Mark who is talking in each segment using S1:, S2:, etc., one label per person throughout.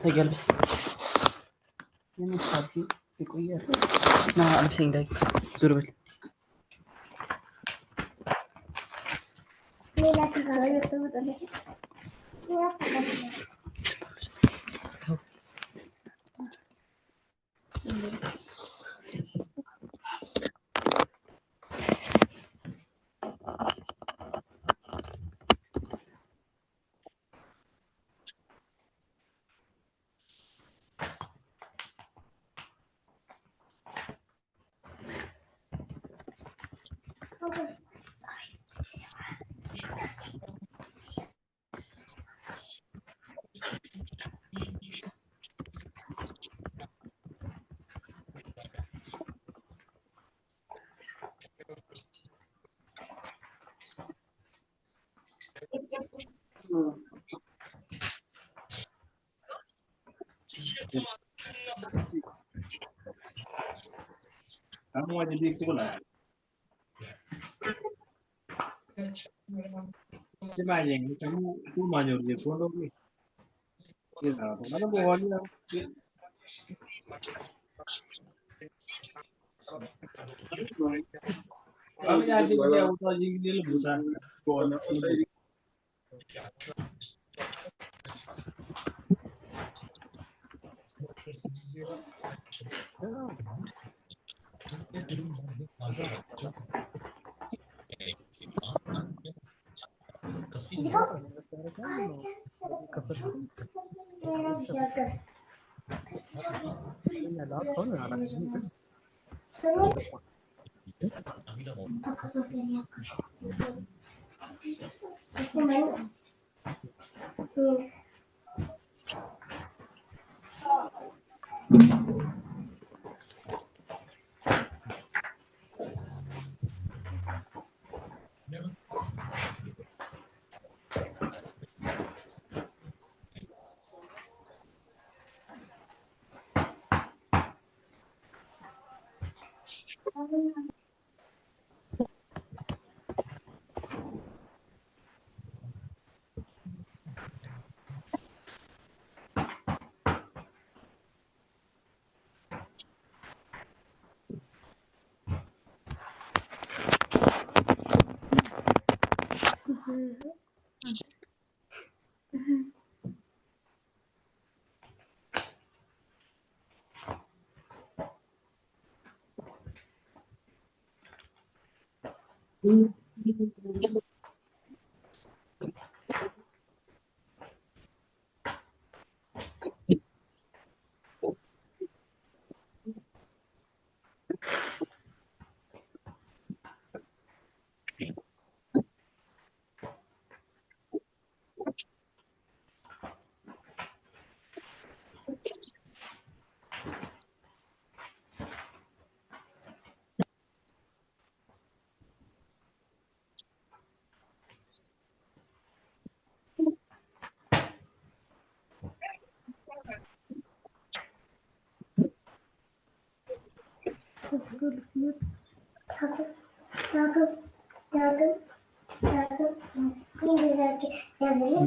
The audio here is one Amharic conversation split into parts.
S1: ታያለሽ። ና አልብሰኝ፣ ዳጊ ዞር በል።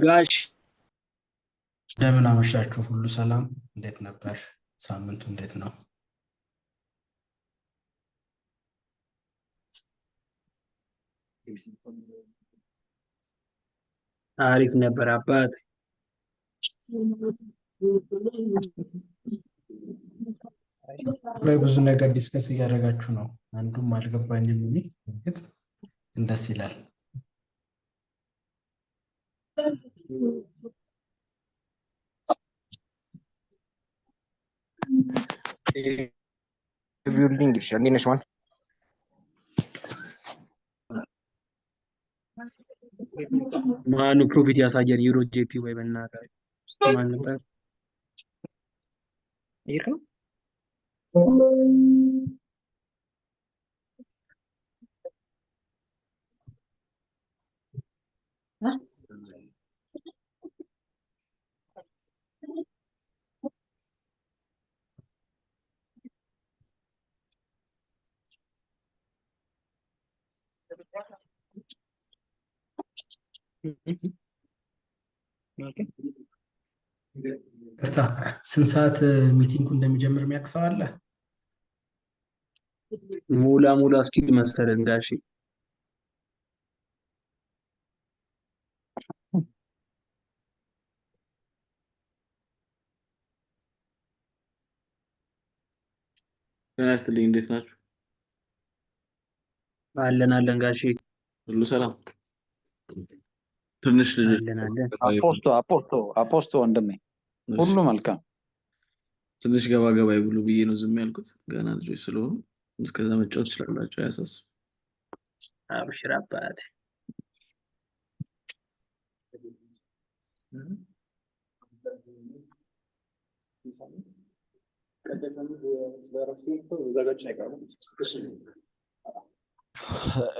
S2: ጋሽ
S3: እንደምን አመሻችሁ? ሁሉ ሰላም? እንዴት ነበር ሳምንቱ? እንዴት ነው?
S2: አሪፍ ነበር አባት።
S3: ላይ ብዙ ነገር discuss እያደረጋችሁ ነው። አንዱም አልገባኝም እኔ። እርግጥ ደስ ይላል።
S4: Building ይሻል። እንዴት ነሽ? ማን
S2: ማኑ profit ያሳየን EURJPY በእናትህ ማን ነበር? ይህ ነው። Okay።
S3: ይቅርታ፣ ስንት ሰዓት meeting ኡ እንደሚጀምር የሚያውቅ ሰው አለ?
S2: ሙላ ሙላ እስኪ መሰለን ጋሼ።
S5: ጤና ይስጥልኝ። እንዴት ናችሁ?
S2: አለን አለን ጋሼ።
S5: ሁሉ ሰላም? ትንሽ ልጆች
S2: አለን አለን።
S6: አፖስቶ አፖስቶ አፖስቶ ወንድሜ ሁሉ መልካም።
S5: ትንሽ ገባ ገባ ይብሉ ብዬ ነው ዝም ያልኩት። ገና ልጆች ስለሆኑ እስከዛ መጫወት ትችላላችሁ፣ አያሳስብም።
S2: አብሽር አባቴ።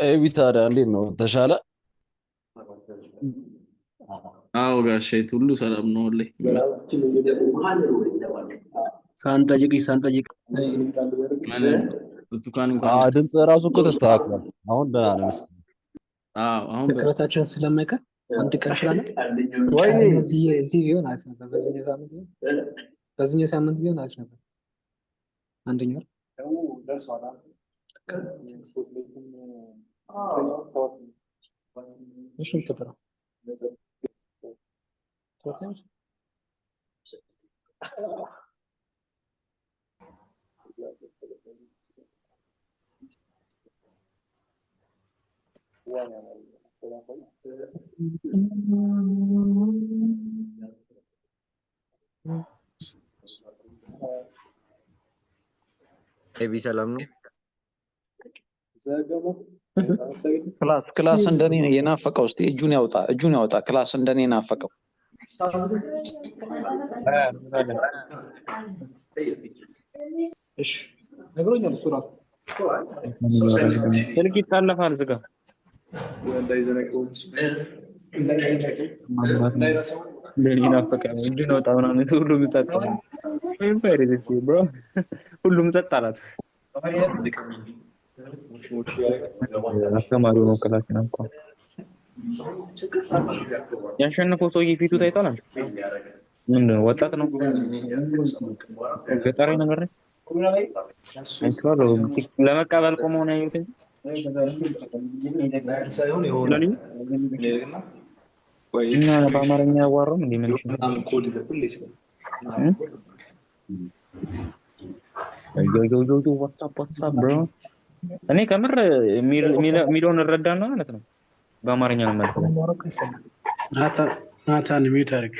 S7: ኤቢ ታዲያ እንዴት ነው? ተሻለ?
S5: አዎ ጋሼ ሁሉ ሰላም ነው። ላይ
S2: ሳንጠይቅ ሳንጠይቅ
S5: ምንም ብርቱካን እንኳን
S7: ድምፅ ራሱ እኮ ተስተካክሏል። አሁን ደህና ነው መሰለኝ።
S5: አዎ አሁን
S1: መቅረታችን ስለማይቀር አንድ ቀን ስላለ
S6: ወይኔ
S1: እዚህ ቢሆን አሪፍ ነበር። በዚህኛው ሳምንት ቢሆን በዚህኛው ሳምንት ቢሆን አሪፍ ነበር። አንደኛው እሺ የሚከበረው ሰባት
S4: ኤቢ ሰላም ነው?
S6: Class class እንደኔ ነው የናፈቀው። እስቲ እጁን ያውጣ፣ እጁን ያውጣ። Class እንደኔ ናፈቀው።
S1: እሺ ነግሮኛል እሱ ራሱ።
S8: ስልክ ይታለፋል ዝጋ። ለኔ ናፈቀ እጁን አውጣ ምናምን ሁሉም ጸጥ አለ። Bro ሁሉም ጸጥ አላት። አስተማሪው ነው class እንኳን ያሸነፈው ሰውዬ ፊቱ ታይቷል። ምንድን ነው ወጣት ነው፣ ገጠራዊ ነገር ነው። አይቼዋለሁ። ለመቀበል ቆመው ነው ያየሁት እንጂ እና በአማርኛ ያዋራም እንዴ? ምን yo yo yo yo what's up what's up bro። እኔ ከምር የሚለውን እረዳለሁ ማለት ነው። በአማርኛ ነው የማልፈው።
S3: ናታን mute አድርግ።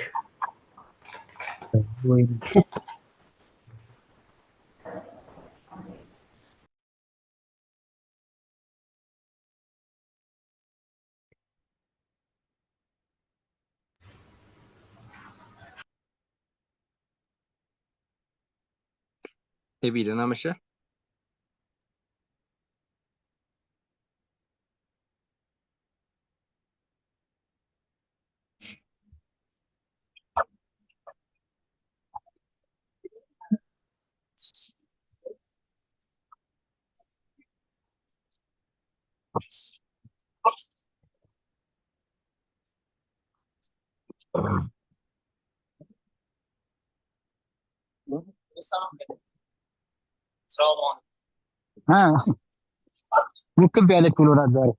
S4: ኤቢ ደህና መሸህ?
S9: ውክብ ያለች ብሎ ናት ዛሬ።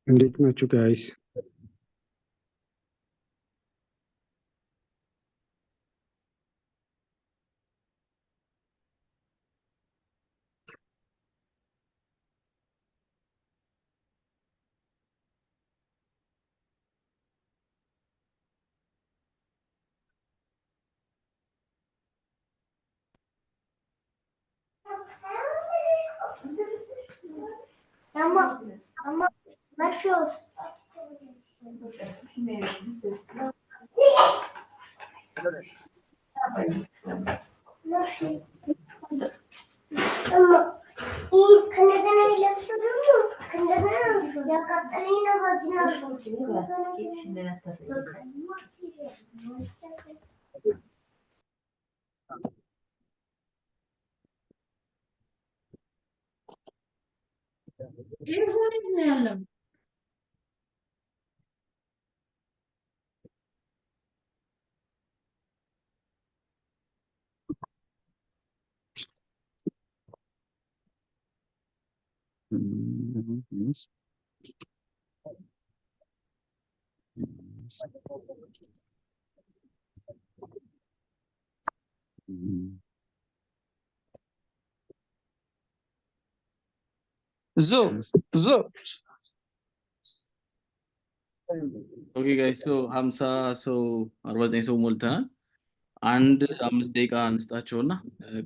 S10: እንዴት ናችሁ guys?
S6: ዞ ዞ
S5: Okay guys, so 50 ሰው፣ 49 ሰው ሞልተናል። አንድ 5 ደቂቃ እንስጣቸውና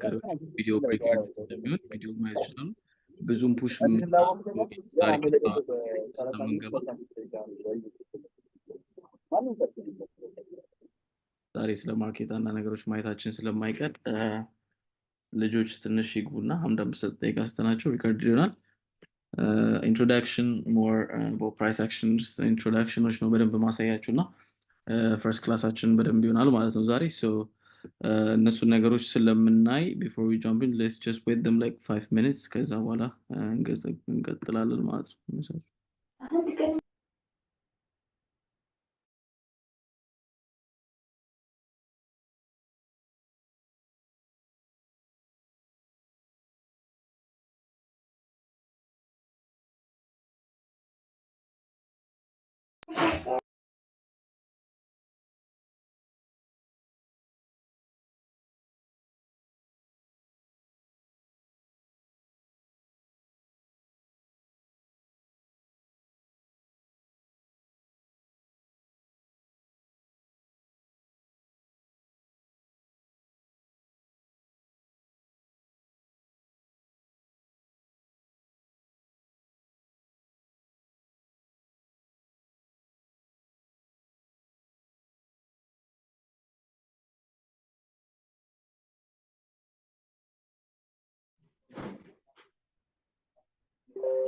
S5: ቀሪዎቹ ቪዲዮ record ስለሚሆን ቪዲዮ ማየት ይችላሉ። ብዙም push ዛሬ ስለምንገባ፣ ዛሬ ስለ market አንዳንድ ነገሮች ማየታችን ስለማይቀር ልጆች ትንሽ ይግቡና አንድ 5 ደቂቃ ስተናቸው record ይሆናል። Introduction, more price action introduction ኖች ነው በደንብ ማሳያችሁ እና first class ኣችን በደንብ ይሆናል ማለት ነው ዛሬ። So እነሱን ነገሮች ስለምናይ before we jump in, let's just wait them like 5 minutes፣ ከዛ በኋላ እንቀጥላለን ማለት ነው።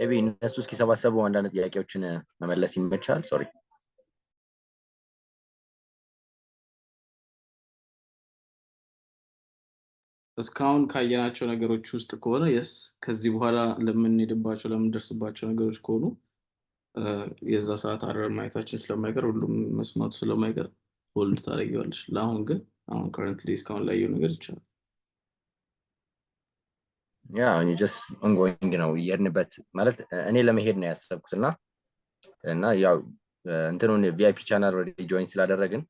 S4: ኤቢ፣ እነሱ እስኪሰባሰቡ አንዳንድ ጥያቄዎችን መመለስ ይመቻል? Sorry.
S5: እስካሁን ካየናቸው ነገሮች ውስጥ ከሆነ yes። ከዚህ በኋላ ለምንሄድባቸው፣ ለምንደርስባቸው ነገሮች ከሆኑ የዛ ሰዓት አረር ማየታችን ስለማይቀር፣ ሁሉም መስማቱ ስለማይቀር hold ታደርጊዋለሽ። ለአሁን ግን አሁን currently እስካሁን ላየው ነገር ይቻላል።
S4: Yeah, just ongoing ነው እየሄድንበት፣ ማለት እኔ ለመሄድ ነው ያሰብኩት እና ያው እንትኑን VIP channel already join ስላደረግን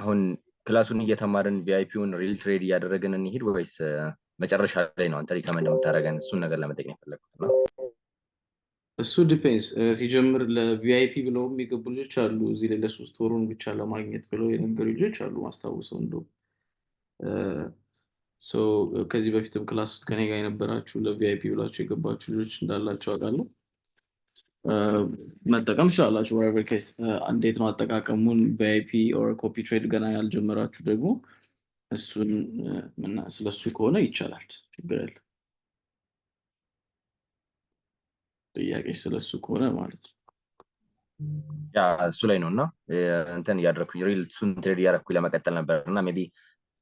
S4: አሁን class ኡን እየተማርን VIP ውን real trade እያደረግን እንሂድ ወይስ መጨረሻ ላይ ነው አንተ recommend የምታደርገን? እሱን ነገር ለመጠየቅ ነው የፈለግኩት እና
S5: እሱ depends። ሲጀምር ለ VIP ብለው የሚገቡ ልጆች አሉ። እዚህ ላይ ለ3 ወሩን ብቻ ለማግኘት ብለው የነበሩ ልጆች አሉ ማስታውሰው። እንደውም so ከዚህ በፊትም class ውስጥ ከኔ ጋር የነበራችሁ ለ VIP ብላችሁ የገባችሁ ልጆች እንዳላችሁ አውቃለሁ። መጠቀም ትችላላችሁ። Whatever case፣ እንዴት ነው አጠቃቀሙን VIP or copy trade ገና ያልጀመራችሁ ደግሞ እሱን ስለሱ ከሆነ ይቻላል፣ ችግር የለም። ጥያቄ ስለሱ ከሆነ ማለት ነው።
S4: Yeah, እሱ ላይ ነው እና እንትን እያደረግኩኝ real እሱን trade እያደረግኩኝ ለመቀጠል ነበር እና maybe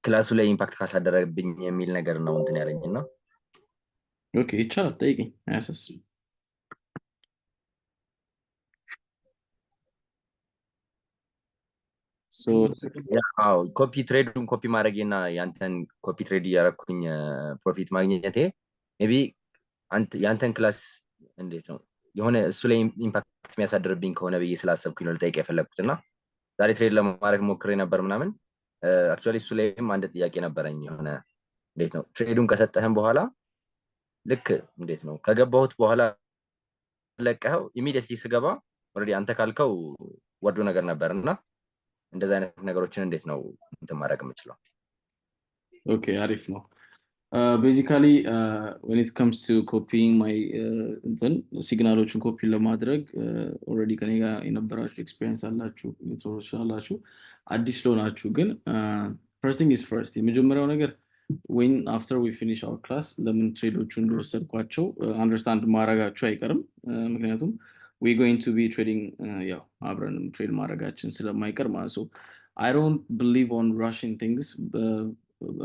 S4: class ኡ ላይ impact ካሳደረብኝ የሚል ነገር ነው እንትን ያለኝ እና
S5: Okay፣ ይቻላል፣ ጠይቅኝ፣ አያሳስብም። So
S4: አዎ፣ copy trade ኡን copy ማድረጌ እና ያንተን copy trade እያደረግኩኝ profit ማግኘቴ maybe ያንተን class እንዴት ነው የሆነ እሱ ላይ impact የሚያሳድርብኝ ከሆነ ብዬ ስላሰብኩኝ ነው ልጠይቅ የፈለግኩት። እና ዛሬ trade ለማድረግ ሞክሬ ነበር ምናምን። Actually እሱ ላይም አንድ ጥያቄ ነበረኝ። የሆነ እንዴት ነው trade ኡን ከሰጠህም በኋላ፣ ልክ እንዴት ነው ከገባሁት በኋላ ለቀኸው immediately ስገባ already አንተ ካልከው ወርዶ ነገር ነበር። እና እንደዚ አይነት ነገሮችን እንዴት ነው እንትን ማድረግ የምችለው?
S5: Okay፣ አሪፍ ነው። Basically, when it comes to copying my እንትን signal ኦችን copy ለማድረግ already ከኔ ጋር የነበራችሁ experience አላችሁ፣ ልትኖሩ ትችላላችሁ። አዲስ ለሆናችሁ ግን first thing is first፣ የመጀመሪያው ነገር when after we finish our class ለምን trade ኦቹ እንደወሰድኳቸው understand ማድረጋችሁ አይቀርም። ምክንያቱም we going to be trading፣ ያው አብረንም trade ማድረጋችን ስለማይቀር ማለት ነው። I don't believe on rushing things።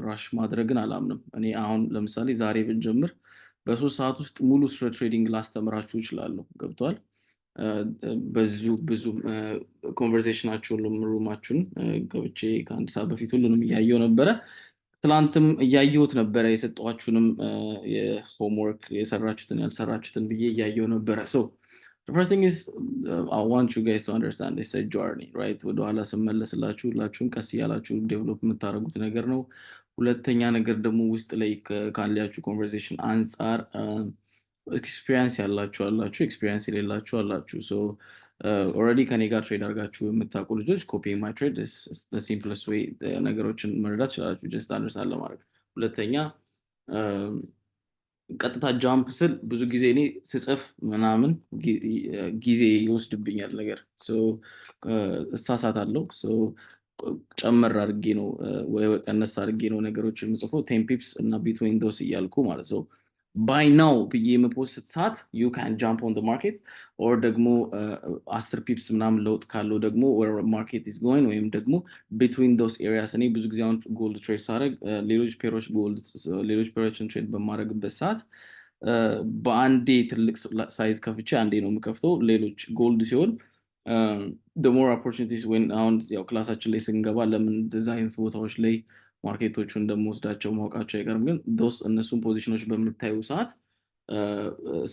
S5: Rush ማድረግን አላምንም። እኔ አሁን ለምሳሌ ዛሬ ብንጀምር በ3 ሰዓት ውስጥ ሙሉ ስለ trading ላስተምራችሁ እችላለሁ። ገብቷል። በዙ ብዙ conversation ኣችሁን፣ room ኣችሁን ገብቼ ከአንድ ሰዓት በፊት ሁሉንም እያየው ነበረ። ትላንትም እያየሁት ነበረ። የሰጧችሁንም የ homework የሰራችሁትን ያልሰራችሁትን ብዬ እያየው ነበረ። So the first thing is I want you guys to understand it's a journey, right? ወደኋላ ስመለስላችሁ ሁላችሁም ቀስ እያላችሁ develop የምታደርጉት ነገር ነው። ሁለተኛ ነገር ደግሞ ውስጥ ላይ ካላችሁ conversation አንጻር experience ያላችሁ አላችሁ፣ experience የሌላችሁ አላችሁ። So already ከኔ ጋር trade አድርጋችሁ የምታውቁ ልጆች copy my trade simplest way ነገሮችን መረዳት ትችላላችሁ፣ just understand ለማድረግ። ሁለተኛ ቀጥታ jump ስል ብዙ ጊዜ እኔ ስጽፍ ምናምን ጊዜ ይወስድብኛል ነገር፣ እሳሳታለሁ። ጨመር አድርጌ ነው ወይ ቀነስ አድርጌ ነው ነገሮች የምጽፈው፣ 10 pips እና between those እያልኩ ማለት ነው። Buy now ብዬ የም post ሰዓት you can jump on market or ደግሞ 10 pips ምናምን ለውጥ ካለው ደግሞ market is going ወይም ደግሞ between those areas። እኔ ብዙ ጊዜ አሁን gold trade ሳደርግ፣ ሌሎች pair ኦች gold ሌሎች pair ኦችን trade በማድረግበት ሰዓት በአንዴ ትልቅ size ከፍቼ አንዴ ነው የምከፍተው። ሌሎች gold ሲሆን more opportunities ወይም አሁን ያው class ኣችን ላይ ስንገባ ለምን እንደዛ አይነት ቦታዎች ላይ market ኦቹ እንደምወስዳቸው ማወቃቸው አይቀርም። ግን those እነሱን position ኦች በምታዩ ሰዓት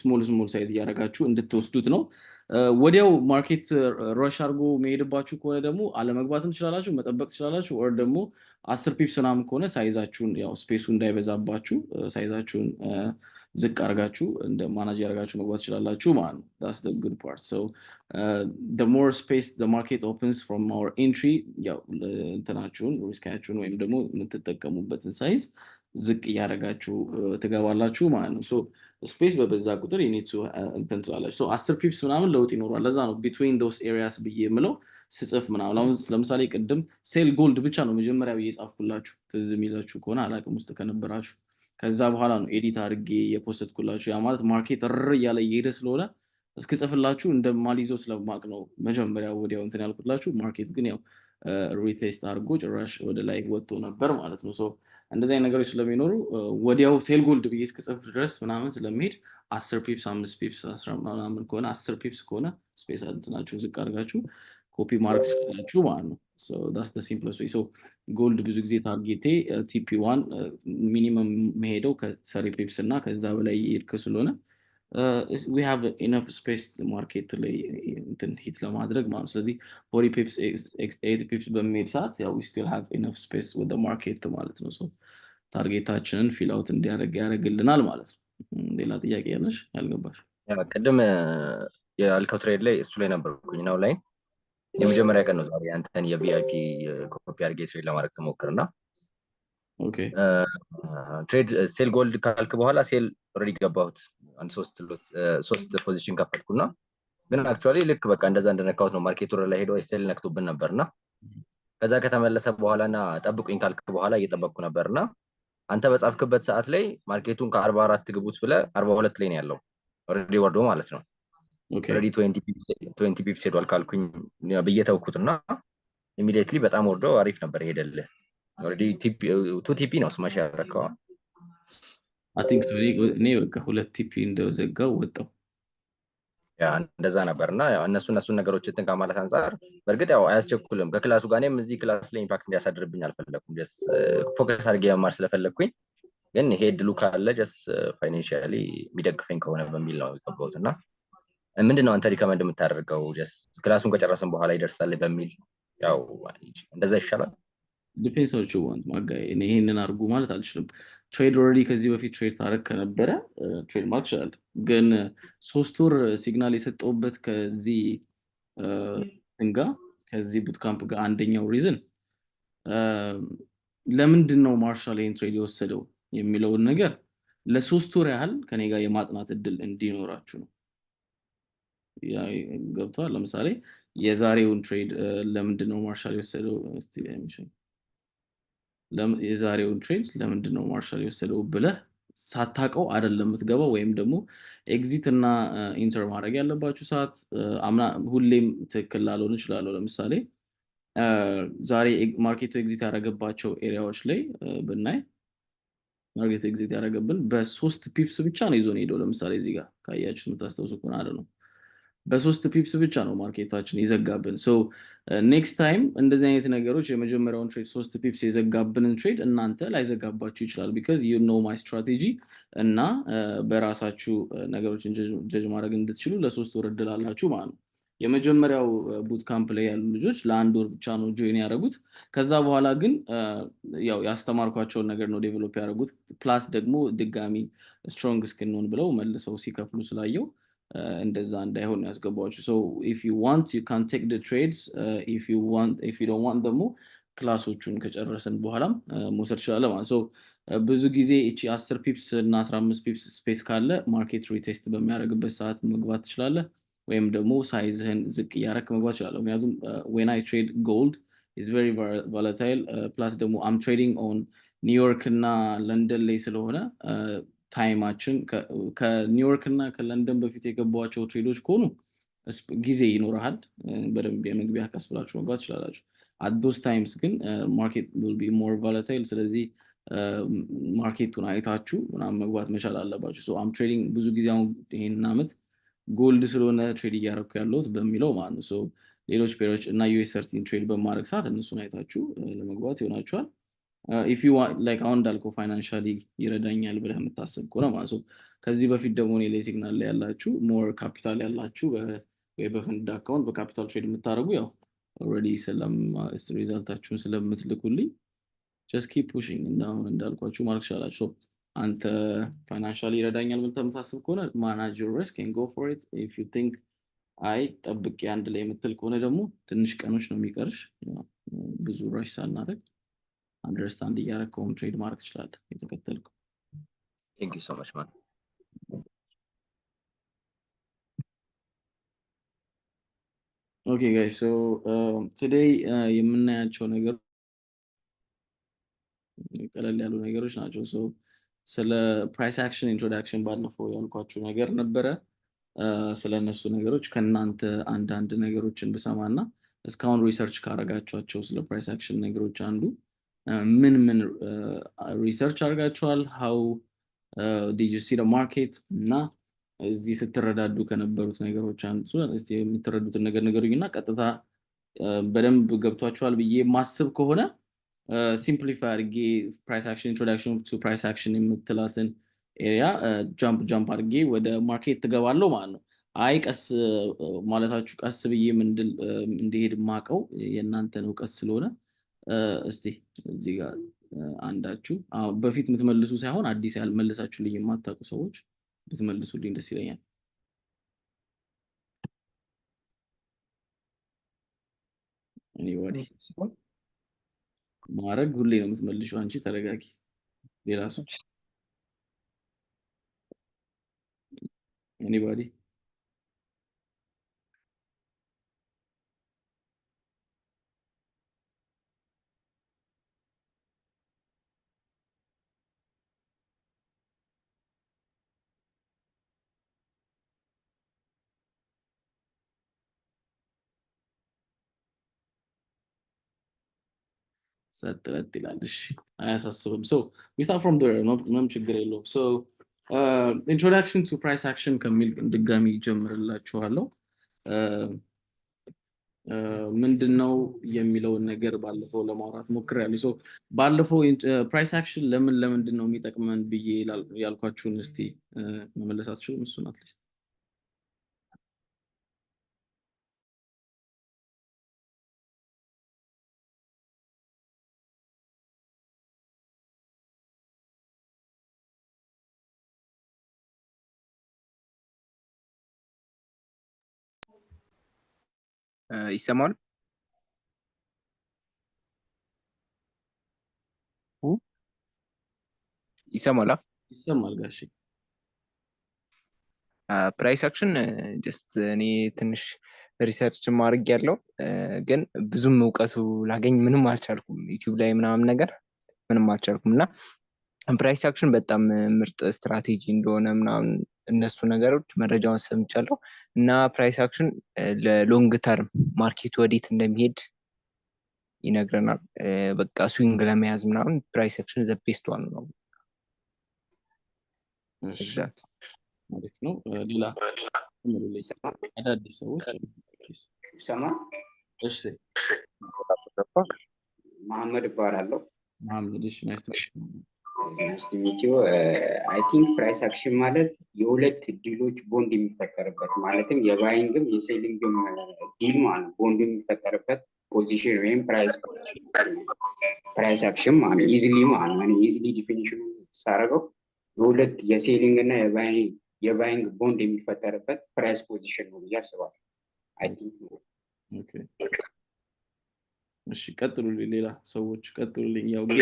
S5: small small size እያደረጋችሁ እንድትወስዱት ነው። ወዲያው market rush አድርጎ መሄድባችሁ ከሆነ ደግሞ አለመግባትም ትችላላችሁ፣ መጠበቅ ትችላላችሁ። Or ደግሞ 10 pips ምናምን ከሆነ size ኣችሁን ያው space ኡ እንዳይበዛባችሁ size ኣችሁን ዝቅ አድርጋችሁ እንደ manage ያደርጋችሁ መግባት ትችላላችሁ ማለት ነው። That's the good part. So the more space the market opens from our entry ያው እንትናችሁን risk ኣችሁን ወይም ደግሞ የምትጠቀሙበትን size ዝቅ እያደረጋችሁ ትገባላችሁ ማለት ነው። So space በበዛ ቁጥር you need to እንትን ትላላችሁ። So 10 pips ምናምን ለውጥ ይኖረዋል። ለዛ ነው between those areas ብዬ የምለው ስጽፍ ምናምን። አሁን ለምሳሌ ቅድም sell gold ብቻ ነው መጀመሪያ ብዬ ጻፍኩላችሁ፣ ትዝ የሚላችሁ ከሆነ አላቅም ውስጥ ከነበራችሁ። ከዛ በኋላ ነው edit አድርጌ የ post ኩላችሁ። ያ ማለት market ር እያለ እየሄደ ስለሆነ እስክጽፍላችሁ እንደማልይዘው ስለማቅ ነው መጀመሪያ ወዲያው እንትን ያልኩላችሁ። Market ግን ያው retest አድርጎ ጭራሽ ወደ ላይ ወጥቶ ነበር ማለት ነው። So እንደዚህ አይነት ነገሮች ስለሚኖሩ ወዲያው sell gold ብዬ እስክጽፍ ድረስ ምናምን ስለሚሄድ 10 pips፣ 5 pips ምናምን ከሆነ፣ 10 pips ከሆነ space እንትናችሁ ዝቅ አድርጋችሁ ኮፒ ማድረግ ትችላላችሁ ማለት ነው። That's the simplest way. So gold ብዙ ጊዜ target ኤ TP 1 minimum መሄደው ከ 30 pips እና ከዛ በላይ የሄድክ ስለሆነ we have enough space market ላይ እንትን hit ለማድረግ ማለት ነው። ስለዚህ 40 pips፣ 80 pips በሚሄድ ሰዓት ያው we still have enough space ወደ market ማለት ነው። So target ኣችንን fill out እንዲያደርግ ያደርግልናል ማለት ነው። ሌላ ጥያቄ ያለሽ ያልገባሽ?
S4: ቅድም ያልከው trade ላይ እሱ ላይ ነበርኩኝ ነው ላይ የመጀመሪያ ቀን ነው ዛሬ አንተን የ VIP copy አድርጌ trade ለማድረግ ስሞክር እና trade sell gold ካልክ በኋላ sell already ገባሁት፣ አንድ ሶስት position ከፈትኩና ግን actually ልክ በቃ እንደዛ እንደነካሁት ነው market ኡ ወደ ላይ ሄዶ sell ነክቶብን ነበር። እና ከዛ ከተመለሰ በኋላ እና ጠብቁኝ ካልክ በኋላ እየጠበቅኩ ነበር። እና አንተ በጻፍክበት ሰዓት ላይ market ኡን ከ44 ግቡት ብለህ 42 ላይ ነው ያለው already ወርዶ ማለት ነው። Already 20 pips ሄዷል ካልኩኝ ብዬ ተውኩት እና immediately በጣም ወርዶ አሪፍ ነበር የሄደልህ። Already two TP ነው smash ያደረከው።
S5: I think እኔ በቃ ሁለት TP እንደዘጋው ወጣው።
S4: Yeah፣ እንደዛ ነበር። እና ያው እነሱን ነገሮች እንትን ከማለት አንጻር በእርግጥ ያው አያስቸኩልም ከ class ኡ ጋር። እኔም እዚህ class ላይ impact እንዲያሳድርብኝ አልፈለግኩም። Just focus አድርጌ መማር ስለፈለግኩኝ ግን ይሄ እድሉ ካለ just financially የሚደግፈኝ ከሆነ በሚል ነው የገባሁት እና ምንድነው አንተ recommend የምታደርገው? Just class ኡን ከጨረስን በኋላ ይደርሳል በሚል ያው እንደዛ ይሻላል።
S5: Depends what you want, my guy። እኔ ይሄንን አድርጉ ማለት አልችልም። Trade already ከዚህ በፊት trade ታደርግ ከነበረ trade ማድረግ ትችላለህ። ግን 3 ወር signal የሰጠውበት ከዚህ እንትን ጋር፣ ከዚህ bootcamp ጋር አንደኛው reason ለምንድን ነው ማርሻል ይሄን trade የወሰደው የሚለውን ነገር ለ3 ወር ያህል ከኔ ጋር የማጥናት እድል እንዲኖራችሁ ነው። ያ ገብቶሃል። ለምሳሌ የዛሬውን trade ለምንድን ነው ማርሻል የወሰደው? እስቲ የዛሬውን trade ለምንድን ነው ማርሻል የወሰደው ብለህ ሳታውቀው አይደለም የምትገባው። ወይም ደግሞ exit እና enter ማድረግ ያለባችሁ ሰዓት አምና ሁሌም ትክክል ላልሆን እችላለሁ። ለምሳሌ ዛሬ market ኡ exit ያደረገባቸው area ዎች ላይ ብናይ market ኡ exit ያደረገብን በ3 pips ብቻ ነው ይዞን ሄደው። ለምሳሌ እዚህ ጋር ካያችሁት የምታስታውሱ ከሆነ አለ ነው በ3 pips ብቻ ነው market ኣችን የዘጋብን። So next time እንደዚህ አይነት ነገሮች የመጀመሪያውን trade 3 pips የዘጋብንን trade እናንተ ላይዘጋባችሁ ይችላል። Because you know my strategy እና በራሳችሁ ነገሮችን judge ማድረግ እንድትችሉ ለ3 ወር እድል አላችሁ ማለት ነው። የመጀመሪያው boot camp ላይ ያሉ ልጆች ለአንድ ወር ብቻ ነው join ያደረጉት። ከዛ በኋላ ግን ያው ያስተማርኳቸውን ነገር ነው develop ያደረጉት። Plus ደግሞ ድጋሚ strong እስክንሆን ብለው መልሰው ሲከፍሉ ስላየው እንደዛ እንዳይሆን ነው ያስገባችሁ። So if you want, you can take the trades. If you want, if you don't want ደግሞ class ኦቹን ከጨረስን በኋላም መውሰድ ትችላለህ ማለት። So ብዙ ጊዜ እቺ 10 pips እና 15 pips space ካለ market retest በሚያደርግበት ሰዓት መግባት ትችላለህ፣ ወይም ደግሞ size ህን ዝቅ እያደረክ መግባት ትችላለህ። ምክንያቱም when I trade, gold is very volatile, plus ደግሞ I'm trading on ኒውዮርክ እና ለንደን ላይ ስለሆነ time ኣችን ከኒውዮርክ እና ከለንደን በፊት የገቧቸው trade ኦች ከሆኑ ጊዜ ይኖርሃል፣ በደንብ የመግቢያ ቀስ ብላችሁ መግባት ትችላላችሁ። At those times ግን market will be more volatile። ስለዚህ market ኡን አይታችሁ ምናምን መግባት መቻል አለባችሁ። So I'm trading ብዙ ጊዜ አሁን ይሄንን አመት gold ስለሆነ trade እያደረኩ ያለሁት በሚለው ማለት ነው። So ሌሎች pair ኦች እና US 30 ን trade በማድረግ ሰዓት እነሱን አይታችሁ ለመግባት ይሆናችኋል። If you like አሁን እንዳልከው financially ይረዳኛል ብለህ የምታስብ ከሆነ ማለት ነው። ከዚህ በፊት ደግሞ እኔ ላይ signal ላይ ያላችሁ more capital ያላችሁ ወይ በ funded account በ capital trade የምታደርጉ ያው already result ኣችሁን ስለምትልኩልኝ just keep pushing እና አሁን እንዳልኳችሁ ማድረግ ትችላላችሁ። So አንተ financially ይረዳኛል ብለህ የምታስብ ከሆነ manage your risk and go for it. If you think አይ ጠብቄ አንድ ላይ የምትል ከሆነ ደግሞ ትንሽ ቀኖች ነው የሚቀርሽ። ያው ብዙ rush ሳናደርግ understand እያደረግከውም trade ማድረግ ትችላለህ የተከተልከው።
S4: Thank you so much, man.
S5: Okay guys, so today የምናያቸው ነገር ቀለል ያሉ ነገሮች ናቸው። So ስለ price action introduction ባለፈው ያልኳችሁ ነገር ነበረ። ስለ እነሱ ነገሮች ከእናንተ አንዳንድ ነገሮችን ብሰማ እና እስካሁን research ካረጋችኋቸው ስለ price action ነገሮች አንዱ ምን ምን research አድርጋችኋል? How did you see market? እና እዚህ ስትረዳዱ ከነበሩት ነገሮች አንዱ እስቲ የምትረዱትን ነገር ንገሩኝ እና ቀጥታ በደንብ ገብቷችኋል ብዬ ማስብ ከሆነ simplify አድርጌ price action introduction to price action የምትላትን area jump jump አድርጌ ወደ market ትገባለሁ ማለት ነው። አይ ቀስ ማለታችሁ ቀስ ብዬ ምንድል እንዲሄድ ማቀው የእናንተን እውቀት ስለሆነ እስቲ እዚህ ጋር አንዳችሁ በፊት የምትመልሱ ሳይሆን አዲስ ያልመለሳችሁልኝ የማታውቁ ሰዎች ብትመልሱልኝ ደስ ይለኛል። Anybody?
S1: ሲሆን
S5: ማድረግ ሁሌ ነው የምትመልሺው አንቺ ተረጋጊ። ሌላ ሰው? Anybody? ጸጥ ለጥ ይላል። እሺ አያሳስብም። So we start from there፣ ምንም ችግር የለውም። So introduction to price action ከሚል ድጋሚ ጀምርላችኋለሁ። ምንድን ነው የሚለውን ነገር ባለፈው ለማውራት ሞክሬያለሁ። So ባለፈው price action ለምን ለምንድን ነው የሚጠቅመን ብዬ ያልኳችሁን እስቲ መመለስ አትችሉም? እሱን at least
S10: ይሰማል? ይሰማል?
S5: ይሰማል ጋሼ።
S10: Price action just እኔ ትንሽ research ማድረግ ያለው ግን ብዙም እውቀቱ ላገኝ ምንም አልቻልኩም። YouTube ላይ ምናምን ነገር ምንም አልቻልኩም። እና price action በጣም ምርጥ ስትራቴጂ እንደሆነ ምናምን እነሱ ነገሮች መረጃውን ሰምቻለሁ። እና price action ለ long term market ኡ ወዴት እንደሚሄድ ይነግረናል። በቃ swing ለመያዝ ምናምን price action the best one ነው።
S5: እሺ፣
S10: Exact.
S5: አሪፍ ነው። ሌላ ጨምሩልኝ፣ አዳዲስ ሰዎች please።
S11: ይሰማል?
S5: እሺ።
S11: መሐመድ እባላለሁ።
S5: መሐመድ፣ እሺ፣ nice to
S11: Nice to meet you. I think price action ማለት የሁለት deal ኦች bond የሚፈጠርበት፣ ማለትም የባይንግም የሴሊንግም ዲል ማለት ነው። ቦንድ የሚፈጠርበት position ወይም price price action ማለት ነው። Easily ማለት ነው። እኔ easily definition ኑ ሳደርገው የሁለት የ selling እና የ buying bond የሚፈጠርበት price position ነው ብዬ አስባለሁ። I think.
S5: Okay፣ እሺ፣ ቀጥሉልኝ። ሌላ ሰዎች ቀጥሉልኝ። ያው ጌ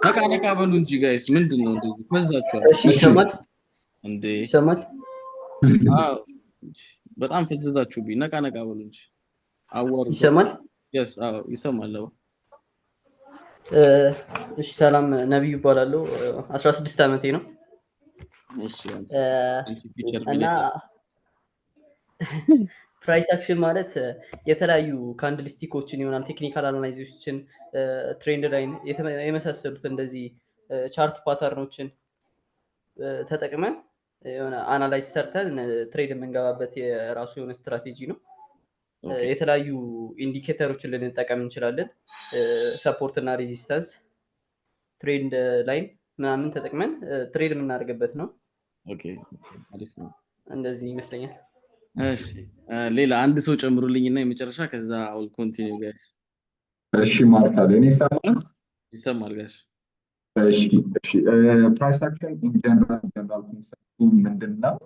S5: ነቃ ነቃ በሉ እንጂ guys፣ ምንድን ነው እንደዚህ ፈዛችኋል?
S12: እሺ፣ ይሰማል?
S5: እንዴ?
S12: ይሰማል?
S5: አዎ፣ በጣም ፈዘዛችሁብኝ። ነቃ ነቃ በሉ እንጂ አዋሩ።
S12: ይሰማል?
S5: Yes፣ አዎ፣ ይሰማል። አዎ።
S12: እሺ፣ ሰላም፣ ነቢዩ እባላለሁ። 16 ዓመቴ ነው።
S5: እሺ፣ አንቺ future
S12: እና price action ማለት የተለያዩ candlestick ኦችን ይሆናል፣ technical analysis ኦችን፣ trend line የመሳሰሉት እንደዚህ chart pattern ኦችን ተጠቅመን የሆነ analyze ሰርተን trade የምንገባበት የራሱ የሆነ ስትራቴጂ ነው። የተለያዩ indicator ኦችን ልንጠቀም እንችላለን። Support እና resistance፣ trend line ምናምን ተጠቅመን trade የምናደርግበት ነው።
S5: Okay፣ አሪፍ ነው።
S12: እንደዚህ ይመስለኛል።
S5: እሺ፣ ሌላ አንድ ሰው ጨምሩልኝ እና የመጨረሻ፣ ከዛ I'll continue, guys.
S13: እሺ ማርካል፣ እኔ ይሰማል?
S5: ይሰማል ጋሽ።
S13: እሺ፣ price action in general concept ኡ ምንድን ነው?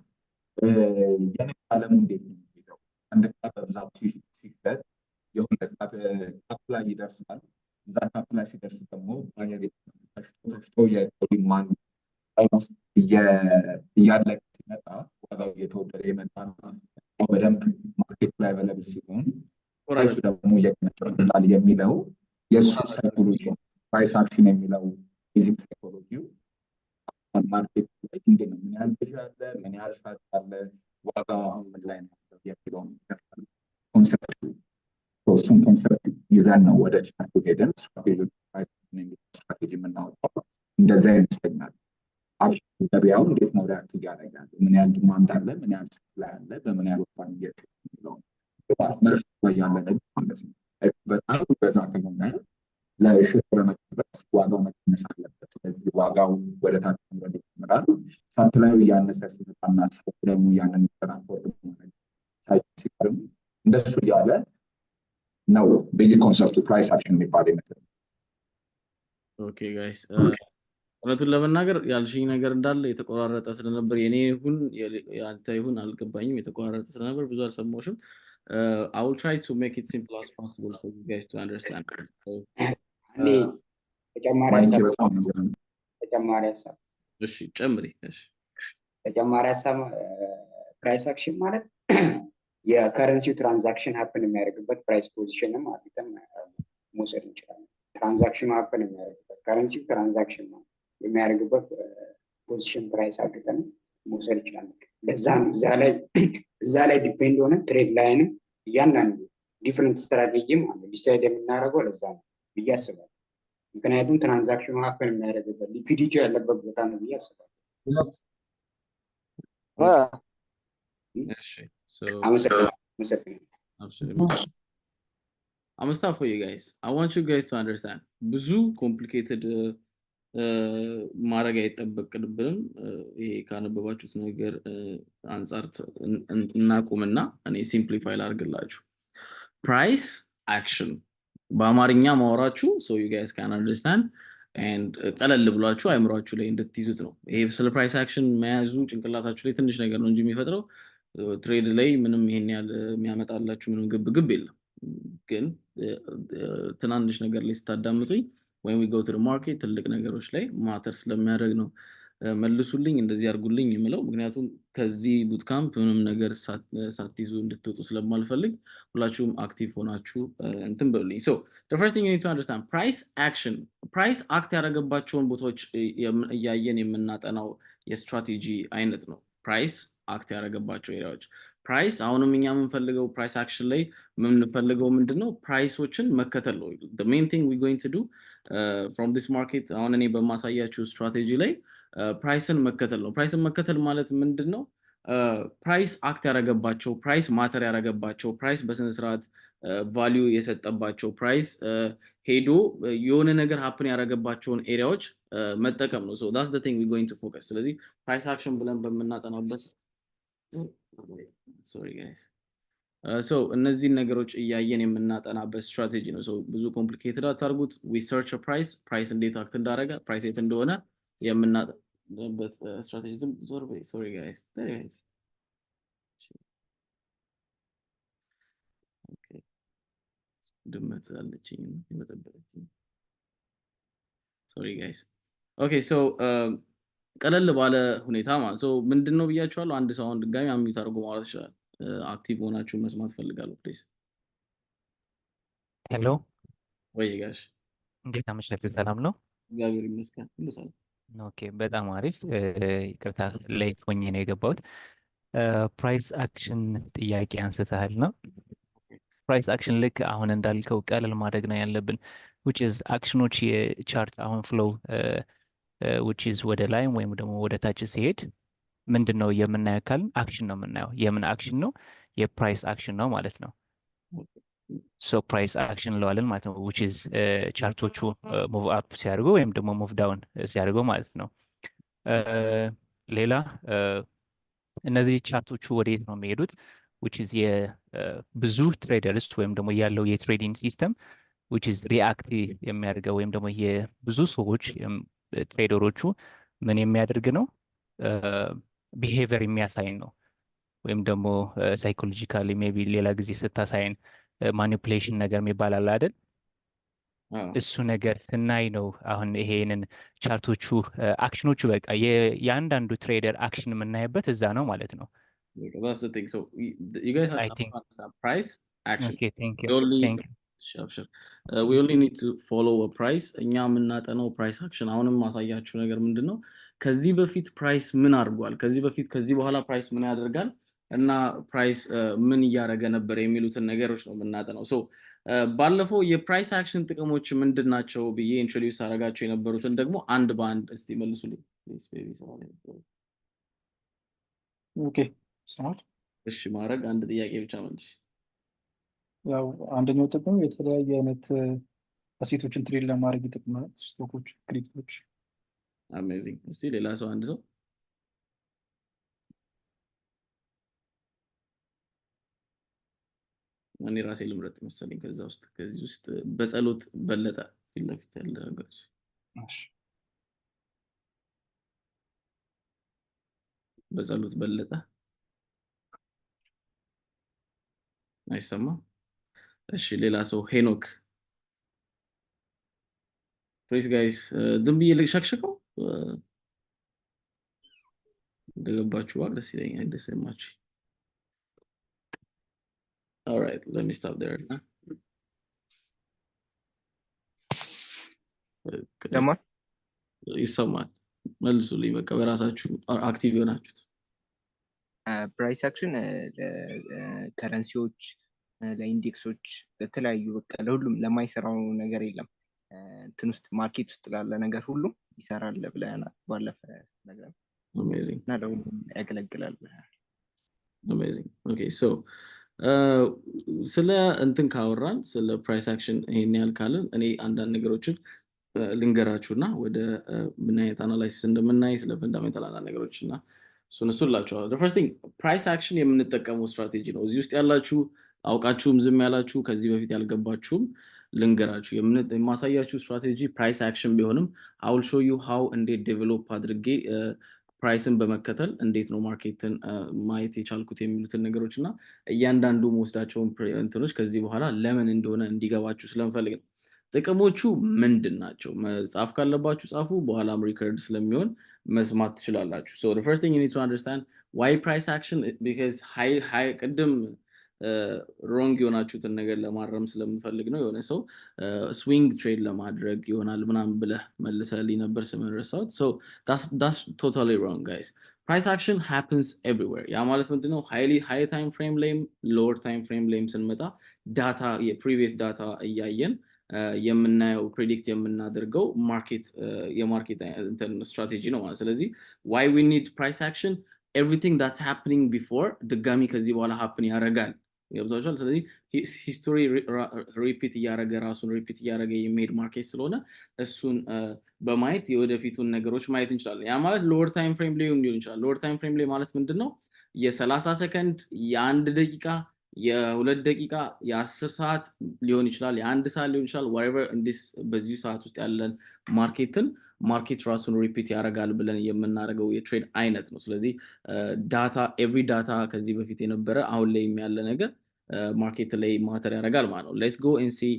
S13: የንግድ ዓለሙ እንዴት ነው የሚሄደው? አንድ ዕቃ በብዛት ሲሸጥ የሆነ cap ላይ ይደርሳል። እዛ cap ላይ ሲደርስ ደግሞ buyer ተሽጦ ተሽጦ የእቃው demand እያለቀ ሲመጣ ዋጋው እየተወደደ የመጣና በደንብ market ላይ available ሲሆን price ኡ ደግሞ እየቀነሰ ይመጣል የሚለው የእሱ psychology ነው። Price action የሚለው basic psychology ው market ላይ እንዴት ነው፣ ምን ያህል ገዢ አለ፣ ምን ያህል ሻጭ አለ፣ ዋጋው አሁን ምን ላይ ነው ያለው የሚለውን concept ኡ፣ እሱን concept ይዘን ነው ወደ chart ኡ ሄደን ስትራቴጂ የምናወጣው። እንደዛ ይመስለኛል። Actually ገበያው እንዴት ነው react እያደረገ ያለው፣ ምን ያህል demand አለ፣ ምን ያህል supply አለ፣ በምን ያህል ዋጋ እየሸጠ የሚለውን መርፍ ላይ ያለ ነገር ማለት ነው። በጣም በዛ ከሆነ ለሽጦ ለመጨረስ ዋጋው መቀነስ አለበት። ስለዚህ ዋጋው ወደ ታች መውረድ ይጀምራል። Supply ዩ እያነሰ ሲመጣና ሰው ደግሞ ያንን ነገር afford ማድረግ ሲቀርም እንደሱ እያለ ነው basic concept ኡ price action የሚባል ይመስላል።
S5: Okay guys፣ እውነቱን ለመናገር ያልሽኝ ነገር እንዳለ የተቆራረጠ ስለነበር የኔ ይሁን የአንተ ይሁን አልገባኝም። የተቆራረጠ ስለነበር ብዙ አልሰማሁሽም። I will try to make it simple as possible for you guys to understand. So,
S11: እኔ ተጨማሪ
S13: ማይክ
S11: ሀሳብ
S13: በጣም ነው።
S11: ተጨማሪ ሀሳብ።
S5: እሺ፣ ጨምሪ። እሺ።
S11: ተጨማሪ ሀሳብ፣ price action ማለት የ currency ው transaction happen የሚያደርግበት price position ም አድርገን መውሰድ እንችላለን። Transaction ኑ happen የሚያደርግበት፣ currency ው transaction የሚያደርግበት position price አድርገን መውሰድ እንችላለን። ለዛ ነው እዛ ላይ depend ሆነ trend line ም እያንዳንዱ different strategy ም አለ decide የምናደርገው ለዛ ነው ብዬ አስባለሁ። ምክንያቱም transaction ኑ happen የሚያደርግበት liquidity ያለበት ቦታ ነው ብዬ አስባለሁ።
S5: እሺ፣ so
S11: አመሰግናለሁ። አመሰግናለሁ።
S5: Absolutely. I'm gonna stop for you guys. I want you guys to understand. ብዙ complicated ማድረግ አይጠበቅብንም። ይሄ ካነበባችሁት ነገር አንጻር እናቁምና እኔ simplify ላድርግላችሁ። Price action በአማርኛ ማወራችሁ so you guys can understand and ቀለል ብሏችሁ አይምሯችሁ ላይ እንድትይዙት ነው። ይሄ ስለ price action መያዙ ጭንቅላታችሁ ላይ ትንሽ ነገር ነው እንጂ የሚፈጥረው Trade ላይ ምንም ይሄን ያህል የሚያመጣላችሁ ምንም ግብ ግብ የለም። ግን ትናንሽ ነገር ላይ ስታዳምጡኝ ወይም we go to market ትልቅ ነገሮች ላይ matter ስለሚያደርግ ነው መልሱልኝ፣ እንደዚህ አድርጉልኝ የምለው። ምክንያቱም ከዚህ bootcamp ምንም ነገር ሳትይዙ እንድትወጡ ስለማልፈልግ ሁላችሁም active ሆናችሁ እንትን በሉልኝ። So the first thing you need to understand, price action፣ price act ያደረገባቸውን ቦታዎች እያየን የምናጠናው የስትራቴጂ አይነት ነው። Price act ያደረገባቸው area ዎች፣ price አሁንም እኛ የምንፈልገው price action ላይ የምንፈልገው ምንድን ነው? Price ኦችን መከተል ነው። The main thing we going to do from this market፣ አሁን እኔ በማሳያችሁ ስትራቴጂ ላይ price ን መከተል ነው። Price ን መከተል ማለት ምንድን ነው? Price act ያደረገባቸው፣ price matter ያደረገባቸው፣ price በስነ ስርዓት value የሰጠባቸው፣ price ሄዶ የሆነ ነገር happen ያደረገባቸውን area ዎች መጠቀም ነው። So that's the thing we going to focus። ስለዚህ price action ብለን በምናጠናበት፣ sorry guys፣ so እነዚህን ነገሮች እያየን የምናጠናበት ስትራቴጂ ነው። So ብዙ complicated አታርጉት። We search price፣ price እንዴት act እንዳደረገ፣ price የት እንደሆነ የምናጠናበት ስትራቴጂ። ዝም ዞር በይ። Sorry guys። Okay፣ ድመት አለችኝ የበጠበጠችኝ። Sorry guys። Okay, so ቀለል ባለ ሁኔታ ማለት so ምንድን ነው ብያችኋለሁ። አንድ ሰው አሁን ድጋሚ unmute አድርጎ ማውራት ይችላል። Active ሆናችሁ መስማት ፈልጋለሁ please።
S14: Hello።
S5: ወይ ጋሽ።
S14: እንዴት አመሻችሁ? ሰላም ነው?
S5: እግዚአብሔር ይመስገን፣ ሁሉ ሰላም።
S14: Okay፣ በጣም አሪፍ። ይቅርታ late ሆኜ ነው የገባሁት። Price action ጥያቄ አንስተሃል ነው። Price action ልክ አሁን እንዳልከው ቀለል ማድረግ ነው ያለብን፣ which is action ኖች የ chart አሁን flow which is ወደ ላይ ወይም ደግሞ ወደ ታች ሲሄድ ምንድን ነው የምናየው ካልን action ነው የምናየው። የምን action ነው? የ price action ነው ማለት ነው። So price action እንለዋለን ማለት ነው፣ which is chart ኦቹ move up ሲያደርጉ ወይም ደግሞ move down ሲያደርጉ ማለት ነው። ሌላ እነዚህ chart ኦቹ ወደየት ነው የሚሄዱት? Which is የብዙ traders ወይም ደግሞ ያለው የ trading system which is react የሚያደርገው ወይም ደግሞ የብዙ ሰዎች trader ኦቹ ምን የሚያደርግ ነው፣ behavior የሚያሳይ ነው ወይም ደግሞ psychologically maybe ሌላ ጊዜ ስታሳይን manipulation ነገር የሚባል አለ አይደል? እሱ ነገር ስናይ ነው አሁን ይሄንን chart ኦቹ action ኖቹ በቃ የአንዳንዱ trader action የምናይበት እዛ ነው ማለት ነው።
S5: That's the thing. So you guys
S14: I
S5: have
S14: think
S5: to understand price action.
S14: Okay, thank you.
S5: We only
S14: Thank you.
S5: Sure. We only need to follow a price። እኛ የምናጠነው price action፣ አሁንም ማሳያችሁ ነገር ምንድን ነው? ከዚህ በፊት price ምን አድርጓል፣ ከዚህ በፊት፣ ከዚህ በኋላ price ምን ያደርጋል እና price ምን እያደረገ ነበር የሚሉትን ነገሮች ነው የምናጠነው። So ባለፈው የ price action ጥቅሞች ምንድን ናቸው ብዬ introduce አደረጋቸው የነበሩትን ደግሞ አንድ በአንድ እስቲ መልሱልኝ። Please, baby፣ ሰው ላይ
S15: Okay፣ ይሰማል።
S5: እሺ፣ ማድረግ አንድ ጥያቄ ብቻ መልሽ።
S15: ያው አንደኛው ጥቅሙ የተለያየ አይነት asset ኦችን trade ለማድረግ ይጠቅማል። Stock ኦች፣ crypto ዎች።
S5: Amazing። እስቲ ሌላ ሰው፣ አንድ ሰው። እኔ ራሴ ልምረጥ መሰለኝ ከዛ ውስጥ፣ ከዚህ ውስጥ በጸሎት በለጠ ፊት ለፊት ያለ ነገሮች። በጸሎት በለጠ አይሰማም። እሺ፣ ሌላ ሰው፣ ሄኖክ please guys። ዝም ብዬ ልሸክሽከው፣ እንደገባችሁ ባክ ደስ ይለኛል። ደስ የማችሁ። Alright, let me stop there።
S10: ይሰማል?
S5: ይሰማል። መልሱልኝ በቃ በራሳችሁ active የሆናችሁት።
S10: Price action ለ currency ዎች፣ ለ index ኦች፣ ለተለያዩ በቃ ለሁሉም፣ ለማይሰራው ነገር የለም። እንትን ውስጥ market ውስጥ ላለ ነገር ሁሉ ይሰራል ብለናል ባለፈ ስትነግረን።
S5: Amazing.
S10: እና ለሁሉም ያገለግላል ብለናል።
S5: Amazing። Okay, so ስለ እንትን ካወራን፣ ስለ price action ይሄን ያህል ካልን እኔ አንዳንድ ነገሮችን ልንገራችሁ እና ወደ ምን አይነት analysis እንደምናይ፣ ስለ fundamental አንዳንድ ነገሮች እና እሱን እላችኋለሁ። First thing፣ price action የምንጠቀመው ስትራቴጂ ነው። እዚህ ውስጥ ያላችሁ አውቃችሁም ዝም ያላችሁ፣ ከዚህ በፊት ያልገባችሁም ልንገራችሁ። የማሳያችሁ strategy price action ቢሆንም I will show you how እንዴት develop አድርጌ Price ን በመከተል እንዴት ነው market ን ማየት የቻልኩት የሚሉትን ነገሮች እና እያንዳንዱ መወስዳቸውን እንትኖች ከዚህ በኋላ ለምን እንደሆነ እንዲገባችሁ ስለምፈልግ ነው። ጥቅሞቹ ምንድን ናቸው? መጻፍ ካለባችሁ ጻፉ፣ በኋላም record ስለሚሆን መስማት ትችላላችሁ። So the first thing you need to understand, why price action? Because high ቅድም wrong የሆናችሁትን ነገር ለማረም ስለምፈልግ ነው። የሆነ ሰው swing trade ለማድረግ ይሆናል ምናምን ብለህ መልሰህልኝ ነበር፣ ስምህን ረሳሁት። So that's totally wrong, guys. Price action happens everywhere። ያ ማለት ምንድነው? Highly high time frame ላይም lower time frame ላይም ስንመጣ data፣ የ previous data እያየን የምናየው፣ predict የምናደርገው market የ market strategy ነው ማለት። ስለዚህ why we need price action? Everything that's happening before ድጋሚ ከዚህ በኋላ happen ያደርጋል። ገብቷችኋል? ስለዚህ history repeat እያደረገ፣ ራሱን repeat እያደረገ የሚሄድ market ስለሆነ እሱን በማየት የወደፊቱን ነገሮች ማየት እንችላለን። ያ ማለት lower time frame ላይ ሊሆን ይችላል። Lower time frame ላይ ማለት ምንድን ነው? የ30 ሰከንድ፣ የ1 ደቂቃ፣ የ2 ደቂቃ፣ የ10 ሰዓት ሊሆን ይችላል፣ የ1 ሰዓት ሊሆን ይችላል። Whatever in this በዚሁ ሰዓት ውስጥ ያለን market ን market ራሱን repeat ያደርጋል ብለን የምናደርገው የ trade አይነት ነው። ስለዚህ data፣ every data ከዚህ በፊት የነበረ፣ አሁን ላይ ያለ ነገር market ላይ matter ያደርጋል ማለት ነው። Let's go and see።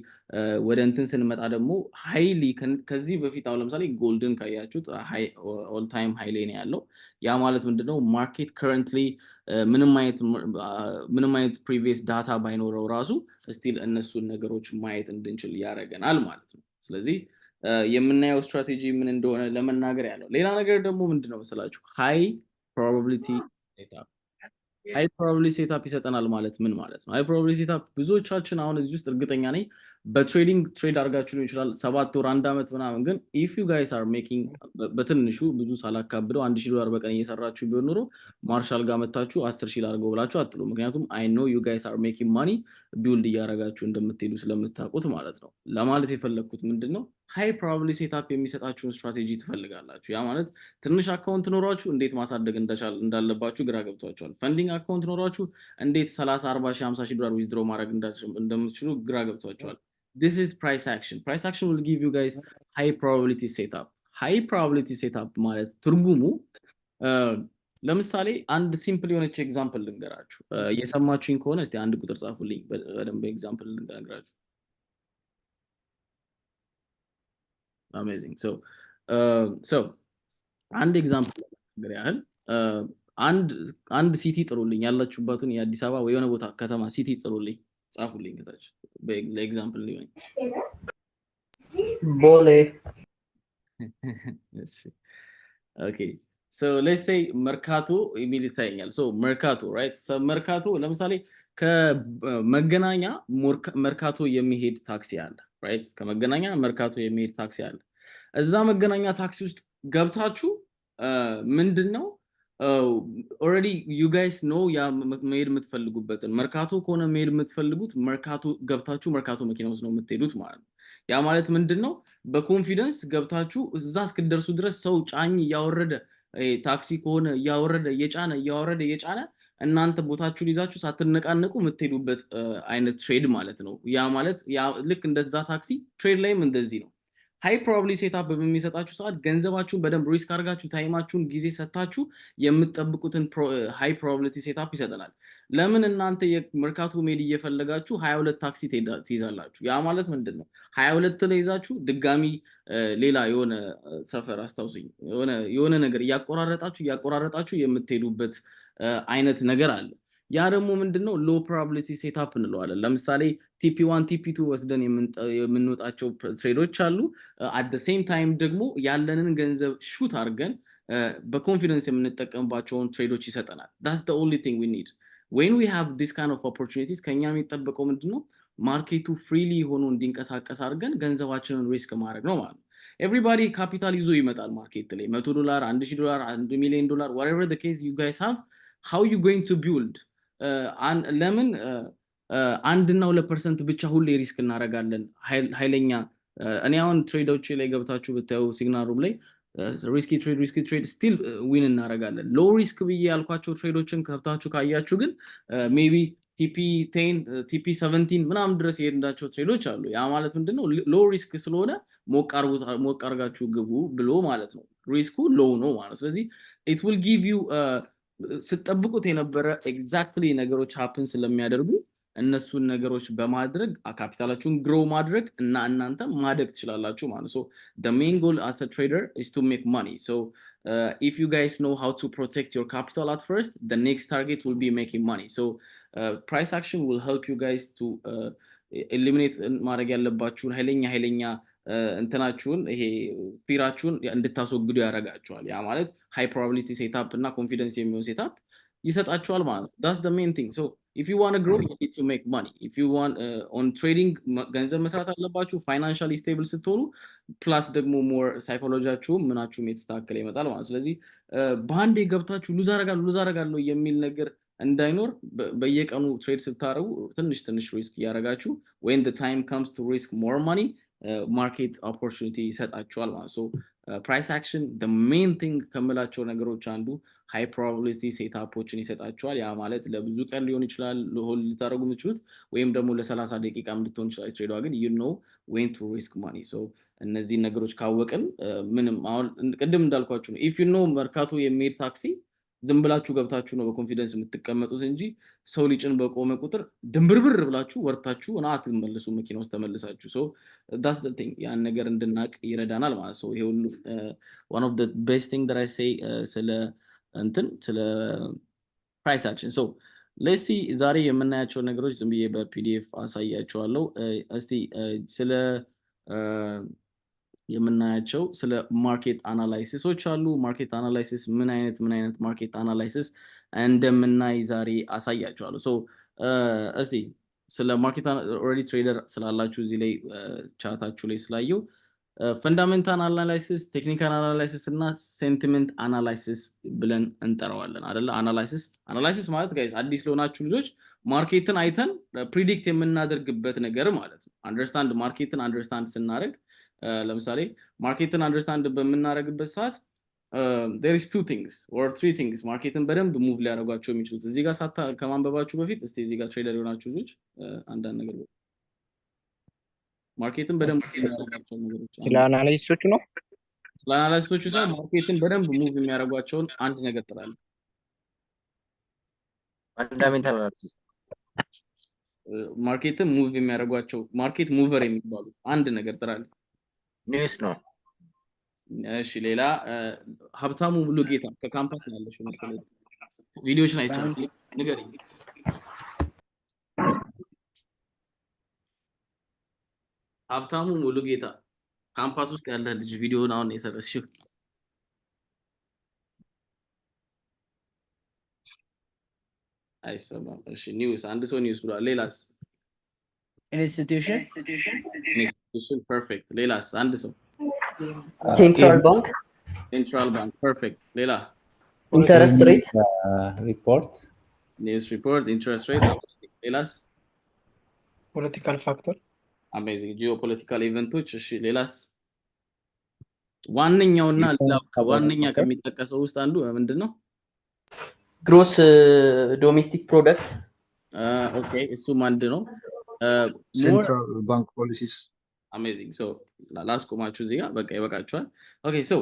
S5: ወደ እንትን ስንመጣ ደግሞ highly ከዚህ በፊት፣ አሁን ለምሳሌ gold ን ካያችሁት all time high ላይ ነው ያለው። ያ ማለት ምንድነው? Market currently ምንም አይነት previous data ባይኖረው ራሱ still እነሱን ነገሮች ማየት እንድንችል ያደርገናል ማለት ነው። ስለዚህ የምናየው ስትራቴጂ ምን እንደሆነ ለመናገር ያለው። ሌላ ነገር ደግሞ ምንድነው መሰላችሁ? High probability setup። High probability setup ይሰጠናል ማለት ምን ማለት ነው? High probability setup፣ ብዙዎቻችን አሁን እዚህ ውስጥ እርግጠኛ ነኝ በ trading trade አድርጋችሁ ሊሆን ይችላል 7 ወር፣ አንድ ዓመት ምናምን። ግን if you guys are making በትንሹ፣ ብዙ ሳላካብደው፣ 1000 ዶላር በቀን እየሰራችሁ ቢሆን ኖሮ ማርሻል ጋር መታችሁ 10,000 ላድርገው ብላችሁ አትሉ። ምክንያቱም I know you guys are making money፣ build እያደረጋችሁ እንደምትሄዱ ስለምታውቁት ማለት ነው። ለማለት የፈለግኩት ምንድን ነው? High probability setup የሚሰጣችሁን ስትራቴጂ ትፈልጋላችሁ። ያ ማለት ትንሽ account ኖሯችሁ እንዴት ማሳደግ እንዳለባችሁ ግራ ገብቷችኋል። Funding account ኖሯችሁ እንዴት 30፣ 40 ሺህ፣ 50 ሺህ ዶላር withdraw ማድረግ እንደምትችሉ ግራ ገብቷችኋል። This is price action. Price action will give you guys high probability setup. High probability setup ማለት ትርጉሙ ለምሳሌ አንድ simple የሆነች example ልንገራችሁ። እየሰማችሁኝ ከሆነ እስቲ አንድ ቁጥር ጻፉልኝ። በደንብ example ልንገራችሁ። Amazing. So አንድ example ለመናገር ያህል አንድ city ጥሩልኝ። ያላችሁባትን የአዲስ አበባ ወይ የሆነ ቦታ ከተማ city ጥሩልኝ፣ ጻፉልኝ ከታች ለ example እንዲሆን።
S12: ቦሌ።
S5: Okay, so let's say መርካቶ የሚል ይታየኛል። So መርካቶ፣ right? መርካቶ ለምሳሌ ከመገናኛ መርካቶ የሚሄድ ታክሲ አለ፣ right? ከመገናኛ መርካቶ የሚሄድ ታክሲ አለ። እዛ መገናኛ ታክሲ ውስጥ ገብታችሁ ምንድን ነው፣ already you guys know ያ መሄድ የምትፈልጉበትን። መርካቶ ከሆነ መሄድ የምትፈልጉት መርካቶ ገብታችሁ መርካቶ መኪና ውስጥ ነው የምትሄዱት ማለት ነው። ያ ማለት ምንድን ነው? በ confidence ገብታችሁ እዛ እስክትደርሱ ድረስ ሰው ጫኝ እያወረደ፣ ታክሲ ከሆነ እያወረደ እየጫነ፣ እያወረደ እየጫነ፣ እናንተ ቦታችሁን ይዛችሁ ሳትነቃነቁ የምትሄዱበት አይነት trade ማለት ነው። ያ ማለት ልክ እንደዛ ታክሲ trade ላይም እንደዚህ ነው። High probability setup በሚሰጣችሁ ሰዓት ገንዘባችሁን በደንብ risk አድርጋችሁ፣ time ኣችሁን ጊዜ ሰጥታችሁ የምትጠብቁትን high probability setup ይሰጠናል። ለምን እናንተ የመርካቶ መሄድ እየፈለጋችሁ 22 ታክሲ ትይዛላችሁ? ያ ማለት ምንድን ነው? 22 ላይ ይዛችሁ ድጋሚ ሌላ የሆነ ሰፈር አስታውሱኝ፣ የሆነ ነገር እያቆራረጣችሁ እያቆራረጣችሁ የምትሄዱበት አይነት ነገር አለ። ያ ደግሞ ምንድን ነው? Low probability setup እንለዋለን። ለምሳሌ TP 1፣ TP 2 ወስደን የምንወጣቸው trade ኦች አሉ። At same time ደግሞ ያለንን ገንዘብ shoot አድርገን በ confidence የምንጠቀምባቸውን trade ኦች ይሰጠናል። That's the only thing we need when we have this kind of opportunities። ከኛ የሚጠበቀው ምንድን ነው? Market ኡ freely ሆኖ እንዲንቀሳቀስ አድርገን ገንዘባችንን risk ማድረግ ነው ማለት ነው። Everybody capital ይዞ ይመጣል market ላይ፣ 100 ዶላር፣ 1000 ዶላር፣ 1 ሚሊዮን ዶላር፣ whatever the case you guys have. How you going to build? ለምን 1 እና 2% ብቻ ሁሌ risk እናደርጋለን? ኃይለኛ እኔ አሁን trade ኦች ላይ ገብታችሁ ብታዩ signal room ላይ risky trade፣ risky trade still win እናደርጋለን። Low risk ብዬ ያልኳቸው trade ኦችን ገብታችሁ ካያችሁ ግን maybe TP 10፣ TP 17 ምናምን ድረስ የሄድናቸው trade ኦች አሉ። ያ ማለት ምንድነው? Low risk ስለሆነ ሞቅ አርጋችሁ ግቡ ብሎ ማለት ነው። Risk ኩ low ነው ማለት ነው። ስለዚህ it will give you ስትጠብቁት የነበረ exactly ነገሮች happen ስለሚያደርጉ እነሱን ነገሮች በማድረግ ካፒታላችሁን grow ማድረግ እና እናንተ ማደግ ትችላላችሁ ማለት ነው። So the main goal as a trader is to make money. So if you guys know how to protect your capital at first, the next target will be making money. So price action will help you guys to eliminate ማድረግ ያለባችሁን ኃይለኛ ኃይለኛ እንትናችሁን፣ ይሄ fear ኣችሁን እንድታስወግዱ ያደርጋችኋል። ያ ማለት high probability setup እና confidence የሚሆን setup ይሰጣችኋል ማለት ነው። That's the main thing. So if you wanna grow, you need to make money. If you want on trading ገንዘብ መስራት አለባችሁ። Financially stable ስትሆኑ plus ደግሞ more psychology ያችሁም ምናችሁም የተስተካከለ ይመጣል ማለት ነው። ስለዚህ በአንዴ ገብታችሁ lose አረጋለሁ፣ lose አረጋለሁ የሚል ነገር እንዳይኖር በየቀኑ trade ስታደርጉ ትንሽ ትንሽ risk እያደረጋችሁ when the time comes to risk more money, market opportunity ይሰጣችኋል ማለት። So price action, the main thing ከምላቸው ነገሮች አንዱ high probability setup ኦችን ይሰጣችኋል። ያ ማለት ለብዙ ቀን ሊሆን ይችላል hold ልታደርጉ የምትችሉት ወይም ደግሞ ለ30 ደቂቃ ልትሆን ይችላል trade ዷ፣ ግን you know when to risk money. So እነዚህን ነገሮች ካወቅን ምንም አሁን ቅድም እንዳልኳችሁ ነው። If you know መርካቶ የሚሄድ ታክሲ ዝም ብላችሁ ገብታችሁ ነው በ confidence የምትቀመጡት እንጂ ሰው ሊጭን በቆመ ቁጥር ድንብርብር ብላችሁ ወርታችሁ እና አትመልሱ መኪና ውስጥ ተመልሳችሁ። So that's the thing፣ ያን ነገር እንድናቅ ይረዳናል ማለት ነው። ይሄ ሁሉ one of the best thing that I say ስለ እንትን ስለ price action። So let's see፣ ዛሬ የምናያቸው ነገሮች ዝም ብዬ በ PDF አሳያችኋለሁ። እስቲ ስለ የምናያቸው ስለ market analysis ኦች አሉ። Market analysis ምን አይነት market analysis እንደምናይ ዛሬ አሳያችኋለሁ። So እስቲ ስለ market already trader ስላላችሁ እዚህ ላይ chat ኣችሁ ላይ ስላየው fundamental analysis፣ technical analysis እና sentiment analysis ብለን እንጠራዋለን አደለ? Analysis ማለት guys፣ አዲስ ለሆናችሁ ልጆች market ን አይተን predict የምናደርግበት ነገር ማለት ነው። Understand market ን understand ስናደርግ፣ ለምሳሌ market ን understand በምናደርግበት ሰዓት there is two things or three things market ን በደንብ move ሊያደርጓቸው የሚችሉት። እዚህ ጋር ሳታ ከማንበባችሁ በፊት እስቲ እዚህ ጋር trader የሆናችሁ ልጆች አንዳንድ ነገር market ን በደንብ move የሚያደርጓቸው ነገሮች።
S10: ስለ analysis ኦቹ ነው።
S5: ስለ analysis ኦቹ ሳይሆን market ን በደንብ move የሚያደርጓቸውን አንድ ነገር ጥራለ።
S4: Fundamental analysis።
S5: Market ን move የሚያደርጓቸው፣ market mover የሚባሉት አንድ ነገር ጥራለ።
S4: News ነው።
S5: እሺ፣ ሌላ ሀብታሙ ሙሉጌታ ከካምፓስ ነው ያለሽው መሰለኝ። ቪዲዮዎችን አይቻለሁ። ንገሪኝ። ሀብታሙ ሙሉጌታ ካምፓስ ውስጥ ያለ ልጅ፣ ቪዲዮውን አሁን የሰረችው። አይሰማም። እሺ፣ news፣ አንድ ሰው news ብሏል። ሌላስ?
S16: Institution.
S5: Institution, perfect። ሌላስ? አንድ ሰው።
S12: Central bank.
S5: Central bank, perfect። ሌላ?
S12: Interest rate.
S17: Report.
S5: News report, interest rate። ሌላስ?
S15: Political factor.
S5: Amazing፣ geopolitical event ኦች። እሺ፣ ሌላስ? ዋነኛውና ሌላው ዋነኛ ከሚጠቀሰው ውስጥ አንዱ ምንድን ነው?
S12: Gross domestic product.
S5: Okay፣ እሱም አንድ ነው። More
S13: Central bank policies.
S5: Amazing። So ላስቆማችሁ እዚህ ጋር፣ በቃ ይበቃችኋል። Okay, so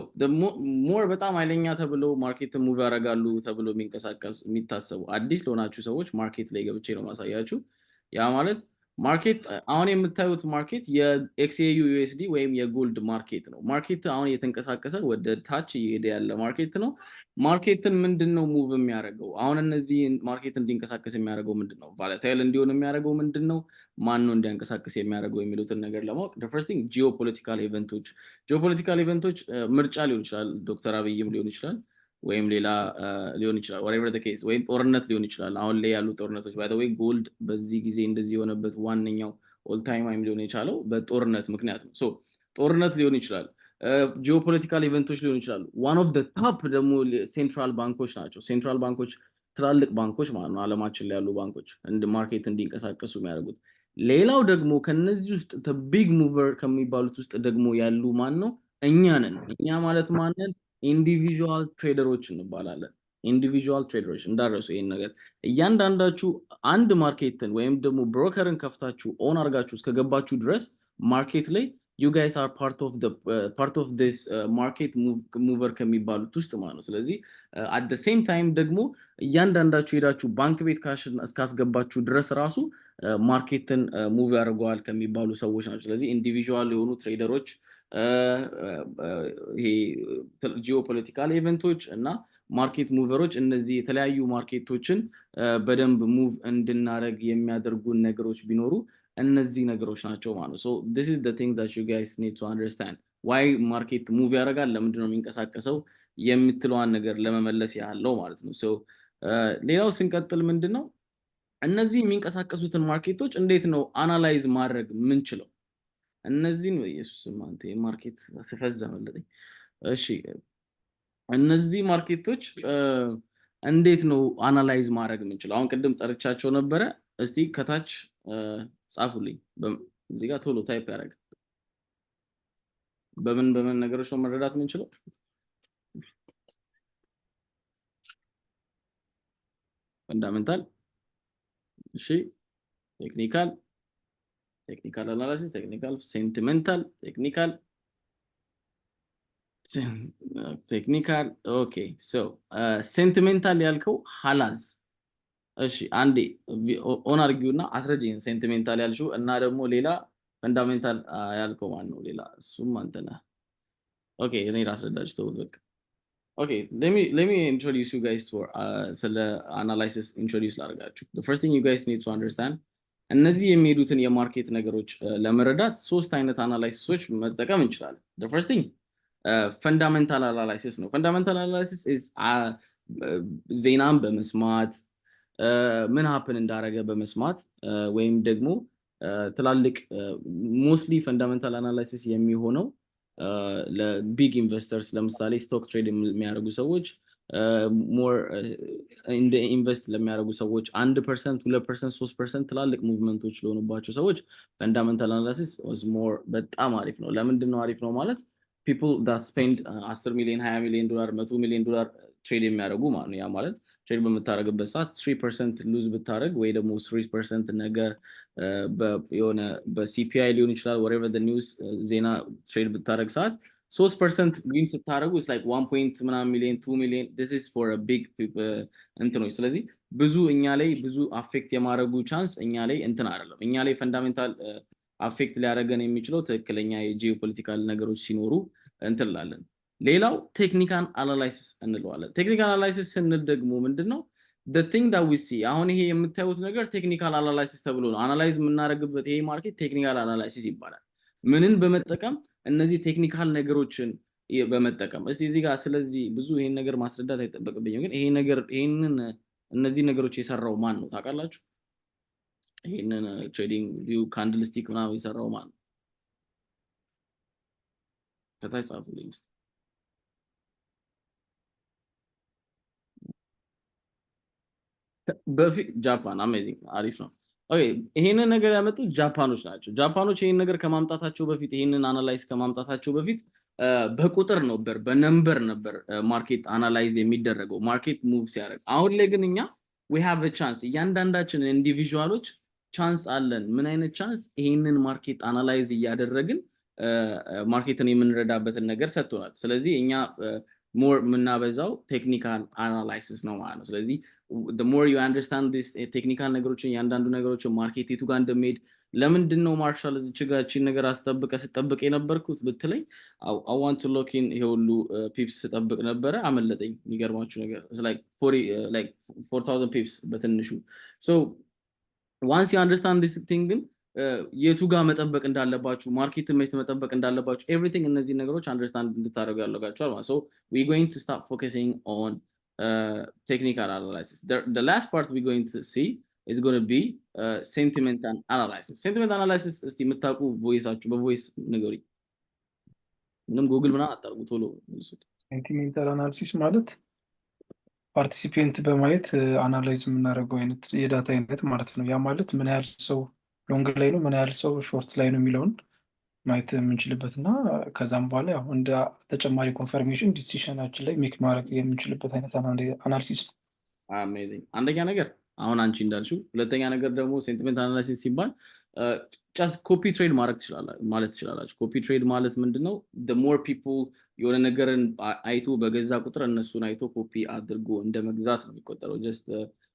S5: more በጣም ኃይለኛ ተብሎ market ን move ያደርጋሉ ተብሎ የሚንቀሳቀስ የሚታሰቡ፣ አዲስ ለሆናችሁ ሰዎች market ላይ ገብቼ ነው ማሳያችሁ። ያ ማለት market አሁን የምታዩት market የ XAU USD ወይም የ gold market ነው። Market አሁን እየተንቀሳቀሰ ወደ ታች እየሄደ ያለ market ነው። Market ን ምንድን ነው move የሚያደርገው? አሁን እነዚህ market እንዲንቀሳቀስ የሚያደርገው ምንድን ነው? Volatile እንዲሆን የሚያደርገው ምንድን ነው? ማን ነው እንዲያንቀሳቅስ የሚያደርገው የሚሉትን ነገር ለማወቅ first thing geopolitical event ኦች። Geopolitical event ኦች ምርጫ ሊሆን ይችላል፣ ዶክተር አብይም ሊሆን ይችላል፣ ወይም ሌላ ሊሆን ይችላል፣ whatever the case፣ ወይም ጦርነት ሊሆን ይችላል። አሁን ላይ ያሉ ጦርነቶች፣ by the way gold በዚህ ጊዜ እንደዚህ የሆነበት ዋነኛው all time high ም ሊሆን የቻለው በጦርነት ምክንያት ነው። So ጦርነት ሊሆን ይችላል፣ geopolitical event ኦች ሊሆን ይችላሉ። One of the top ደግሞ central ባንኮች ናቸው። Central ባንኮች፣ ትላልቅ ባንኮች ማለት ነው፣ አለማችን ላይ ያሉ ባንኮች እንደ market እንዲንቀሳቀሱ የሚያደርጉት። ሌላው ደግሞ ከነዚህ ውስጥ big mover ከሚባሉት ውስጥ ደግሞ ያሉ ማን ነው? እኛ ነን። እኛ ማለት ማንን? Individual trader ኦች እንባላለን። Individual trader ኦች እንዳትረሱ ይሄን ነገር። እያንዳንዳችሁ አንድ market ን ወይም ደግሞ broker ን ከፍታችሁ on አድርጋችሁ እስከገባችሁ ድረስ market ላይ You guys are part of this market mover ከሚባሉት ውስጥ ማለት ነው። ስለዚህ at the same time ደግሞ እያንዳንዳችሁ ሄዳችሁ ባንክ ቤት cash እስካስገባችሁ ድረስ ራሱ market ን move ያደርገዋል ከሚባሉ ሰዎች ናቸው። ስለዚህ individual የሆኑ trader ኦች፣ ይሄ geopolitical event ኦች እና market mover ኦች፣ እነዚህ የተለያዩ market ኦችን በደንብ move እንድናደርግ የሚያደርጉን ነገሮች ቢኖሩ እነዚህ ነገሮች ናቸው ማለት ነው። So this is the thing that you guys need to understand: why market move ያደርጋል፣ ለምንድን ነው የሚንቀሳቀሰው የምትለዋን ነገር ለመመለስ ያለው ማለት ነው። So ሌላው ስንቀጥል ምንድን ነው፣ እነዚህ የሚንቀሳቀሱትን market ኦች እንዴት ነው analyze ማድረግ ምንችለው? እነዚህን፣ ኢየሱስ አንተ market ስፈዝ አመለጠኝ። እሺ፣ እነዚህ market ኦች እንዴት ነው analyze ማድረግ የምንችለው? አሁን ቅድም ጠርቻቸው ነበረ። እስቲ ከታች ጻፉልኝ። እዚህ ጋር ቶሎ type ያደርግ። በምን በምን ነገሮች ነው መረዳት የምንችለው? Fundamental፣ እሺ፣ technical፣ technical analysis፣ technical፣ sentimental፣ technical፣ technical። Okay, so sentimental ያልከው ሀላዝ፣ እሺ፣ አንዴ on አድርጊውና አስረጂኝ። Sentimental ያልሽው እና ደግሞ ሌላ fundamental ያልከው ማን ነው? ሌላ እሱም አንተ ነህ። Okay፣ እኔ ላስረዳችሁ፣ ተውት በቃ። Okay, let me introduce you guys for ስለ analysis introduce ላድርጋችሁ። The first thing you guys need to understand፣ እነዚህ የሚሄዱትን የ market ነገሮች ለመረዳት ሶስት አይነት analysis ኦች መጠቀም እንችላለን። The first thing fundamental analysis ነው። Fundamental analysis is ዜናን በመስማት፣ ምን happen እንዳደረገ በመስማት፣ ወይም ደግሞ ትላልቅ፣ mostly fundamental analysis የሚሆነው ለ big investors፣ ለምሳሌ stock trade የሚያደርጉ ሰዎች፣ more እንደ invest ለሚያደርጉ ሰዎች፣ 1%፣ 2%፣ 3% ትላልቅ movement ኦች ለሆኑባቸው ሰዎች fundamental analysis more በጣም አሪፍ ነው። ለምንድን ነው አሪፍ ነው ማለት? People that spend 10 ሚሊዮን፣ 20 ሚሊዮን ዶላር፣ 100 ሚሊዮን ዶላር trade የሚያደርጉ ማለት ነው። ያ ማለት trade በምታደርግበት ሰዓት 3% lose ብታደርግ ወይ ደግሞ 3% ነገ የሆነ በ CPI ሊሆን ይችላል፣ whatever news ዜና trade ብታደርግ ሰዓት 3% win ስታደርጉ it's like one point ምናምን ሚሊዮን፣ 2 million. This is for big እንትኖች። ስለዚህ ብዙ እኛ ላይ ብዙ affect የማድረጉ chance እኛ ላይ እንትን አይደለም። እኛ ላይ fundamental affect ሊያደርገን የሚችለው ትክክለኛ የ geopolitical ነገሮች ሲኖሩ እንትን እንላለን። ሌላው technical analysis እንለዋለን። Technical analysis ስንል ደግሞ ምንድን ነው? The thing that we see፣ አሁን ይሄ የምታዩት ነገር technical analysis ተብሎ ነው analyze የምናደርግበት። ይሄ market technical analysis ይባላል። ምንን በመጠቀም? እነዚህ technical ነገሮችን በመጠቀም። እስቲ እዚህ ጋር ስለዚህ ብዙ ይሄን ነገር ማስረዳት አይጠበቅብኝም፣ ግን ይሄ ነገር ይሄንን እነዚህ ነገሮች የሰራው ማን ነው ታውቃላችሁ? ይሄንን TradingView candlestick ምናምን የሰራው ማን ነው? ከታች ጻፉልኝ እስኪ። በፊት ጃፓን፣ amazing፣ አሪፍ ነው። Okay፣ ይሄንን ነገር ያመጡት ጃፓኖች ናቸው። ጃፓኖች ይሄን ነገር ከማምጣታቸው በፊት፣ ይሄንን analyze ከማምጣታቸው በፊት በቁጥር ነበር፣ በ number ነበር market analyze የሚደረገው፣ market move ሲያደርግ። አሁን ላይ ግን እኛ we have a chance፣ እያንዳንዳችን individual ኦች chance አለን። ምን አይነት chance? ይሄንን market analyze እያደረግን market ን የምንረዳበትን ነገር ሰጥቶናል። ስለዚህ እኛ more የምናበዛው technical analysis ነው ማለት ነው። ስለዚህ the more you understand this technical ነገሮችን፣ እያንዳንዱ ነገሮችን፣ market የቱ ጋር እንደሚሄድ፣ ለምንድን ነው ማርሻል እዚች ጋር እቺን ነገር አስጠብቀ ስጠብቅ የነበርኩት ብትለኝ፣ I want to lock in። ይሄ ሁሉ pips ስጠብቅ ነበረ፣ አመለጠኝ። የሚገርማችሁ ነገር like 40 like 4000 pips በትንሹ። So once you understand this thing ግን የቱ ጋር መጠበቅ እንዳለባችሁ፣ market መች መጠበቅ እንዳለባችሁ፣ everything እነዚህ ነገሮች understand እንድታደርጉ ያደርጋችኋል ማለት። So we going to start focusing on technical analysis. The last part we're going to see is going to be sentiment analysis. Sentiment analysis እስቲ የምታውቁ voice ኣችሁ በ voice ንገሩኝ። ምንም ጉግል ምናምን አታርጉ፣ ቶሎ መልሱት።
S15: Sentimental analysis ማለት participant በማየት analyze የምናደርገው አይነት የ data አይነት ማለት ነው። ያ ማለት ምን ያህል ሰው long ላይ ነው፣ ምን ያህል ሰው short ላይ ነው የሚለውን ማየት የምንችልበት እና ከዛም በኋላ ያው እንደ ተጨማሪ confirmation decision ኣችን ላይ make ማድረግ የምንችልበት አይነት analysis ነው።
S5: Amazing። አንደኛ ነገር አሁን አንቺ እንዳልሽው፣ ሁለተኛ ነገር ደግሞ sentiment analysis ሲባል Just copy trade ማድረግ ማለት ትችላላችሁ። Copy trade ማለት ምንድን ነው? More people የሆነ ነገርን አይቶ በገዛ ቁጥር እነሱን አይቶ ኮፒ አድርጎ እንደ መግዛት ነው የሚቆጠረው። Just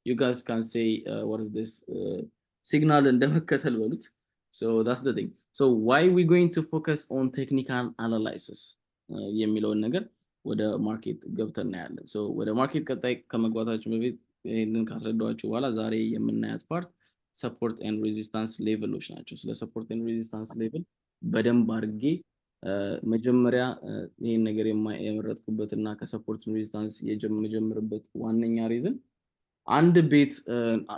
S5: you guys can say what is this signal እንደመከተል በሉት። So that's the thing. So why we going to focus on technical analysis የሚለውን ነገር ወደ market ገብተን እናያለን። So ወደ market ቀጣይ ከመግባታችን በፊት ይህንን ካስረዳኋችሁ በኋላ ዛሬ የምናያት part support and resistance level ኦች ናቸው። ስለ support and resistance level በደንብ አድርጌ መጀመሪያ ይህን ነገር የመረጥኩበት እና ከ support resistance የምጀምርበት ዋነኛ reason አንድ ቤት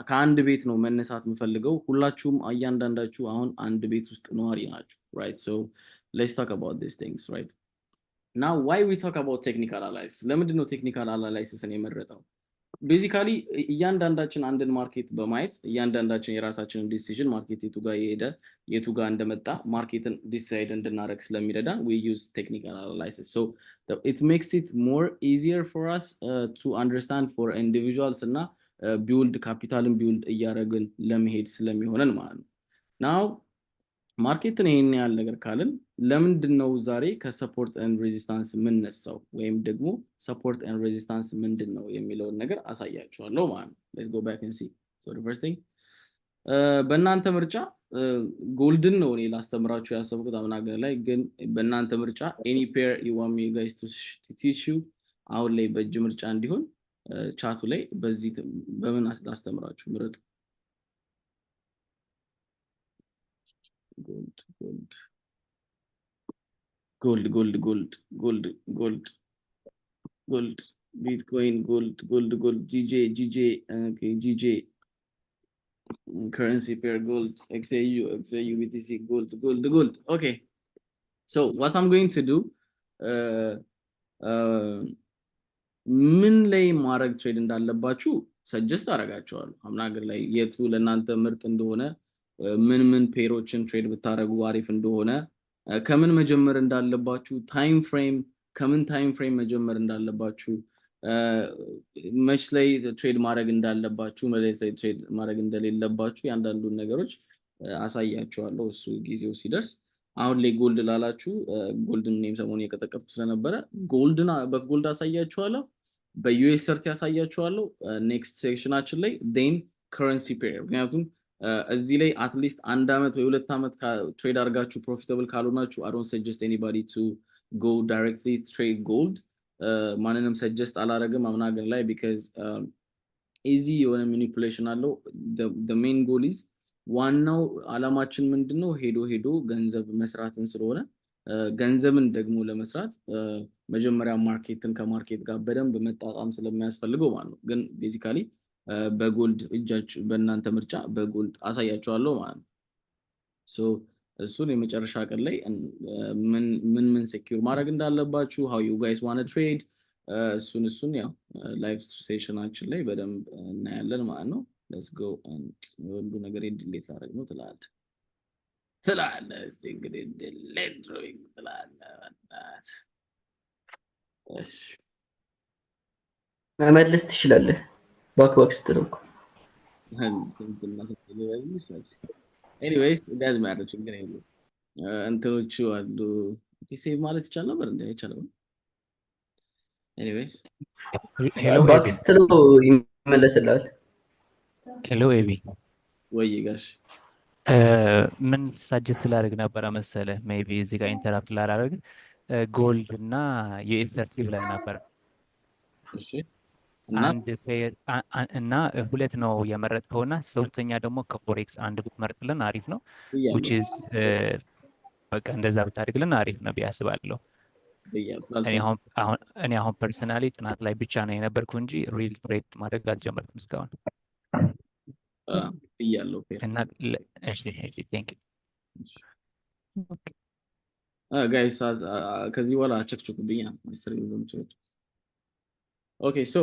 S5: ከአንድ ቤት ነው መነሳት የምፈልገው። ሁላችሁም እያንዳንዳችሁ አሁን አንድ ቤት ውስጥ ነዋሪ ናችሁ፣ right? So let's talk about these things right now. Why we talk about technical analysis? ለምንድን ነው technical analysis ን የመረጠው? Basically እያንዳንዳችን አንድን market በማየት እያንዳንዳችን የራሳችንን decision market የቱ ጋር የሄደ የቱ ጋር እንደመጣ market ን decide እንድናደርግ ስለሚረዳ we use technical analysis. So it makes it more easier for us to understand for individuals እና build capital ን build እያደረግን ለመሄድ ስለሚሆነን ማለት ነው። Now market ን ይህን ያህል ነገር ካልን ለምንድን ነው ዛሬ ከ support and resistance የምነሳው ወይም ደግሞ support and resistance ምንድን ነው የሚለውን ነገር አሳያችኋለሁ ማለት ነው። Let's go back and see. So the first thing በእናንተ ምርጫ gold ን ነው እኔ ላስተምራችሁ ያሰብኩት አምናገር ላይ፣ ግን በእናንተ ምርጫ any pair you want me guys to teach you አሁን ላይ በእጅ ምርጫ እንዲሆን ቻቱ ላይ በዚህ በምን ላስተምራችሁ ምረጡ። Gold, gold, gold, gold, gold, gold, gold, gold, Bitcoin, gold, gold, gold, GJ, GJ, okay, GJ, currency pair gold, XAU, XAU, BTC, gold, gold, gold. Okay, so what I'm going to do, ምን ላይ ማድረግ trade እንዳለባችሁ suggest አደርጋችኋለሁ። አምናገር ላይ የቱ ለእናንተ ምርጥ እንደሆነ፣ ምን ምን pair ኦችን trade ብታደርጉ አሪፍ እንደሆነ፣ ከምን መጀመር እንዳለባችሁ፣ time frame ከምን time frame መጀመር እንዳለባችሁ፣ መች ላይ trade ማድረግ እንዳለባችሁ፣ መች ላይ trade ማድረግ እንደሌለባችሁ ያንዳንዱን ነገሮች አሳያችኋለሁ እሱ ጊዜው ሲደርስ። አሁን ላይ gold ላላችሁ gold ን እኔም ሰሞኑን የቀጠቀጥኩ ስለነበረ gold ን በ gold አሳያችኋለሁ፣ በ US 30 አሳያችኋለሁ next session ኣችን ላይ፣ then currency pair። ምክንያቱም እዚህ ላይ at least አንድ ዓመት ወይ 2 ዓመት trade አድርጋችሁ profitable ካልሆናችሁ I don't suggest anybody to go directly trade gold። ማንንም suggest አላረግም አምናገር ላይ because easy የሆነ manipulation አለው። Main goal is ዋናው አላማችን ምንድን ነው? ሄዶ ሄዶ ገንዘብ መስራትን ስለሆነ ገንዘብን ደግሞ ለመስራት መጀመሪያ market ን ከ market ጋር በደንብ መጣጣም ስለሚያስፈልገው ማለት ነው። ግን basically በ gold እጃችሁ በእናንተ ምርጫ በ gold አሳያችኋለሁ ማለት ነው። So እሱን የመጨረሻ ቀን ላይ ምን ምን secure ማድረግ እንዳለባችሁ፣ how you guys wanna trade፣ እሱን ያው live session ኣችን ላይ በደንብ እናያለን ማለት ነው። Let's go. ሁሉ ነገር delete ላደርግ ነው ትላለህ ትላለህ። እስኪ እንግዲህ delete drawing ትላለህ። በእናትህ እሺ።
S12: መመለስ ትችላለህ። Back back ስትለው እኮ።
S5: ስንትና ስንት ሊበልሽ። Anyways doesn't matter፣ ችግር የለውም። እንትኖቹ አሉ። Save ማለት ይቻል ነበር እንዴ? አይቻልም። Anyways
S14: Hello
S12: Back
S14: ኤቢ።
S12: ስትለው ይመለስልሃል።
S14: Hello ኤቢ።
S5: ወይ ጋሽ።
S14: ምን suggest ላደርግ ነበረ መሰለህ? Maybe እዚህ ጋር interrupt ላላደርግ፣ gold እና US 30 ብለህ ነበር።
S5: እሺ እና
S14: አንድ pair እና ሁለት ነው የመረጥከው እና ሶስተኛ ደግሞ ከ forex አንድ ብትመርጥልን አሪፍ ነው። Which
S5: ብያለሁ
S14: is በቃ እንደዛ ብታደርግልን አሪፍ ነው ብዬ አስባለሁ።
S5: ብያለሁ
S14: እኔ
S5: ስላልሰማሁ
S14: አሁን personally ጥናት ላይ ብቻ ነው የነበርኩ እንጂ real trade ማድረግ አልጀመርኩም እስካሁን።
S5: ብያለሁ pair
S14: እና እሺ፣ thank
S5: Guys፣ ከዚህ በኋላ አቸክቸኩብኛ መሰለኝ በምችለው። Okay, so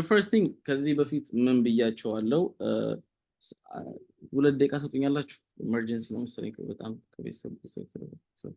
S5: first thing ከዚህ በፊት ምን ብያቸዋለሁ? 2 ደቂቃ ሰጡኛላችሁ። Emergency ነው መሰለኝ በጣም ከቤተሰብ so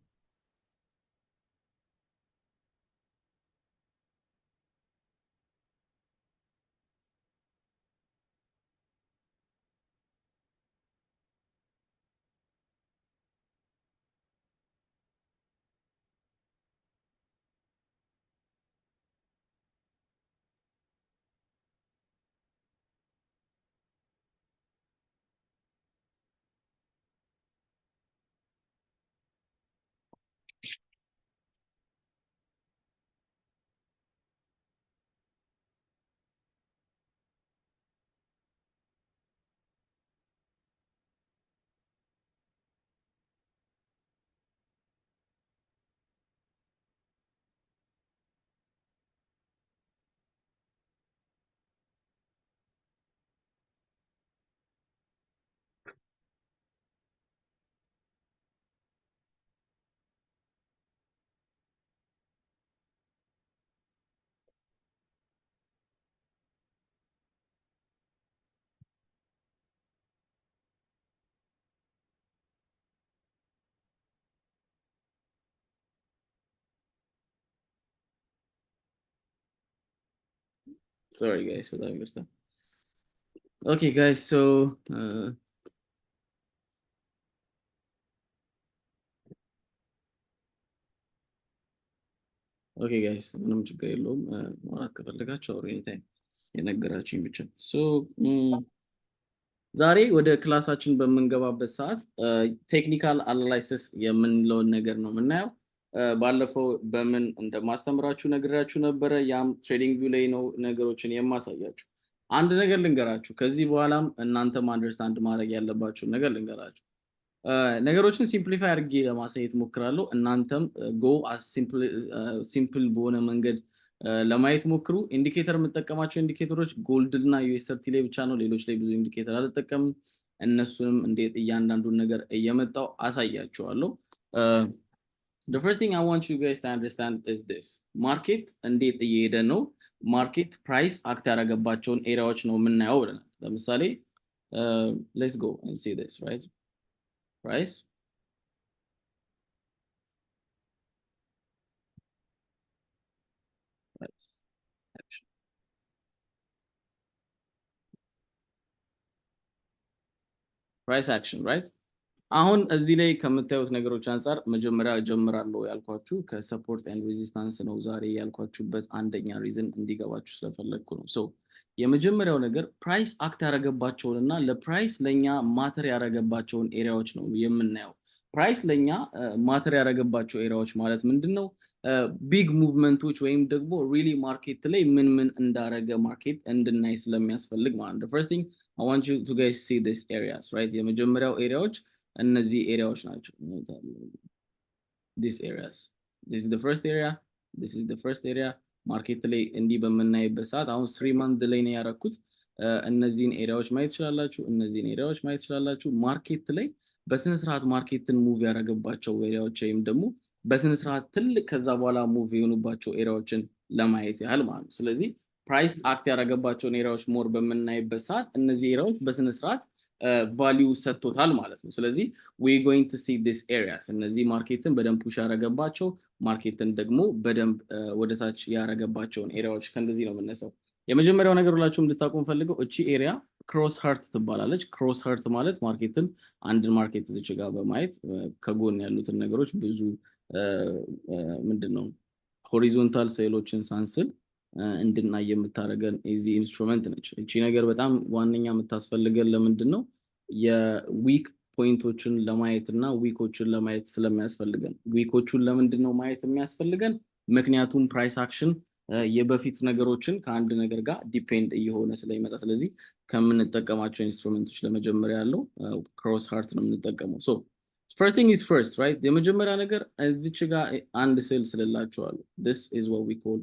S5: Sorry guys፣ በጣም ይቅርታ። Okay guys, so okay guys፣ ምንም ችግር የለውም። ማውራት ከፈለጋችሁ አውሩ anytime፣ የነገራችሁኝ ብቻ። So ዛሬ ወደ class ኣችን በምንገባበት ሰዓት technical analysis የምንለውን ነገር ነው የምናየው። ባለፈው በምን እንደማስተምራችሁ ነግራችሁ ነበረ። ያም TradingView ላይ ነው ነገሮችን የማሳያችሁ። አንድ ነገር ልንገራችሁ፣ ከዚህ በኋላም እናንተም understand ማድረግ ያለባችሁን ነገር ልንገራችሁ። ነገሮችን simplify አድርጌ ለማሳየት ሞክራለሁ። እናንተም go simple በሆነ መንገድ ለማየት ሞክሩ። Indicator የምጠቀማቸው indicator ኦች gold እና US 30 ላይ ብቻ ነው። ሌሎች ላይ ብዙ indicator አልጠቀምም። እነሱንም እንዴት እያንዳንዱን ነገር እየመጣው አሳያችኋለሁ። The first thing I want you guys to understand is this: market እንዴት እየሄደ ነው፣ market price act ያደረገባቸውን area ዎች ነው የምናየው ብለናል። ለምሳሌ let's go and see this, right? Price action, price action, right? አሁን እዚህ ላይ ከምታዩት ነገሮች አንጻር መጀመሪያ ጀምራለሁ ያልኳችሁ ከ support and resistance ነው። ዛሬ ያልኳችሁበት አንደኛ reason እንዲገባችሁ ስለፈለግኩ ነው። So የመጀመሪያው ነገር price act ያደረገባቸውን እና ለ price ለእኛ matter ያደረገባቸውን area ዎች ነው የምናየው። Price ለእኛ matter ያደረገባቸው area ዎች ማለት ምንድን ነው? Big movement ኦች ወይም ደግሞ really market ላይ ምን ምን እንዳረገ market እንድናይ ስለሚያስፈልግ ማለት ነው። First thing I want you to guys see this areas, right? የመጀመሪያው area ዎች እነዚህ area ዎች ናቸው። This areas, this is the first area, this is the first area። Market ላይ እንዲህ በምናይበት ሰዓት አሁን 3 month ላይ ነው ያደረኩት። እነዚህን area ዎች ማየት ትችላላችሁ። እነዚህን area ዎች ማየት ትችላላችሁ። Market ላይ በስነ ስርዓት market ን move ያደረገባቸው area ዎች ወይም ደግሞ በስነ ስርዓት ትልቅ ከዛ በኋላ move የሆኑባቸው area ዎችን ለማየት ያህል ማለት ነው። ስለዚህ price act ያደረገባቸውን area ዎች more በምናይበት ሰዓት እነዚህ area ዎች በስነ ስርዓት value ሰጥቶታል ማለት ነው። ስለዚህ we going to see this areas፣ እነዚህ market ን በደንብ push ያደረገባቸው፣ market ን ደግሞ በደንብ ወደታች ያደረገባቸውን area ዎች ከእንደዚህ ነው የምነሳው። የመጀመሪያው ነገር ሁላችሁም እንድታውቁ የምፈልገው እቺ area cross heart ትባላለች። Cross heart ማለት market ን አንድን market እዚች ጋር በማየት ከጎን ያሉትን ነገሮች ብዙ ምንድን ነው horizontal ስዕሎችን ሳንስል እንድናይ የምታደርገን easy instrument ነች። እቺ ነገር በጣም ዋነኛ የምታስፈልገን ለምንድን ነው? የ weak point ኦችን ለማየት እና wick ኦችን ለማየት ስለሚያስፈልገን። Wick ኦቹን ለምንድን ነው ማየት የሚያስፈልገን? ምክንያቱም price action የበፊት ነገሮችን ከአንድ ነገር ጋር depend እየሆነ ስለሚመጣ። ስለዚህ ከምንጠቀማቸው instrument ኦች ለመጀመሪያ ያለው cross heart ነው የምንጠቀመው። So first thing is first, right? የመጀመሪያ ነገር እዚች ጋር አንድ ስዕል ስልላችኋለሁ። This is what we call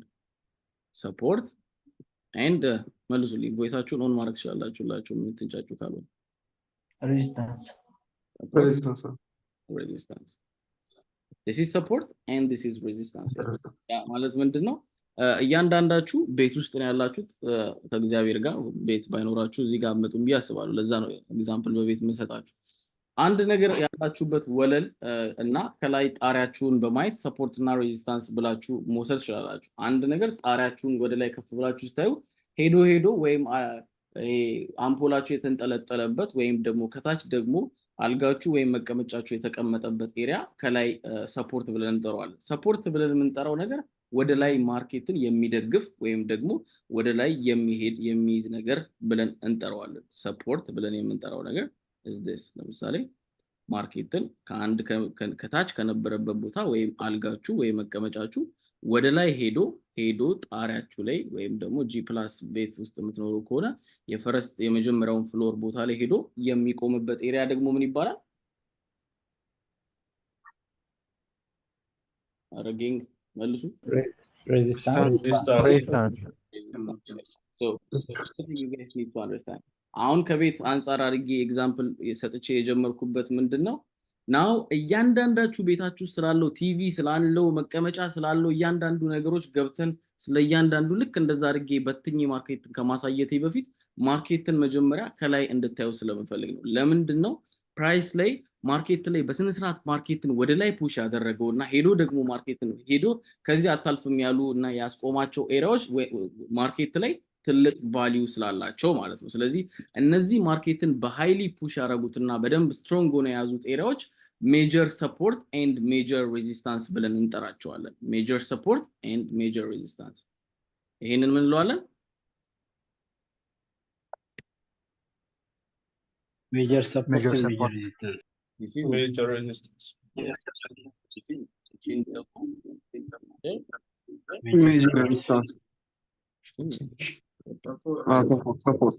S5: support and መልሱልኝ። Voice ኣችሁን on ማድረግ ትችላላችሁ ሁላችሁ የምትንጫጩ ካልሆነ።
S16: Resistance.
S15: Resistance.
S5: Resistance. This is support and this is resistance። ያ ማለት ምንድን ነው? እያንዳንዳችሁ ቤት ውስጥ ነው ያላችሁት ከእግዚአብሔር ጋር። ቤት ባይኖራችሁ እዚህ ጋር አትመጡም ብዬ አስባለሁ። ለዛ ነው example በቤት የምሰጣችሁ። አንድ ነገር ያላችሁበት ወለል እና ከላይ ጣሪያችሁን በማየት support እና resistance ብላችሁ መውሰድ ትችላላችሁ። አንድ ነገር ጣሪያችሁን ወደ ላይ ከፍ ብላችሁ ስታዩ ሄዶ ሄዶ ወይም ይሄ አምፖላችሁ የተንጠለጠለበት ወይም ደግሞ ከታች ደግሞ አልጋችሁ ወይም መቀመጫችሁ የተቀመጠበት area ከላይ support ብለን እንጠራዋለን። Support ብለን የምንጠራው ነገር ወደ ላይ market ን የሚደግፍ ወይም ደግሞ ወደ ላይ የሚሄድ የሚይዝ ነገር ብለን እንጠራዋለን። Support ብለን የምንጠራው ነገር is this። ለምሳሌ market ን ከአንድ ከታች ከነበረበት ቦታ ወይም አልጋችሁ ወይም መቀመጫችሁ ወደ ላይ ሄዶ ሄዶ ጣሪያችሁ ላይ ወይም ደግሞ G+ ቤት ውስጥ የምትኖሩ ከሆነ የ first የመጀመሪያውን floor ቦታ ላይ ሄዶ የሚቆምበት area ደግሞ ምን ይባላል? አረጌንግ መልሱ።
S8: Resistance.
S5: Resistance. So, you guys need to understand. አሁን ከቤት አንጻር አድርጌ example ሰጥቼ የጀመርኩበት ምንድን ነው? Now እያንዳንዳችሁ ቤታችሁ ስላለው ቲቪ፣ ስላለው መቀመጫ፣ ስላለው እያንዳንዱ ነገሮች ገብተን ስለ እያንዳንዱ ልክ እንደዛ አድርጌ በትኜ market ን ከማሳየቴ በፊት market ን መጀመሪያ ከላይ እንድታዩ ስለምፈልግ ነው። ለምንድን ነው price ላይ market ላይ በስነ ስርዓት market ን ወደ ላይ push ያደረገው እና ሄዶ ደግሞ market ን ሄዶ ከዚህ አታልፍም ያሉ እና ያስቆማቸው area ዎች market ላይ ትልቅ value ስላላቸው ማለት ነው። ስለዚህ እነዚህ market ን በ highly push ያደረጉትና በደንብ strong ሆነ የያዙት area ዎች major support and major resistance ብለን እንጠራቸዋለን። Major support and major resistance። ይሄንን ምን እንለዋለን?
S17: Major support
S18: Major
S17: and major
S18: support.
S17: Resistance.
S5: This is
S18: Major resistance.
S5: እቺን ደግሞ
S18: Major resistance. Support, support.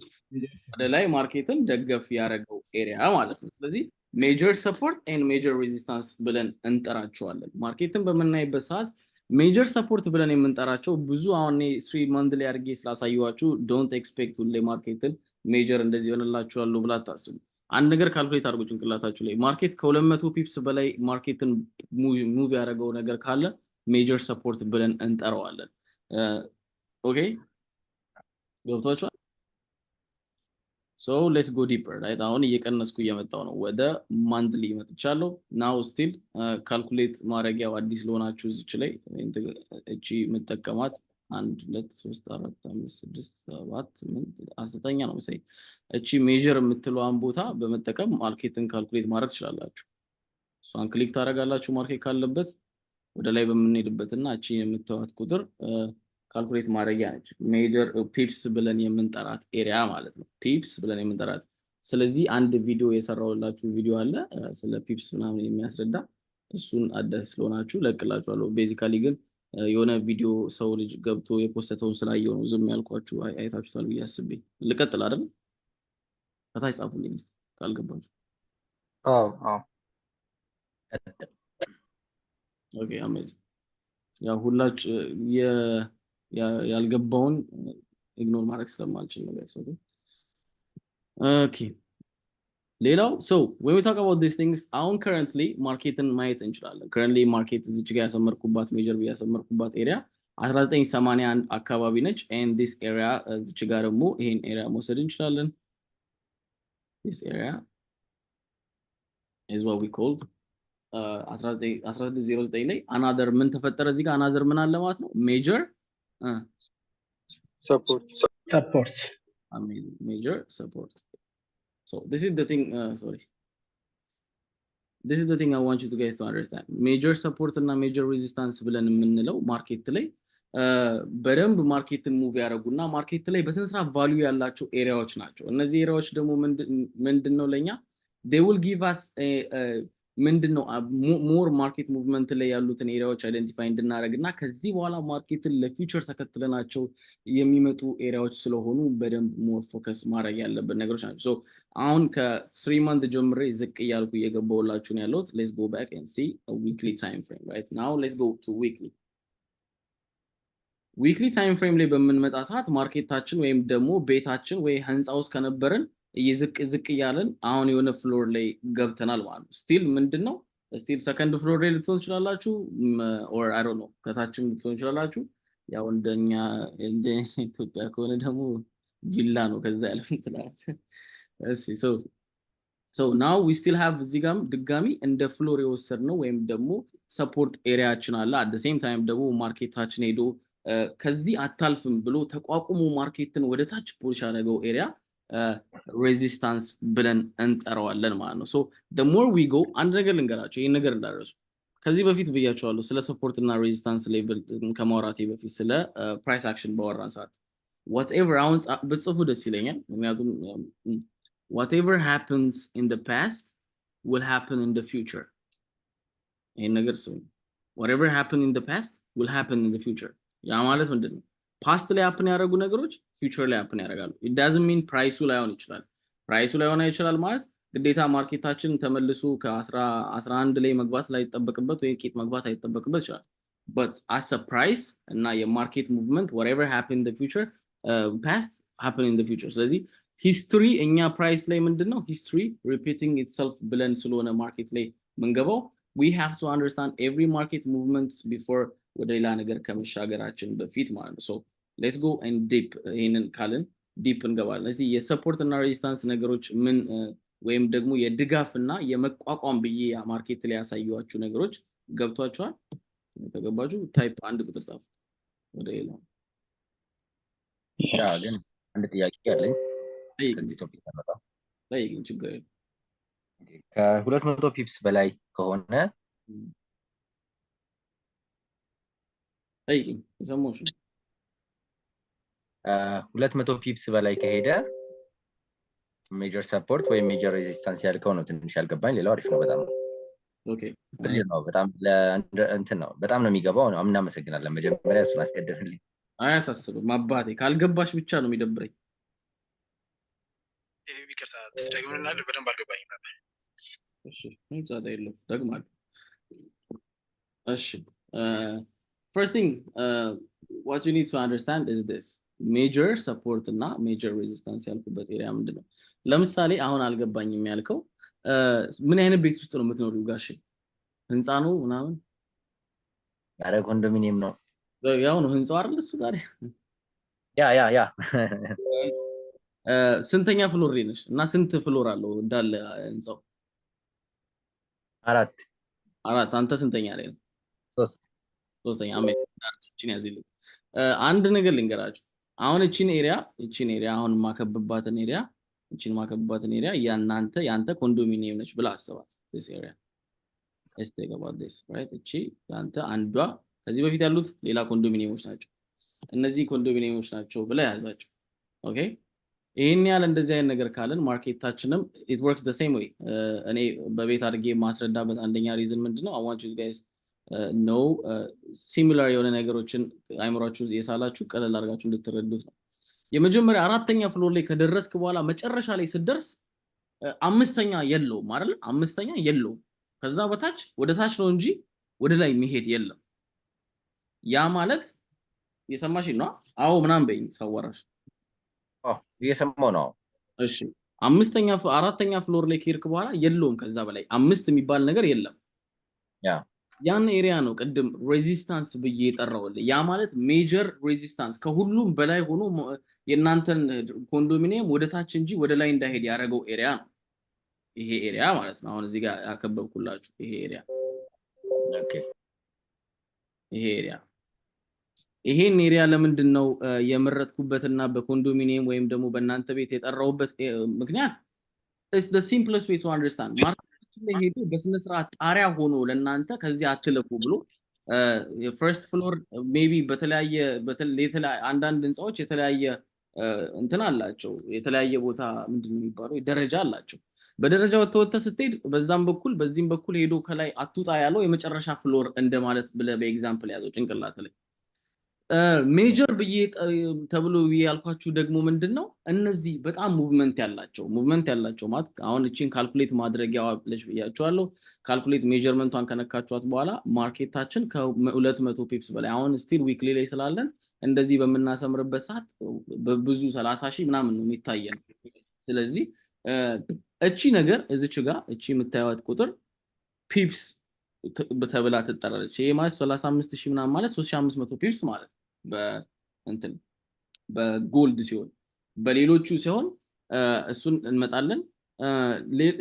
S5: ወደ ላይ market ን ደገፍ ያደረገው area ማለት ነው። ስለዚህ major support and major resistance ብለን እንጠራቸዋለን። Market ን በምናይበት ሰዓት major support ብለን የምንጠራቸው ብዙ፣ አሁን 3 month ላይ አድርጌ ስላሳየኋችሁ don't expect ሁሌ market ን major እንደዚህ ይሆንላችኋለሁ ብላ አታስቡ። አንድ ነገር calculate አድርጉ ጭንቅላታችሁ ላይ። Market ከ200 pips በላይ market ን move ያደረገው ነገር ካለ major support ብለን እንጠራዋለን። Okay፣ ገብቷችኋል? So let's go deeper, right? አሁን እየቀነስኩ እየመጣው ነው። ወደ monthly መጥቻለሁ። Now still calculate ማድረጊያው አዲስ ለሆናችሁ እዚች ላይ እቺ የምጠቀማት አንድ፣ ሁለት፣ ሶስት፣ አራት፣ አምስት፣ ስድስት፣ ሰባት፣ ስምንት፣ ዘጠኛ ነው መሰለኝ። እቺ measure የምትለዋን ቦታ በመጠቀም market ን calculate ማድረግ ትችላላችሁ። እሷን click ታደርጋላችሁ። Market ካለበት ወደ ላይ በምንሄድበት እና እቺ የምትዋት ቁጥር calculate ማድረጊያ ነች። Major pips ብለን የምንጠራት area ማለት ነው። Pips ብለን የምንጠራት። ስለዚህ አንድ ቪዲዮ የሰራሁላችሁ ቪዲዮ አለ ስለ pips ምናምን የሚያስረዳ፣ እሱን አዲስ ስለሆናችሁ ለቅላችኋለሁ። Basically ግን የሆነ ቪዲዮ ሰው ልጅ ገብቶ የ post ተውን ስላየው ነው ዝም ያልኳችሁ። አይታችሁታል ብዬ አስቤ ልቀጥል አይደል? ከታች ጻፉልኝ እስኪ ካልገባችሁ።
S10: አዎ።
S5: Okay, amazing። ያው ሁላችሁ ያልገባውን ignore ማድረግ ስለማልችል ነው guys። Okay፣ ሌላው so when we talk about these things፣ አሁን currently market ን ማየት እንችላለን። Currently market እዚች ጋር ያሰመርኩባት፣ major ብዬ ያሰመርኩባት area 1981 አካባቢ ነች። And this area እዚች ጋር ደግሞ ይሄን area መውሰድ እንችላለን። This area is what we call 1609 ላይ another ምን ተፈጠረ? እዚህ ጋር another ምን አለ ማለት ነው? Major
S18: Support.
S17: Support.
S5: Major support. So this is the thing, sorry, this is the thing I want you to guys to understand. Major support እና major resistance ብለን የምንለው market ላይ በደንብ market ን move ያደረጉና market ላይ በስነ ስርዓት value ያላቸው area ዎች ናቸው። እነዚህ area ዎች ደግሞ ምንድን ነው ለኛ they will give us ምንድን ነው more market movement ላይ ያሉትን area ዎች identify እንድናደርግ እና ከዚህ በኋላ market ን ለ future ተከትለናቸው የሚመጡ area ዎች ስለሆኑ በደንብ more focus ማድረግ ያለብን ነገሮች ናቸው። So አሁን ከ 3 month ጀምሬ ዝቅ እያልኩ እየገባሁላችሁ ነው ያለሁት። Let's go back and see weekly time frame right now. Let's go to weekly. Weekly time frame ላይ በምንመጣ ሰዓት market ኣችን ወይም ደግሞ ቤታችን ወይ ህንፃ ውስጥ ከነበርን ዝቅ ዝቅ እያለን አሁን የሆነ floor ላይ ገብተናል ማለት ነው። Still ምንድን ነው፣ still second floor ላይ ልትሆን ትችላላችሁ፣ or I don't know፣ ከታችም ልትሆን ትችላላችሁ። ያው እንደኛ እንደ ኢትዮጵያ ከሆነ ደግሞ ቪላ ነው፣ ከዛ ያለ ትላለች። እሺ፣ so now we still have እዚህ ጋርም ድጋሚ እንደ floor የወሰድነው ወይም ደግሞ support area ኣችን አለ። At same time ደግሞ market ኣችን ሄዶ ከዚህ አታልፍም ብሎ ተቋቁሞ market ን ወደ ታች push ያደረገው area resistance ብለን እንጠራዋለን ማለት ነው። So the more we go፣ አንድ ነገር ልንገራችሁ፣ ይህን ነገር እንዳትረሱ። ከዚህ በፊት ብያቸዋለሁ። ስለ support እና resistance level ከማውራቴ በፊት ስለ price action ባወራን ሰዓት whatever፣ አሁን ብጽፉ ደስ ይለኛል። ምክንያቱም whatever happens in the past will happen in the future። ይህን ነገር ስሙ። Whatever happen in the past will happen in the future። ያ ማለት ምንድን ነው? Past ላይ happen ያደረጉ ነገሮች future ላይ happen ያደርጋሉ። It doesn't mean price ኡ ላይሆን ይችላል። Price ኡ ላይሆን ይችላል ማለት ግዴታ market ኣችን ተመልሶ ከ11 ላይ መግባት ላይጠበቅበት ወይ ቂጥ መግባት አይጠበቅበት ይችላል። But as price እና የ market movement whatever happen in the future past happen in the future። ስለዚህ history እኛ price ላይ ምንድን ነው history repeating itself ብለን ስለሆነ market ላይ ምንገባው we have to understand every market movement before ወደ ሌላ ነገር ከመሻገራችን በፊት ማለት ነው። So let's go and deep። ይሄንን ካልን deep እንገባለን። እስቲ የ support እና resistance ነገሮች ምን ወይም ደግሞ የድጋፍ እና የመቋቋም ብዬ market ላይ ያሳየኋችሁ ነገሮች ገብቷችኋል? ከገባችሁ type አንድ ቁጥር ጻፉ። ወደ ሌላው።
S4: Yeah, ግን አንድ ጥያቄ አለኝ ከዚህ topic ሳንወጣ።
S5: ጠይቅኝ፣ ችግር የለም።
S4: ከ200 pips በላይ ከሆነ
S5: ጠይቅኝ፣ የሰማሁሽ ነው።
S4: 200 pips በላይ ከሄደ major support ወይም major resistance ያልከው ነው ትንሽ ያልገባኝ። ሌላው አሪፍ ነው በጣም። Clear ነው በጣም፣ እንትን ነው፣ በጣም ነው የሚገባው። እናመሰግናለን። መጀመሪያ እሱን አስቀድምልኝ።
S5: አያሳስብም አባቴ፣ ካልገባሽ ብቻ ነው የሚደብረኝ።
S19: ይቅርታ ትደግምልናለህ? በደንብ አልገባኝም ነበር።
S5: እሺ፣ ምንም ጣጣ የለውም፣ ደግማለሁ። እሺ፣ first thing what you need to understand is this major support እና major resistance ያልኩበት area ምንድን ነው? ለምሳሌ አሁን አልገባኝም ያልከው ምን አይነት ቤት ውስጥ ነው የምትኖሪው ጋሼ? ህንፃ ነው ምናምን?
S4: ኧረ ኮንዶሚኒየም ነው።
S5: ያው ነው ህንፃው አይደል እሱ ታዲያ?
S4: Yeah።
S5: ስንተኛ floor ላይ ነሽ? እና ስንት floor አለው እንዳለ ህንፃው?
S4: አራት።
S5: አራት። አንተ ስንተኛ ላይ ነው?
S4: ሶስት።
S5: ሶስተኛ። አሜን። እቺን ያዝልኝ። አንድ ነገር ልንገራችሁ። አሁን እቺን area አሁን የማከብባትን area፣ እቺን የማከብባትን area ያናንተ ያንተ ኮንዶሚኒየም ነች ብለህ አስባት። This area, let's think about this, right? እቺ ያንተ አንዷ፣ ከዚህ በፊት ያሉት ሌላ ኮንዶሚኒየሞች ናቸው። እነዚህ ኮንዶሚኒየሞች ናቸው ብለህ ያዛቸው። Okay፣ ይሄን ያህል እንደዚህ አይነት ነገር ካለን market ኣችንም it works the same way። እኔ በቤት አድርጌ የማስረዳበት አንደኛ reason ምንድነው? I want you guys know similar የሆነ ነገሮችን አይምሯችሁ የሳላችሁ ቀለል አድርጋችሁ እንድትረዱት ነው። የመጀመሪያ አራተኛ floor ላይ ከደረስክ በኋላ መጨረሻ ላይ ስትደርስ አምስተኛ የለውም አይደል? አምስተኛ የለውም። ከዛ በታች ወደ ታች ነው እንጂ ወደ ላይ መሄድ የለም። ያ ማለት፣ እየሰማሽ ነው? አዎ ምናምን በይኝ ሳዋራሽ።
S4: እየሰማሁ ነው።
S5: እሺ፣ አምስተኛ አራተኛ floor ላይ ከሄድክ በኋላ የለውም። ከዛ በላይ አምስት የሚባል ነገር የለም። ያን area ነው ቅድም resistance ብዬ የጠራውልህ። ያ ማለት major resistance ከሁሉም በላይ ሆኖ የእናንተን ኮንዶሚኒየም ወደ ታች እንጂ ወደ ላይ እንዳይሄድ ያደረገው area ነው። ይሄ area ማለት ነው። አሁን እዚህ ጋር ያከበብኩላችሁ ይሄ area፣ ይሄ area፣ ይሄን area ለምንድን ነው የመረጥኩበትና በኮንዶሚኒየም ወይም ደግሞ በእናንተ ቤት የጠራውበት ምክንያት it's the simplest way to understand። Market ኣችን ላይ ሄዶ በስነ ስርዓት ጣሪያ ሆኖ ለእናንተ ከዚህ አትለፉ ብሎ first floor maybe በተለያየ አንዳንድ ህንፃዎች የተለያየ እንትን አላቸው፣ የተለያየ ቦታ ምንድን ነው የሚባለው ደረጃ አላቸው። በደረጃ ወጥተህ ወጥተህ ስትሄድ በዛም በኩል በዚህም በኩል ሄዶ ከላይ አትውጣ ያለው የመጨረሻ floor እንደማለት ብለህ በ example ያዘው ጭንቅላት ላይ። Major ብዬ ተብሎ ብዬ ያልኳችሁ ደግሞ ምንድን ነው? እነዚህ በጣም movement ያላቸው ማለት አሁን እቺን calculate ማድረጊያዋ ብለሽ ብያችኋለሁ። Calculate measurement ቷን ከነካችኋት በኋላ market ኣችን ከ200 pips በላይ፣ አሁን still weekly ላይ ስላለን እንደዚህ በምናሰምርበት ሰዓት በብዙ 30,000 ምናምን ነው የሚታየን። ስለዚህ እቺ ነገር እዚች ጋር እቺ የምታዩት ቁጥር pips ተብላ ትጠራለች። ይሄ ማለት 35,000 ምናምን ማለት 3500 pips ማለት ነው በእንትን በ gold ሲሆን፣ በሌሎቹ ሲሆን እሱን እንመጣለን።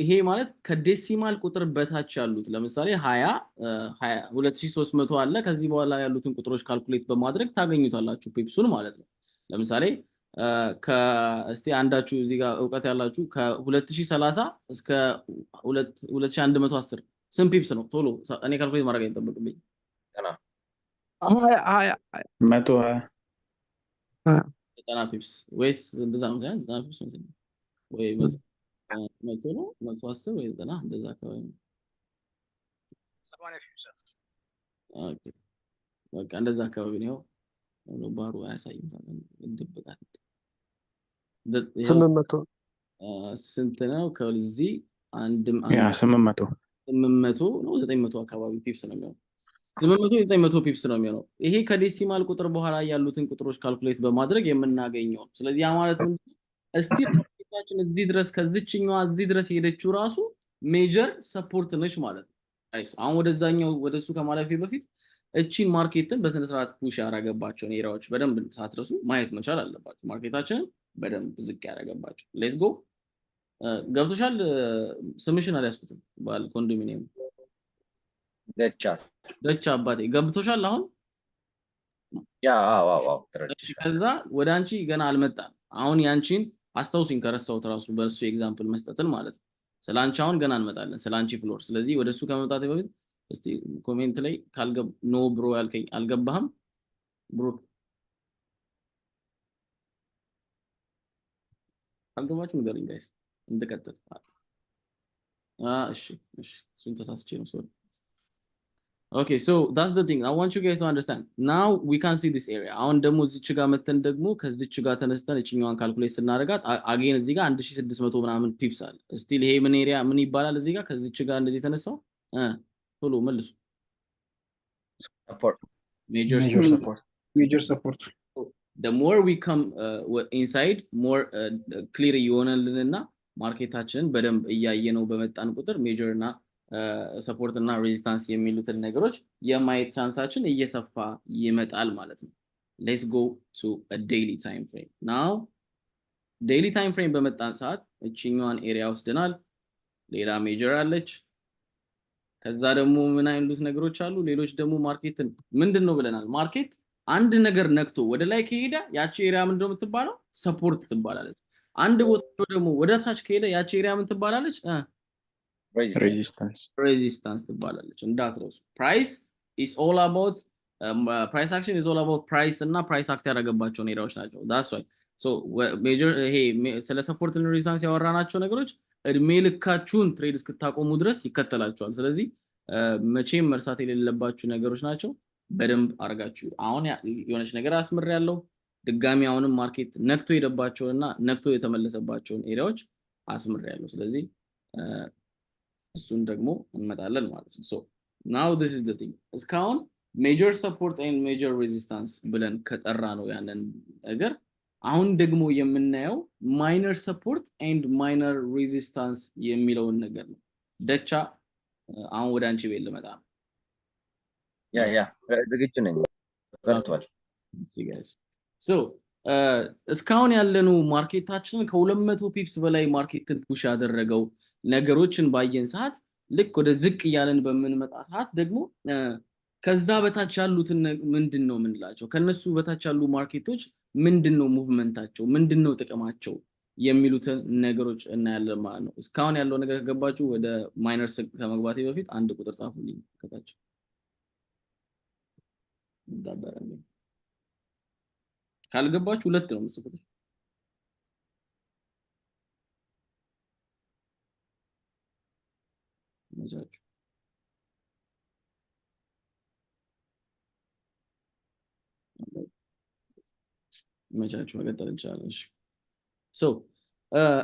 S5: ይሄ ማለት ከ decimal ቁጥር በታች ያሉት፣ ለምሳሌ 20 2300 አለ። ከዚህ በኋላ ያሉትን ቁጥሮች calculate በማድረግ ታገኙታላችሁ pips ኡን ማለት ነው። ለምሳሌ እስቲ አንዳችሁ እዚህ ጋር እውቀት ያላችሁ ከ2030 እስከ 2110 ስንት pips ነው? ቶሎ፣ እኔ calculate ማድረግ አይጠበቅብኝ።
S18: 20 20።
S20: 120።
S5: 90 pips ወይስ እንደዛ ነው? 90 pips መሰለኝ ወይ 100 ነው፣ 110 ወይ 90 እንደዛ አካባቢ ነው። Okay፣ በቃ እንደዛ አካባቢ ነው። ይኸው ባሩ አያሳይም፣ ይደበቃል።
S18: 800።
S5: ስንት ነው? ከዚህ አንድም
S20: Yeah፣ 800።
S5: 800 ነው፣ 900 አካባቢ pips ነው የሚሆነው። 800፣ 900 pips ነው የሚሆነው። ይሄ ከ decimal ቁጥር በኋላ ያሉትን ቁጥሮች calculate በማድረግ የምናገኘው ነው። ስለዚህ ያ ማለት ምንድን ነው? Still market ኣችን እዚህ ድረስ ከዚችኛዋ እዚህ ድረስ የሄደችው ራሱ major support ነች ማለት ነው። Guys፣ አሁን ወደዛኛው ወደሱ ከማለፌ በፊት እቺን market ን በስነ ስርዓት push ያደረገባቸውን area ዎች በደንብ ሳትረሱ ማየት መቻል አለባችሁ። Market ኣችንን በደንብ ዝቅ ያደረገባቸው። Let's go። ገብቶሻል? ስምሽን አልያዝኩትም። ባል ኮንዶሚኒየም
S4: ደቻስ።
S5: ደቻ አባቴ፣ ገብቶሻል አሁን?
S4: Yeah፣ አዎ፣
S5: እሺ፣
S4: ተረድቼሻለሁ።
S5: ከዛ ወደ አንቺ ገና አልመጣም። አሁን ያንቺን አስታውሱኝ ከረሳሁት ራሱ በእሱ example መስጠትን ማለት ነው። ስለ አንቺ አሁን ገና እንመጣለን፣ ስለ አንቺ floor። ስለዚህ ወደ እሱ ከመምጣቴ በፊት እስቲ comment ላይ ካልገብ no bro ያልከኝ አልገባህም bro? ካልገባችሁ ንገሩኝ guys እንድቀጥል። እሺ፣ እሱን ተሳስቼ ነው፣ sorry። Okay, so that's the thing I want you guys to understand. Now we can see this area. አሁን ደግሞ እዚች ጋር መተን ደግሞ ከዚች ጋር ተነስተን እችኛዋን calculate ስናደርጋት again እዚህ ጋር 1600 ምናምን pips አለ። Still ይሄ ምን area ምን ይባላል? እዚህ ጋር ከዚች ጋር እንደዚህ የተነሳው ቶሎ መልሱ።
S4: Support.
S5: Major
S18: Major support.
S15: Major support.
S5: The more we come inside, more clear እየሆነልንና market ኣችንን በደንብ እያየነው በመጣን ቁጥር major እና support እና resistance የሚሉትን ነገሮች የማየት chance ኣችን እየሰፋ ይመጣል ማለት ነው። Let's go to daily time frame now። Daily time frame በመጣን ሰዓት እችኛዋን area ወስደናል። ሌላ major አለች። ከዛ ደግሞ ምን አይሉት ነገሮች አሉ። ሌሎች ደግሞ market ን ምንድን ነው ብለናል? Market አንድ ነገር ነክቶ ወደ ላይ ከሄደ ያቺ area ምንድን ነው የምትባለው? Support ትባላለች። አንድ ቦታ ደግሞ ወደ ታች ከሄደ ያቺ area ምን ትባላለች?
S18: Resistance.
S5: Resistance ትባላለች። እንዳትረሱ። Price action is all about price እና price act ያደረገባቸውን area ዎች ናቸው። That's why so major ይሄ ስለ support እና resistance ያወራናቸው ነገሮች እድሜ ልካችሁን trade እስክታቆሙ ድረስ ይከተላችኋል። ስለዚህ መቼም መርሳት የሌለባችሁ ነገሮች ናቸው። በደንብ አድርጋችሁ አሁን የሆነች ነገር አስምሬያለሁ። ድጋሚ አሁንም market ነክቶ የሄደባቸውን እና ነክቶ የተመለሰባቸውን area ዎች አስምሬያለሁ። ስለዚህ እሱን ደግሞ እንመጣለን ማለት ነው። So now this is the thing። እስካሁን major support and major resistance ብለን ከጠራነው ያንን ነገር አሁን ደግሞ የምናየው minor support and minor resistance የሚለውን ነገር ነው። ደቻ፣ አሁን ወደ አንቺ ቤት ልመጣ ነው።
S4: Yeah፣ ዝግጁ ነኝ። ፈልቷል።
S5: So እስካሁን ያለነው market ኣችንን ከ200 pips በላይ market ን push ያደረገው ነገሮችን ባየን ሰዓት ልክ ወደ ዝቅ እያለን በምንመጣ ሰዓት ደግሞ ከዛ በታች ያሉትን ምንድን ነው የምንላቸው? ከነሱ በታች ያሉ market ኦች ምንድን ነው movement ኣቸው? ምንድን ነው ጥቅማቸው? የሚሉትን ነገሮች እናያለን ማለት ነው። እስካሁን ያለው ነገር ከገባችሁ ወደ minor ከመግባቴ በፊት አንድ ቁጥር ጻፉልኝ ከታች። እንዳበረ ካልገባችሁ ሁለት ነው የምጽፉት። መቻችሁ መቻችሁ መቀጠል እንችላለን። እሺ፣ so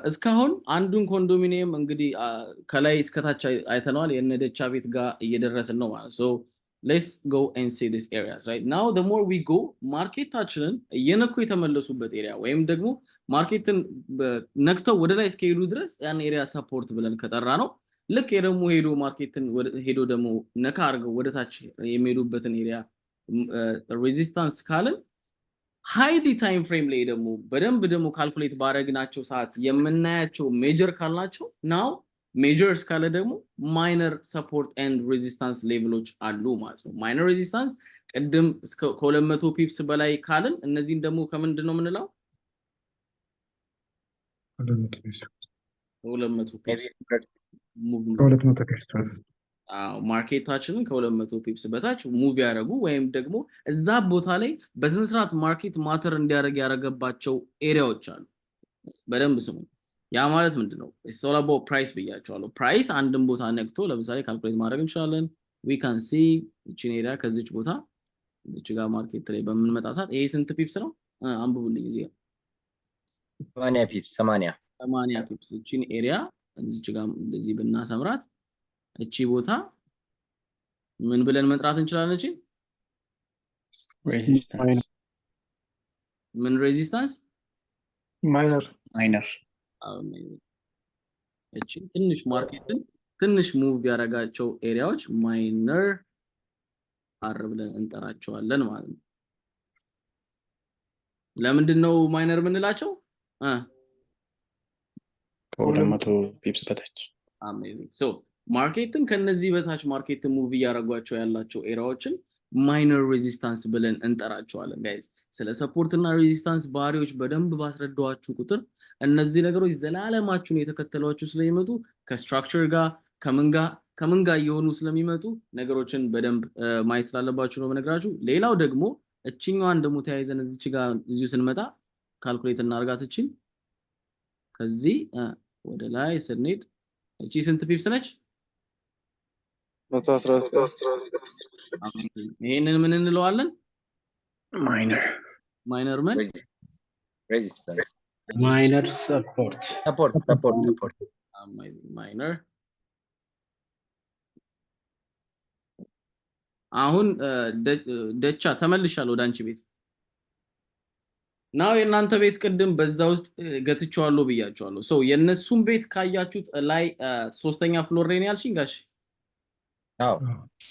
S5: እስካሁን አንዱን ኮንዶሚኒየም እንግዲህ ከላይ እስከታች አይተነዋል። የነደቻ ቤት ጋር እየደረስን ነው ማለት። So let's go and see this areas right now። The more we go market ኣችንን እየነኩ የተመለሱበት area ወይም ደግሞ market ን ነክተው ወደ ላይ እስከሄዱ ድረስ ያን area support ብለን ከጠራነው ልክ ደግሞ ሄዶ market ን ሄዶ ደግሞ ነካ አድርገው ወደ ታች የሚሄዱበትን area resistance ካልን highly time frame ላይ ደግሞ በደንብ ደግሞ calculate ባረግናቸው ሰዓት የምናያቸው major ካልናቸው now major እስካለ ደግሞ minor support and resistance level ኦች አሉ ማለት ነው። Minor resistance ቅድም እስከ ከ200 pips በላይ ካልን እነዚህን ደግሞ ከምንድን ነው የምንለው? ከ200 pips movement።
S20: ከ200 pips።
S5: አዎ፣ market ኣችንን ከ200 pips በታች move ያደረጉ ወይም ደግሞ እዛ ቦታ ላይ በስነ ስርዓት market matter እንዲያደርግ ያደረገባቸው area ዎች አሉ። በደንብ ስሙ። ያ ማለት ምንድን ነው? It's all about price ብያቸዋለሁ። Price አንድን ቦታ ነክቶ ለምሳሌ calculate ማድረግ እንችላለን። We can see እቺን area ከዚች ቦታ እዚች ጋር market ላይ በምንመጣ ሰዓት ይሄ ስንት pips ነው? አንብቡልኝ እዚህ ጋር።
S4: 80 pips፣ 80።
S5: 80 pips። እቺን area እዚች ጋር እንደዚህ ብናሰምራት እቺ ቦታ ምን ብለን መጥራት እንችላለን? እቺ
S18: Resistance.
S5: ምን resistance?
S15: Minor.
S18: Minor.
S5: እቺ ትንሽ market ን ትንሽ move ያደረጋቸው area ዎች minor R ብለን እንጠራቸዋለን ማለት ነው። ለምንድን ነው minor የምንላቸው?
S18: ከ200 pips በታች።
S5: Amazing። So market ን ከነዚህ በታች market ን move እያደረጓቸው ያላቸው area ዎችን Minor resistance ብለን እንጠራቸዋለን። Guys፣ ስለ support እና resistance ባህሪዎች በደንብ ባስረዳኋችሁ ቁጥር እነዚህ ነገሮች ዘላለማችሁን የተከተሏችሁ ስለሚመጡ፣ ከ structure ጋር ከምን ጋር እየሆኑ ስለሚመጡ ነገሮችን በደንብ ማየት ስላለባችሁ ነው የምነግራችሁ። ሌላው ደግሞ እችኛዋን ደግሞ ተያይዘን እዚች ጋር እዚሁ ስንመጣ calculate እናርጋት። እችን ከዚህ ወደ ላይ ስንሄድ እቺ ስንት pips ነች?
S18: 119።
S5: ይሄንን ምን እንለዋለን?
S18: Minor.
S5: Minor ምን?
S4: Resistance.
S17: Minor support.
S4: Support, support, support.
S5: Minor. አሁን ደቻ ተመልሻለሁ ወደ አንቺ ቤት now። የእናንተ ቤት ቅድም በዛ ውስጥ ገትቼዋለሁ ብያቸዋለሁ። So የእነሱን ቤት ካያችሁት ላይ ሶስተኛ floor ላይ ነው ያልሽኝ ጋሽ?
S4: አዎ።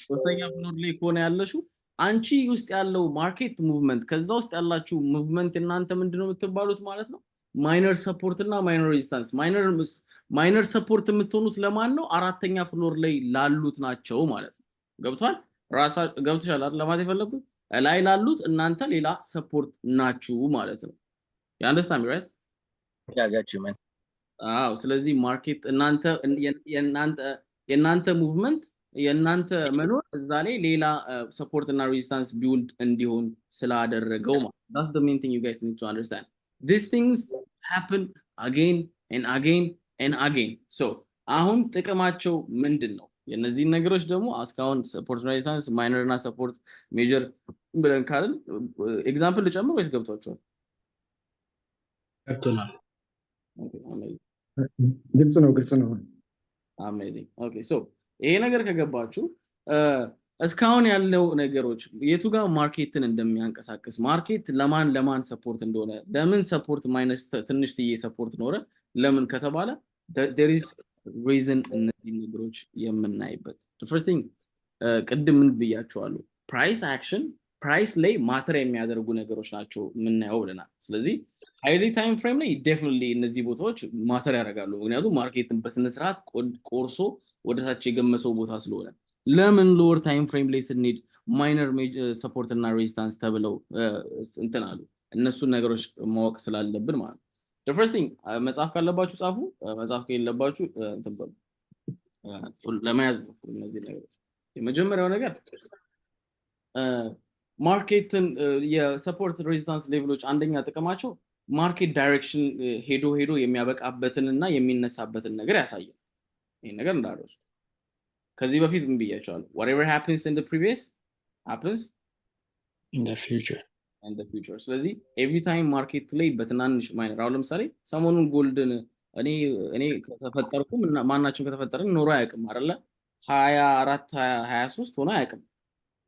S5: ሶስተኛ floor ላይ ከሆነ ያለሽው አንቺ ውስጥ ያለው market movement፣ ከዛ ውስጥ ያላችሁ movement እናንተ ምንድነው የምትባሉት ማለት ነው? Minor support እና minor resistance። Minor support የምትሆኑት ለማን ነው? አራተኛ floor ላይ ላሉት ናቸው ማለት ነው። ገብቷል? ራሳ ገብቶሻል አይደል? ለማለት የፈለኩት ላይ ላሉት እናንተ ሌላ support ናችሁ ማለት ነው። You understand, right?
S4: Yeah, got you, man.
S5: አዎ። ስለዚህ market እናንተ የእናንተ movement፣ የእናንተ መኖር እዛ ላይ ሌላ support እና resistance build እንዲሆን ስላደረገው ማለት። That's the main thing you guys need to understand. These things happen again and again and again. So አሁን ጥቅማቸው ምንድን ነው? የእነዚህን ነገሮች ደግሞ እስካሁን support፣ resistance፣ minor እና support፣ major ብለን ካልን example ልጨምር ወይስ ገብቷቸዋል?
S17: ገብቶናል።
S5: Okay, amazing.
S20: ግልጽ ነው፣ ግልጽ ነው።
S5: Amazing. Okay, so ይሄ ነገር ከገባችሁ እስካሁን ያለው ነገሮች የቱ ጋር market ን እንደሚያንቀሳቅስ፣ market ለማን ለማን support እንደሆነ፣ ለምን support minus ትንሽ ትዬ support ኖረ ለምን ከተባለ there is reason እነዚህ ነገሮች የምናይበት። First thing ቅድም ምን ብያቸዋለሁ? Price action price ላይ matter የሚያደርጉ ነገሮች ናቸው የምናየው ብለናል። ስለዚህ higher time frame ላይ definitely እነዚህ ቦታዎች matter ያደርጋሉ። ምክንያቱም market ን በስነስርዓት ቆርሶ ወደታች የገመሰው ቦታ ስለሆነ። ለምን lower time frame ላይ ስንሄድ minor support እና resistance ተብለው እንትን አሉ? እነሱን ነገሮች ማወቅ ስላለብን ማለት ነው። First thing መጽሐፍ ካለባችሁ ጻፉ፣ መጽሐፍ ከሌለባችሁ እንትን በሉ፣ ለመያዝ ሞክሩ እነዚህ ነገሮች። የመጀመሪያው ነገር market ን የ support resistance level ኦች አንደኛ ጥቅማቸው market direction ሄዶ ሄዶ የሚያበቃበትን እና የሚነሳበትን ነገር ያሳያል። ይህን ነገር እንዳትረሱ። ከዚህ በፊት ምን ብያቸዋለሁ? Whatever happens in the previous happens
S18: in the future.
S5: In the future። ስለዚህ every time market ላይ በትናንሽ minor፣ አሁን ለምሳሌ ሰሞኑን gold ን እኔ ከተፈጠርኩም ማናችን ከተፈጠርን ኖሮ አያውቅም አይደለ? 24፣ 23 ሆኖ አያውቅም።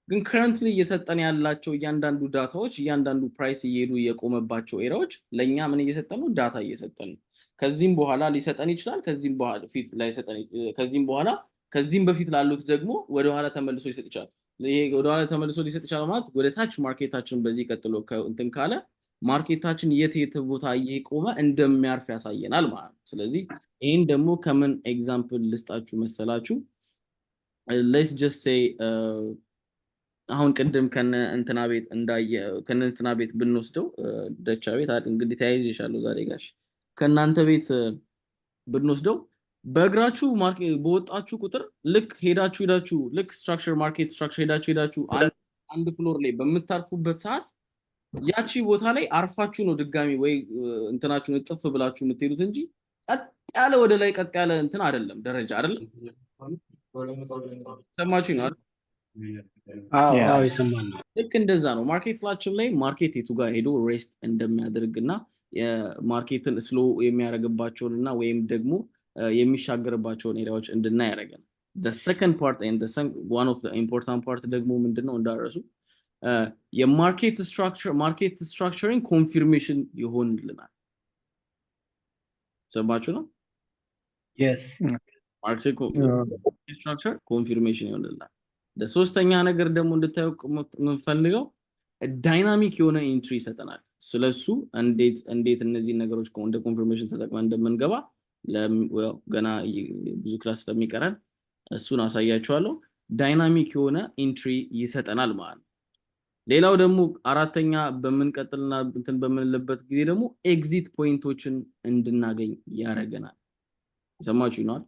S5: ግን currently እየሰጠን ያላቸው እያንዳንዱ data ዎች፣ እያንዳንዱ price እየሄዱ የቆመባቸው area ዎች ለእኛ ምን እየሰጠን ነው? Data እየሰጠን ነው። ከዚህም በኋላ ሊሰጠን ይችላል። ከዚህም በኋላ ፊት ላይሰጠን፣ ከዚህም በኋላ ከዚህም በፊት ላሉት ደግሞ ወደኋላ ተመልሶ ሊሰጥ ይችላል። ይሄ ወደኋላ ተመልሶ ሊሰጥ ይችላል ማለት ወደ ታች market ኣችን በዚህ ቀጥሎ እንትን ካለ market ኣችን የት የት ቦታ እየቆመ እንደሚያርፍ ያሳየናል ማለት ነው። ስለዚህ ይህን ደግሞ ከምን example ልስጣችሁ መሰላችሁ? Let's just say አሁን ቅድም ከነ እንትና ቤት እንዳየ ከነ እንትና ቤት ብንወስደው፣ ደቻ ቤት እንግዲህ ተያይዤሻለሁ ዛሬ ጋሽ፣ ከእናንተ ቤት ብንወስደው በእግራችሁ በወጣችሁ ቁጥር ልክ ሄዳችሁ ሄዳችሁ ልክ structure market structure ሄዳችሁ ሄዳችሁ አንድ floor ላይ በምታርፉበት ሰዓት ያቺ ቦታ ላይ አርፋችሁ ነው ድጋሚ ወይ እንትናችሁን እጥፍ ብላችሁ የምትሄዱት እንጂ ቀጥ ያለ ወደ ላይ ቀጥ ያለ እንትን አይደለም፣ ደረጃ አይደለም። ሰማችሁ ነው አይደል?
S17: አዎ፣ የሰማን ነው።
S5: ልክ እንደዛ ነው። Market ኣችን ላይ market የቱ ጋር ሄዶ rest እንደሚያደርግ እና የ market ን slow የሚያደርግባቸውን እና ወይም ደግሞ የሚሻገርባቸውን area ዎች እንድናይ ያደርገናል። The second part and the one of the important part ደግሞ ምንድነው እንዳትረሱ፣ የ market structure market structuring confirmation ይሆንልናል። ሰማችሁ ነው?
S17: Yes.
S5: Market structure confirmation ይሆንልናል። ሶስተኛ ነገር ደግሞ እንድታዩ የምንፈልገው dynamic የሆነ entry ይሰጠናል። ስለሱ እንዴት እንዴት እነዚህን ነገሮች እንደ confirmation ተጠቅመን እንደምንገባ ገና ብዙ class ስለሚቀረን እሱን አሳያችኋለሁ። Dynamic የሆነ entry ይሰጠናል ማለት ነው። ሌላው ደግሞ አራተኛ በምንቀጥልና እንትን በምንልበት ጊዜ ደግሞ exit point ኦችን እንድናገኝ ያደርገናል። የሰማችሁ ይነዋል።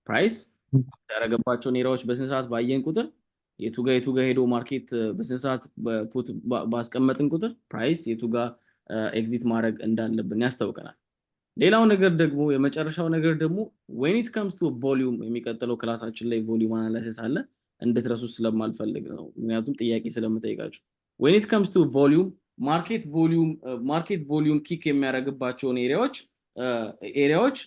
S5: Price ያደረገባቸውን area ዎች በስነ ስርዓት ባየን ቁጥር፣ የቱ ጋ ሄዶ market በስነ ስርዓት put ባስቀመጥን ቁጥር price የቱ ጋ exit ማድረግ እንዳለብን ያስታውቀናል። ሌላው ነገር ደግሞ፣ የመጨረሻው ነገር ደግሞ when it comes to volume፣ የሚቀጥለው class ኣችን ላይ volume analysis አለ፣ እንድትረሱ ስለማልፈልግ ነው። ምክንያቱም ጥያቄ ስለምጠይቃችሁ። When it comes to volume, market volume kick የሚያደርግባቸውን area ዎች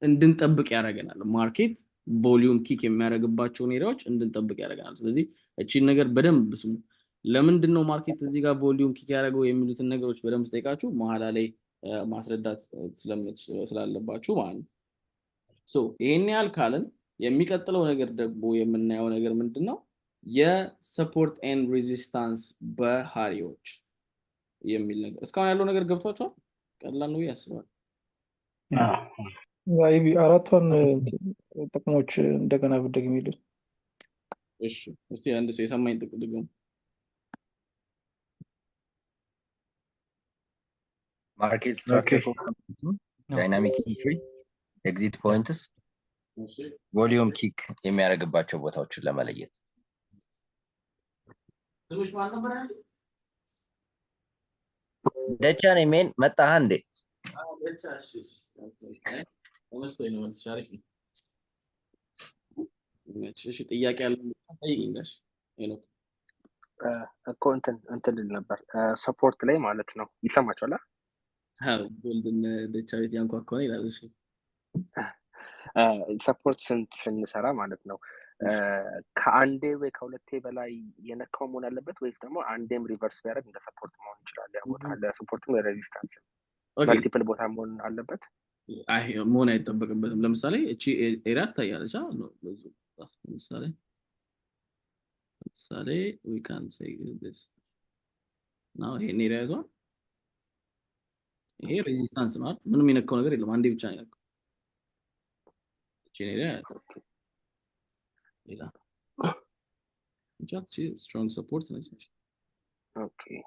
S5: እንድንጠብቅ ያደርገናል። Market volume kick የሚያደርግባቸውን area ዎች እንድንጠብቅ ያደርገናል። ስለዚህ እቺን ነገር በደንብ ስሙ። ለምንድን ነው market እዚህ ጋር volume kick ያደረገው የሚሉትን ነገሮች በደንብ ስጠይቃችሁ መሀላ ላይ ማስረዳት ስላለባችሁ ማለት ነው። So ይሄን ያህል ካልን የሚቀጥለው ነገር ደግሞ የምናየው ነገር ምንድን ነው? የ support and resistance ባህሪዎች የሚል ነገር። እስካሁን ያለው ነገር ገብቷችኋል? ቀላል ነው ብዬ አስባለሁ።
S15: አይቢ፣ አራቷን ጥቅሞች እንደገና ብትደግሚልን።
S5: እሺ፣ እስቲ አንድ ሰው የሰማኝ ጥቅ ድገሙ።
S4: Market structure confirmation, dynamic entry, exit points, volume kick የሚያደርግባቸው ቦታዎችን ለመለየት።
S5: ስምሽ ማን ነበር ያልሽኝ?
S4: ደቻ ነኝ። Man መጣህ እንዴ?
S5: አዎ፣ ደቻ። እሺ፣ okay። አይ፣ ተመችቶኝ ነው መልስሽ፣ አሪፍ ነው። እሺ፣ ጥያቄ ያለ ጠይቂኝ ጋሽ ሄኖክ።
S10: እኮ እንትን ልል ነበር፣ support ላይ ማለት ነው። ይሰማችኋል?
S5: አዎ፣ ጎልድን ደቻ ቤት ያንኳኳ ነው ይላል። እሺ።
S10: Support ስንሰራ ማለት ነው፣ ከአንዴ ወይ ከሁለቴ በላይ የነካው መሆን አለበት ወይስ ደግሞ አንዴም reverse ቢያደርግ እንደ support መሆን ይችላል? ያ ቦታ ለ support ም ለ resistance multiple ቦታ መሆን አለበት?
S5: አይ፣ መሆን አይጠበቅበትም። ለምሳሌ እቺ area ትታያለች። ለምሳሌ we can say this now፣ ይሄን area ይዟል። ይሄ resistance ነው አይደል? ምንም የነካው ነገር የለም። አንዴ ብቻ ነው የነካው። እቺን area ያዝ። ሌላ ብቻ እቺ strong support ነች።
S10: Okay።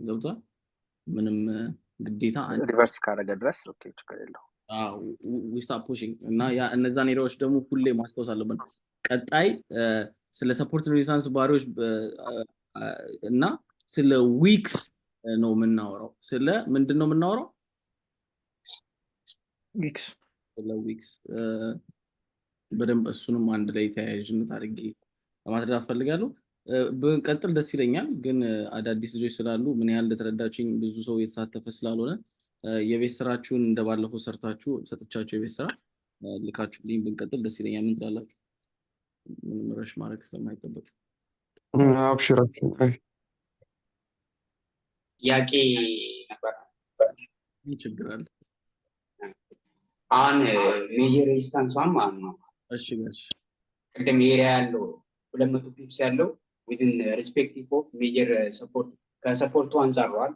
S5: ገብቷል። ምንም ግዴታ
S10: reverse ካደረገ ድረስ okay፣ ችግር የለው።
S5: We start pushing እና ያ እነዛን area ዎች ደግሞ ሁሌ ማስታወስ አለብን። ቀጣይ ስለ support resistance ባህሪዎች እና ስለ wicks ነው የምናወራው። ስለ ምንድን ነው የምናወራው?
S15: Wicks።
S5: ስለ wicks በደንብ እሱንም አንድ ላይ ተያያዥነት አድርጌ ለማስረዳት ፈልጋለሁ። ብንቀጥል ደስ ይለኛል፣ ግን አዳዲስ ልጆች ስላሉ ምን ያህል እንደተረዳችኝ ብዙ ሰው እየተሳተፈ ስላልሆነ የቤት ስራችሁን እንደባለፈው ሰርታችሁ ሰጥቻችሁ የቤት ስራ ልካችሁልኝ ብንቀጥል ደስ ይለኛል። ምን ትላላችሁ? ምንም rush ማድረግ ስለማይጠበቅ።
S20: አብሽር አብሽር። አይ።
S11: ጥያቄ ነበር።
S5: ምን ችግር አለ?
S11: አሁን major resistance ኧን ማለት ነው።
S5: እሺ ጋሽ።
S11: ቅድም area ያለው 200 pips ያለው within respective of major support፣ ከ support ኡ አንጻር ነው አይደል?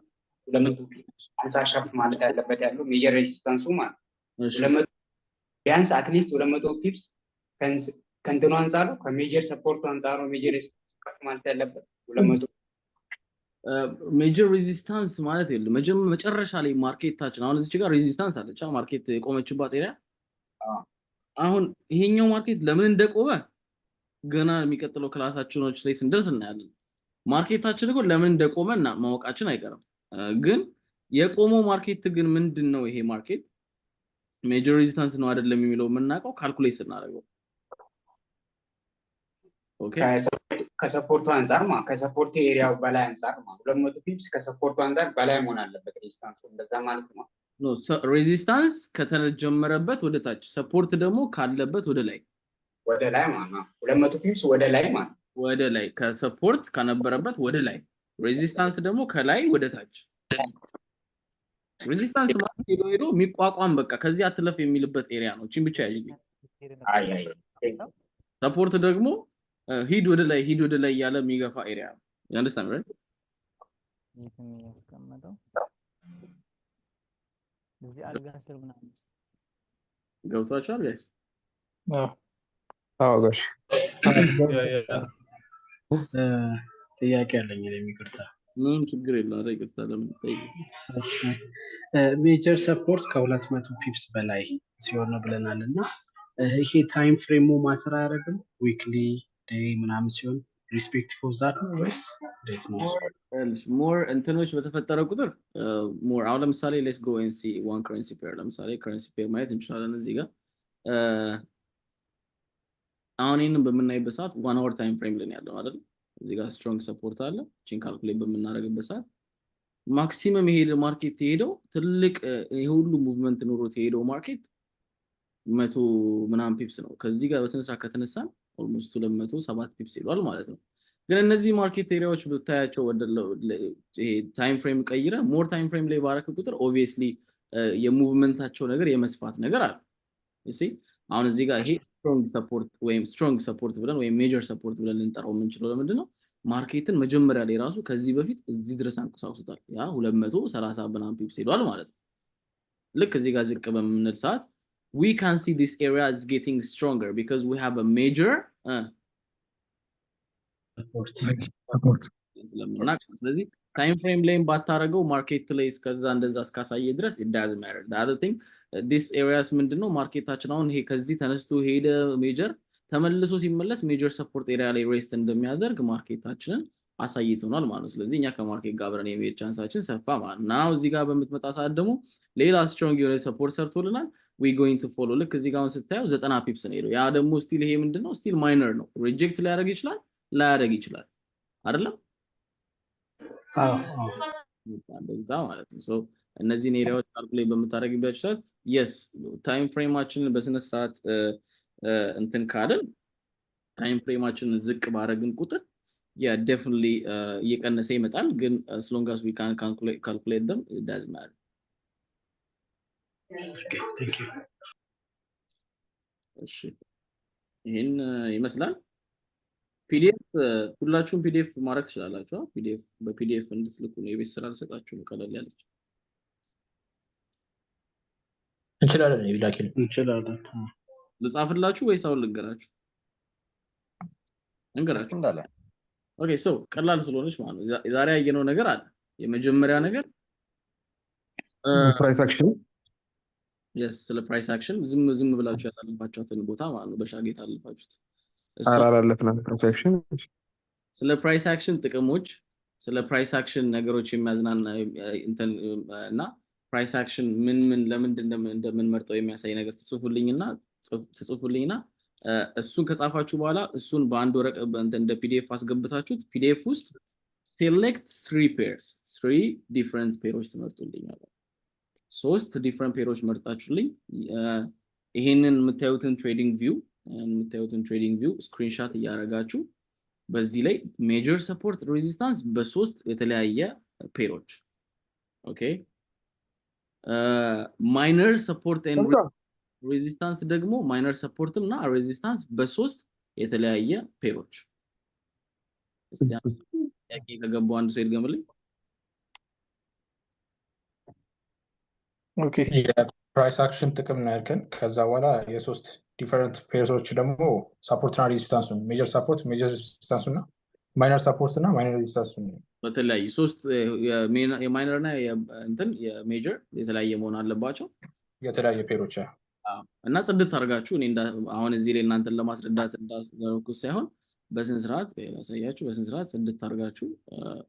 S11: 200 pips አንጻር ከፍ ማለት ያለበት ያለው major resistance ኡ ማለት ነው። 200 ቢያንስ at least 200 pips ከእንትኑ አንጻር ነው፣ ከ major support ኡ አንጻር ነው major resistance ኡ ከፍ ማለት ያለበት 200።
S5: Major resistance ማለት የለም፣ መጨረሻ ላይ market ኣችን አሁን እዚች ጋር resistance አለች market የቆመችባት area። አሁን ይሄኛው market ለምን እንደቆመ ገና የሚቀጥለው class ኣችኖች ላይ ስንደርስ እናያለን። Market ኣችን እኮ ለምን እንደቆመ እና ማወቃችን አይቀርም። ግን የቆመው market ግን ምንድን ነው፣ ይሄ market major resistance ነው አይደለም የሚለው የምናውቀው calculate ስናደርገው። Okay።
S11: ከ support ኡ አንጻር ማለት ከ support area ው በላይ አንጻር ማለት 200 pips ከ support ኡ አንጻር በላይ መሆን አለበት resistance ኡ፣ እንደዛ ማለት ነው።
S5: No፣ resistance ከተጀመረበት ወደ ታች፣ support ደግሞ ካለበት ወደ ላይ።
S11: ወደ ላይ ማለት ነው። 200 pips ወደ ላይ ማለት ነው።
S5: ወደ ላይ፣ ከ support ከነበረበት ወደ ላይ፣ resistance ደግሞ ከላይ ወደ ታች። Resistance ማለት ሄዶ ሄዶ የሚቋቋም፣ በቃ ከዚህ አትለፍ የሚልበት area ነው። እቺን ብቻ ያዥልኝ።
S11: አይ አይ።
S5: Support ደግሞ ሂድ ወደ ላይ፣ ሂድ ወደ ላይ እያለ የሚገፋ area ነው። Understand, right?
S14: የት ነው ያስቀመጠው? እዚህ አልጋ ስር ምናምን።
S5: ገብቷችኋል guys?
S20: አዎ ጋሽ።
S5: Yeah.
S17: ጥያቄ አለኝ እኔም፣ ይቅርታ።
S5: ምንም ችግር የለው። ኧረ ይቅርታ ለምን ጠይቅ።
S17: Major support ከ200 pips በላይ ሲሆን ነው ብለናል እና ይሄ time frame ኡ matter አያደርግም? Weekly፣ day ምናምን ሲሆን irrespective of that ነው ወይስ እንዴት ነው?
S5: More እንትኖች በተፈጠረ ቁጥር more አሁን ለምሳሌ let's go and see one currency pair። ለምሳሌ currency pair ማየት እንችላለን እዚህ ጋር። አሁን ይህንን በምናይበት ሰዓት 1 hour time frame ላይ ነው ያለው አይደል? እዚህ ጋር strong support አለ። ቺን calculate በምናደርግበት ሰዓት maximum የሄደ market የሄደው ትልቅ ይሄ ሁሉ movement ኖሮት የሄደው market 100 ምናምን pips ነው። ከዚህ ጋር በስነ ስርዓት ከተነሳን almost 207 pips ሄዷል ማለት ነው። ግን እነዚህ market area ዎች ብታያቸው ወደ ይሄ time frame ቀይረ more time frame ላይ ባረክ ቁጥር obviously የ movement ኣቸው ነገር የመስፋት ነገር አለ። You see? አሁን እዚህ ጋር ይሄ strong support ወይም strong support ብለን ወይም major support ብለን ልንጠራው የምንችለው ለምንድን ነው? Market ን መጀመሪያ ላይ ራሱ ከዚህ በፊት እዚህ ድረስ አንቀሳቅሶታል። ያ 230 ምናምን pips ሄዷል ማለት ነው። ልክ እዚህ ጋር ዝቅ በምንል ሰዓት we can see this area is getting stronger because we have a major
S13: support
S5: ስለምናውቅ ነው። ስለዚህ time frame ላይም ባታረገው market ላይ እስከዛ እንደዛ እስካሳየ ድረስ it doesn't matter. The other thing, this areas ምንድነው market ኣችን አሁን ይሄ ከዚህ ተነስቶ ሄደ major ተመልሶ ሲመለስ major support area ላይ rest እንደሚያደርግ market ኣችንን አሳይቶናል ማለት ነው። ስለዚህ እኛ ከ market ጋር አብረን የመሄድ chance ኣችን ሰፋ ማለት ነው። Now እዚህ ጋር በምትመጣ ሰዓት ደግሞ ሌላ strong የሆነ support ሰርቶልናል። We going to follow። ልክ እዚህ ጋር አሁን ስታየው 90 pips ነው ሄደው። ያ ደግሞ still ይሄ ምንድነው still minor ነው። Reject ሊያደርግ ይችላል፣ ላያደርግ ይችላል፣ አይደለም?
S17: አዎ።
S5: እንደዛ ማለት ነው። So እነዚህን area ዎች calculate በምታደርግባቸው ሰዓት yes, time frame ኣችንን በስነ ስርዓት እንትን ካልን time frame ኣችንን ዝቅ ባደረግን ቁጥር yeah, definitely እየቀነሰ ይመጣል። ግን as long as we can calculate them, it doesn't matter.
S17: Okay, thank you.
S5: እሺ፣ ይህን ይመስላል። PDF ሁላችሁም PDF ማድረግ ትችላላችሁ። PDF በ PDF እንድትልኩ ነው፣ የቤት ስራ ልሰጣችሁ ነው። ቀለል ያለች።
S21: እንችላለን ላኪል።
S17: እንችላለን።
S5: ልጻፍላችሁ ወይስ አሁን ልንገራችሁ? ልንገራችሁ።
S4: እንዳለ።
S5: Okay, so ቀላል ስለሆነች ማለት ነው። ዛሬ ያየነው ነገር አለ። የመጀመሪያ ነገር
S20: Price action.
S5: Yes, ስለ price action ዝም ዝም ብላችሁ ያሳልፋችኋትን ቦታ ማለት ነው። በሻጌ ታልፋችሁት እሷ
S20: ኧረ አላለፍናት price action።
S5: ስለ price action ጥቅሞች፣ ስለ price action ነገሮች የሚያዝናና እንትን እና price action ምን ምን ለምንድን እንደምንመርጠው የሚያሳይ ነገር ትጽፉልኝና እሱን ከጻፋችሁ በኋላ እሱን በአንድ ወረቀት በእንትን እንደ PDF አስገብታችሁት PDF ውስጥ select three pairs፣ three different pair ኦች ትመርጡልኛል። ሶስት different pair ኦች መርጣችሁልኝ ይሄንን የምታዩትን TradingView screenshot እያደረጋችሁ በዚህ ላይ major support, resistance በሶስት የተለያየ pair ኦች፣ okay፣ minor support and resistance ደግሞ minor support እና resistance በሶስት የተለያየ pair ኦች። እስቲ አንድ ጥያቄ ከገባው አንድ ሰው ይድገምልኝ።
S15: Okay.
S22: የ price action ጥቅም ነው ያልከን። ከዛ በኋላ የሶስት different pairs ኦች ደግሞ support እና resistance ኡን፣ major support፣ major resistance ኡ እና minor support እና minor resistance ኡን
S5: በተለያዩ ሶስት የ minor እና እንትን የ major የተለያየ መሆን አለባቸው።
S22: የተለያየ pair ኦች።
S5: አዎ። እና ጽድት አድርጋችሁ እኔ አሁን እዚህ ላይ እናንተን ለማስረዳት እንዳደረኩት ሳይሆን በስነ ስርዓት ላሳያችሁ፣ በስነ ስርዓት ጽድት አድርጋችሁ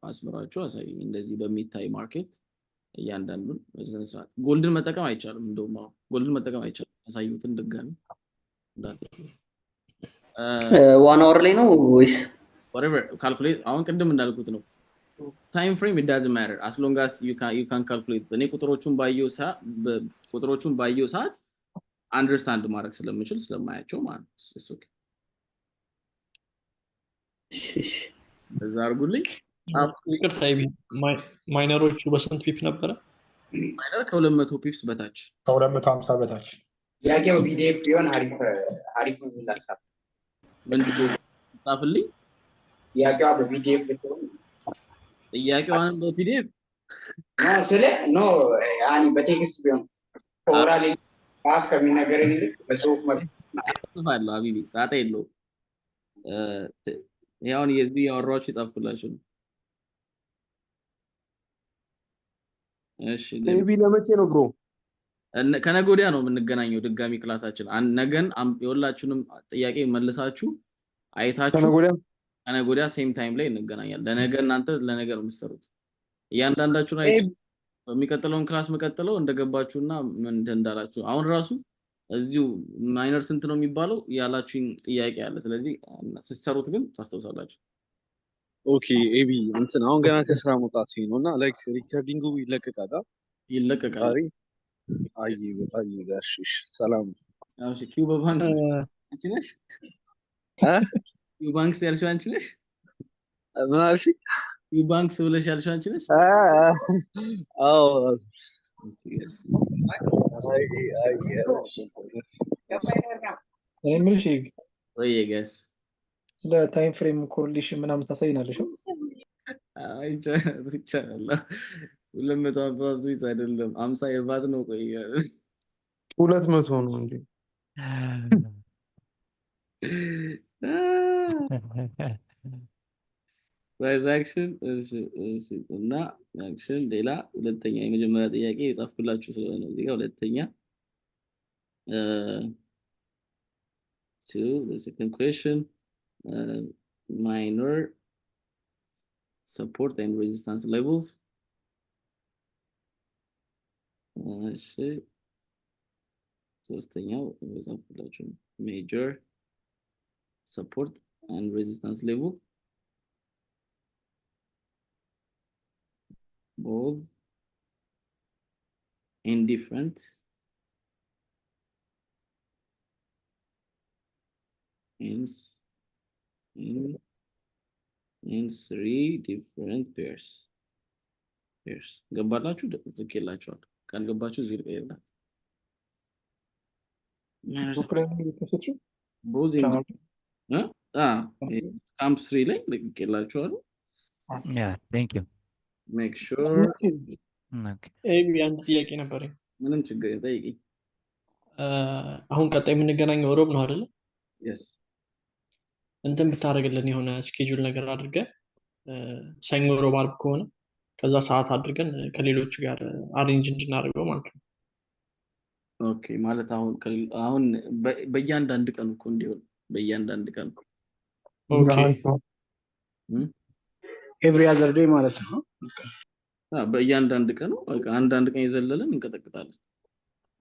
S5: አስምራችሁ አሳዩኝ። እንደዚህ በሚታይ market እያንዳንዱን በስነ ስርዓት። Gold ን መጠቀም አይቻልም። እንደውም አሁን gold ን መጠቀም አይቻልም። ያሳዩትን ድጋሚ እንዳትረሱ።
S12: 1 hour ላይ ነው ወይስ?
S5: Whatever calculate አሁን ቅድም እንዳልኩት ነው። Time frame, it doesn't matter as long as you can calculate። እኔ ቁጥሮቹን ባየው ሰዓት understand ማድረግ ስለምችል ስለማያቸው ማለት ነው። It's okay። እዛ አድርጉልኝ።
S23: ይቅርታ ኤቢ፣ minor ኦቹ በስንት pip ነበረ?
S5: Minor ከ200 pips በታች።
S22: ከ250 በታች።
S11: ጥያቄው PDF ቢሆን አሪፍ አሪፍ ነው የሚል ሀሳብ።
S5: ምንድን ነው? ጻፍልኝ።
S11: ጥያቄዋ በ PDF ብትሆን።
S5: ጥያቄዋንም በ PDF?
S11: No, ስለ no ያኒ በ text ቢሆን ከ oral በአፍ ከሚነገረን ይልቅ በጽሁፍ መልክ።
S5: ጽፋለሁ ሀቢቢ፣ ጣጣ የለውም። ይሄ አሁን የዚህ ያወራኋችሁ የጻፍኩላችሁ ነው። እሺ።
S20: ኤቢ ለመቼ ነው bro?
S5: ከነገ ወዲያ ነው የምንገናኘው ድጋሚ class ኣችን። ነገን የሁላችሁንም ጥያቄ መልሳችሁ አይታችሁ
S20: ከነገ ወዲያ?
S5: ከነገ ወዲያ same time ላይ እንገናኛለን። ለነገ እናንተ ለነገ ነው የምትሰሩት። እያንዳንዳችሁን አይቼ በሚቀጥለውን class መቀጥለው እንደገባችሁና ምን እንዳላችሁ አሁን ራሱ እዚሁ minor ስንት ነው የሚባለው ያላችሁኝ ጥያቄ አለ። ስለዚህ ስትሰሩት ግን ታስታውሳላችሁ።
S2: Okay ኤቢ፣ እንትን አሁን ገና ከስራ መውጣት ነው እና like recording ኡ ይለቀቃል? አ?
S5: ይለቀቃል።
S2: ዛሬ አይ አይ ጋሽ እሺ፣ ሰላም።
S5: እሺ፣ ኪው በባንክስ አንቺ ነሽ?
S2: እ?
S5: ኪው ባንክስ ያልሽው አንቺ ነሽ?
S2: ምን አልሽ?
S5: ኪው ባንክስ ብለሽ ያልሽው አንቺ ነሽ?
S2: አዎ ራሱ። አይ አይ።
S15: እኔ የምልሽ ኤቢ፣
S5: ወይ ጋሽ።
S15: ስለ time frame correlation ምናምን ታሳይናለሽ?
S5: አይ ይቻላል። 250 pips አይደለም 50 የባት ነው። ቆይ።
S20: 200 ነው እንጂ።
S5: Price action፣ እሺ እና action ሌላ ሁለተኛ የመጀመሪያ ጥያቄ የጻፍኩላችሁ ስለሆነ እዚህ ጋር ሁለተኛ two, the second question, minor support and resistance levels። እሺ፣ ሶስተኛው የጻፍኩላችሁ major support and resistance level both in different in in in three different pairs። ገባላችሁ? ጽጌላችኋል። ካልገባችሁ እዚህ ልቀይርላችሁ። Minor
S15: group ላይ ነው የፖስተችው?
S5: both in
S15: ቻናል
S5: እ? አ ካምፕ 3 ላይ ለቅቄላችኋለሁ።
S14: Yeah, thank you.
S5: Make sure
S23: ኤቢ፣ አንድ ጥያቄ ነበረኝ።
S5: ምንም ችግር ጠይቂኝ።
S23: አሁን ቀጣይ የምንገናኘው ሮብ ነው አይደለ?
S5: Yes.
S23: እንትን ብታደርግልን የሆነ schedule ነገር አድርገን ሰኞ፣ ሮብ፣ አርብ ከሆነ ከዛ ሰዓት አድርገን ከሌሎቹ ጋር arrange እንድናደርገው ማለት ነው።
S5: Okay፣ ማለት አሁን አሁን በእያንዳንድ ቀን እኮ እንዲሆን በእያንዳንድ ቀን።
S23: Okay።
S17: Every other day ማለት ነው።
S5: በእያንዳንድ ቀኑ በቃ አንዳንድ ቀን የዘለልን እንቀጠቅጣለን።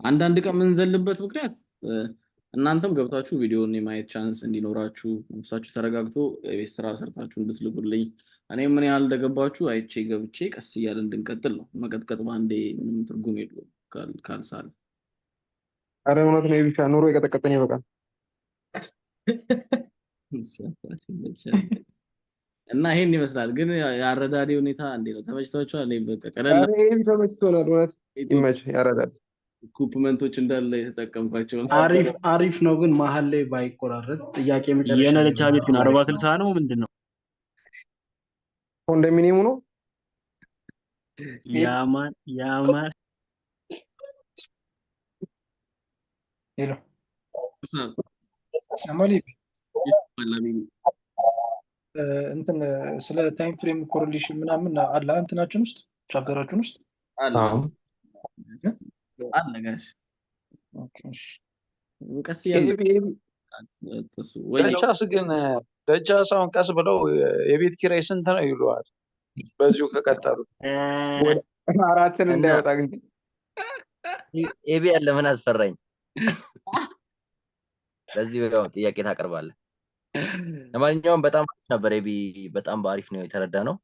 S5: አንዳንድ ቀን የምንዘልበት ምክንያት እናንተም ገብታችሁ ቪዲዮን የማየት chance እንዲኖራችሁ፣ ነፍሳችሁ ተረጋግቶ የቤት ስራ ሰርታችሁ እንድትልኩልኝ፣ እኔ ምን ያህል እንደገባችሁ አይቼ ገብቼ ቀስ እያለ እንድንቀጥል ነው። መቀጥቀጥ በአንዴ ምንም ትርጉም የለውም ካልሳለ።
S20: አረ እውነት ነው ኤቢሻ፣ ኑሮ የቀጠቀጠኝ ይበቃል።
S5: እና ይሄን ይመስላል። ግን የአረዳዴ ሁኔታ እንዴት ነው? ተመችቷችኋል? እኔ በቃ ቀለል
S20: አረ ኤቢ ተመችቶናል። እውነት ይመች ያረዳል።
S5: Equipment ኦች እንዳለ የተጠቀምኳቸው ነው።
S17: አሪፍ አሪፍ ነው፣ ግን መሀል ላይ ባይቆራረጥ ጥያቄ መጨረሻ ላይ
S8: የነለቻ ቤት ግን
S17: ቢኖር
S8: 40
S17: አሪፍ ነው።
S8: 60 ነው ምንድን ነው?
S20: ኮንዶሚኒየሙ ነው።
S8: ያማል ያማል።
S15: Hello፣ ይሰማል ኤቢ?
S5: ይሰማል አቢቢ።
S15: እንትን ስለ time frame correlation ምናምን አለ እንትናችን ውስጥ chapter ኣችን ውስጥ?
S5: አለ።
S20: አዎ።
S5: አለ ጋሽ።
S15: Okay፣ እሺ።
S5: ቀስ እያለ
S20: ኤቢ ኤቢ
S5: አታስቡ ወይ።
S6: ደቻስ ግን ደቻስ አሁን ቀስ ብለው የቤት ኪራይ ስንት ነው ይለዋል። በዚሁ ከቀጠሉ
S20: ወደ አራትን
S4: እና
S20: እንዳይወጣ ግን።
S4: ኤቢ ያለ ምን አስፈራኝ። ለዚህ ያው ጥያቄ ታቀርባለህ። ለማንኛውም በጣም አሪፍ ነበር ኤቢ፣ በጣም በአሪፍ ነው የተረዳ ነው።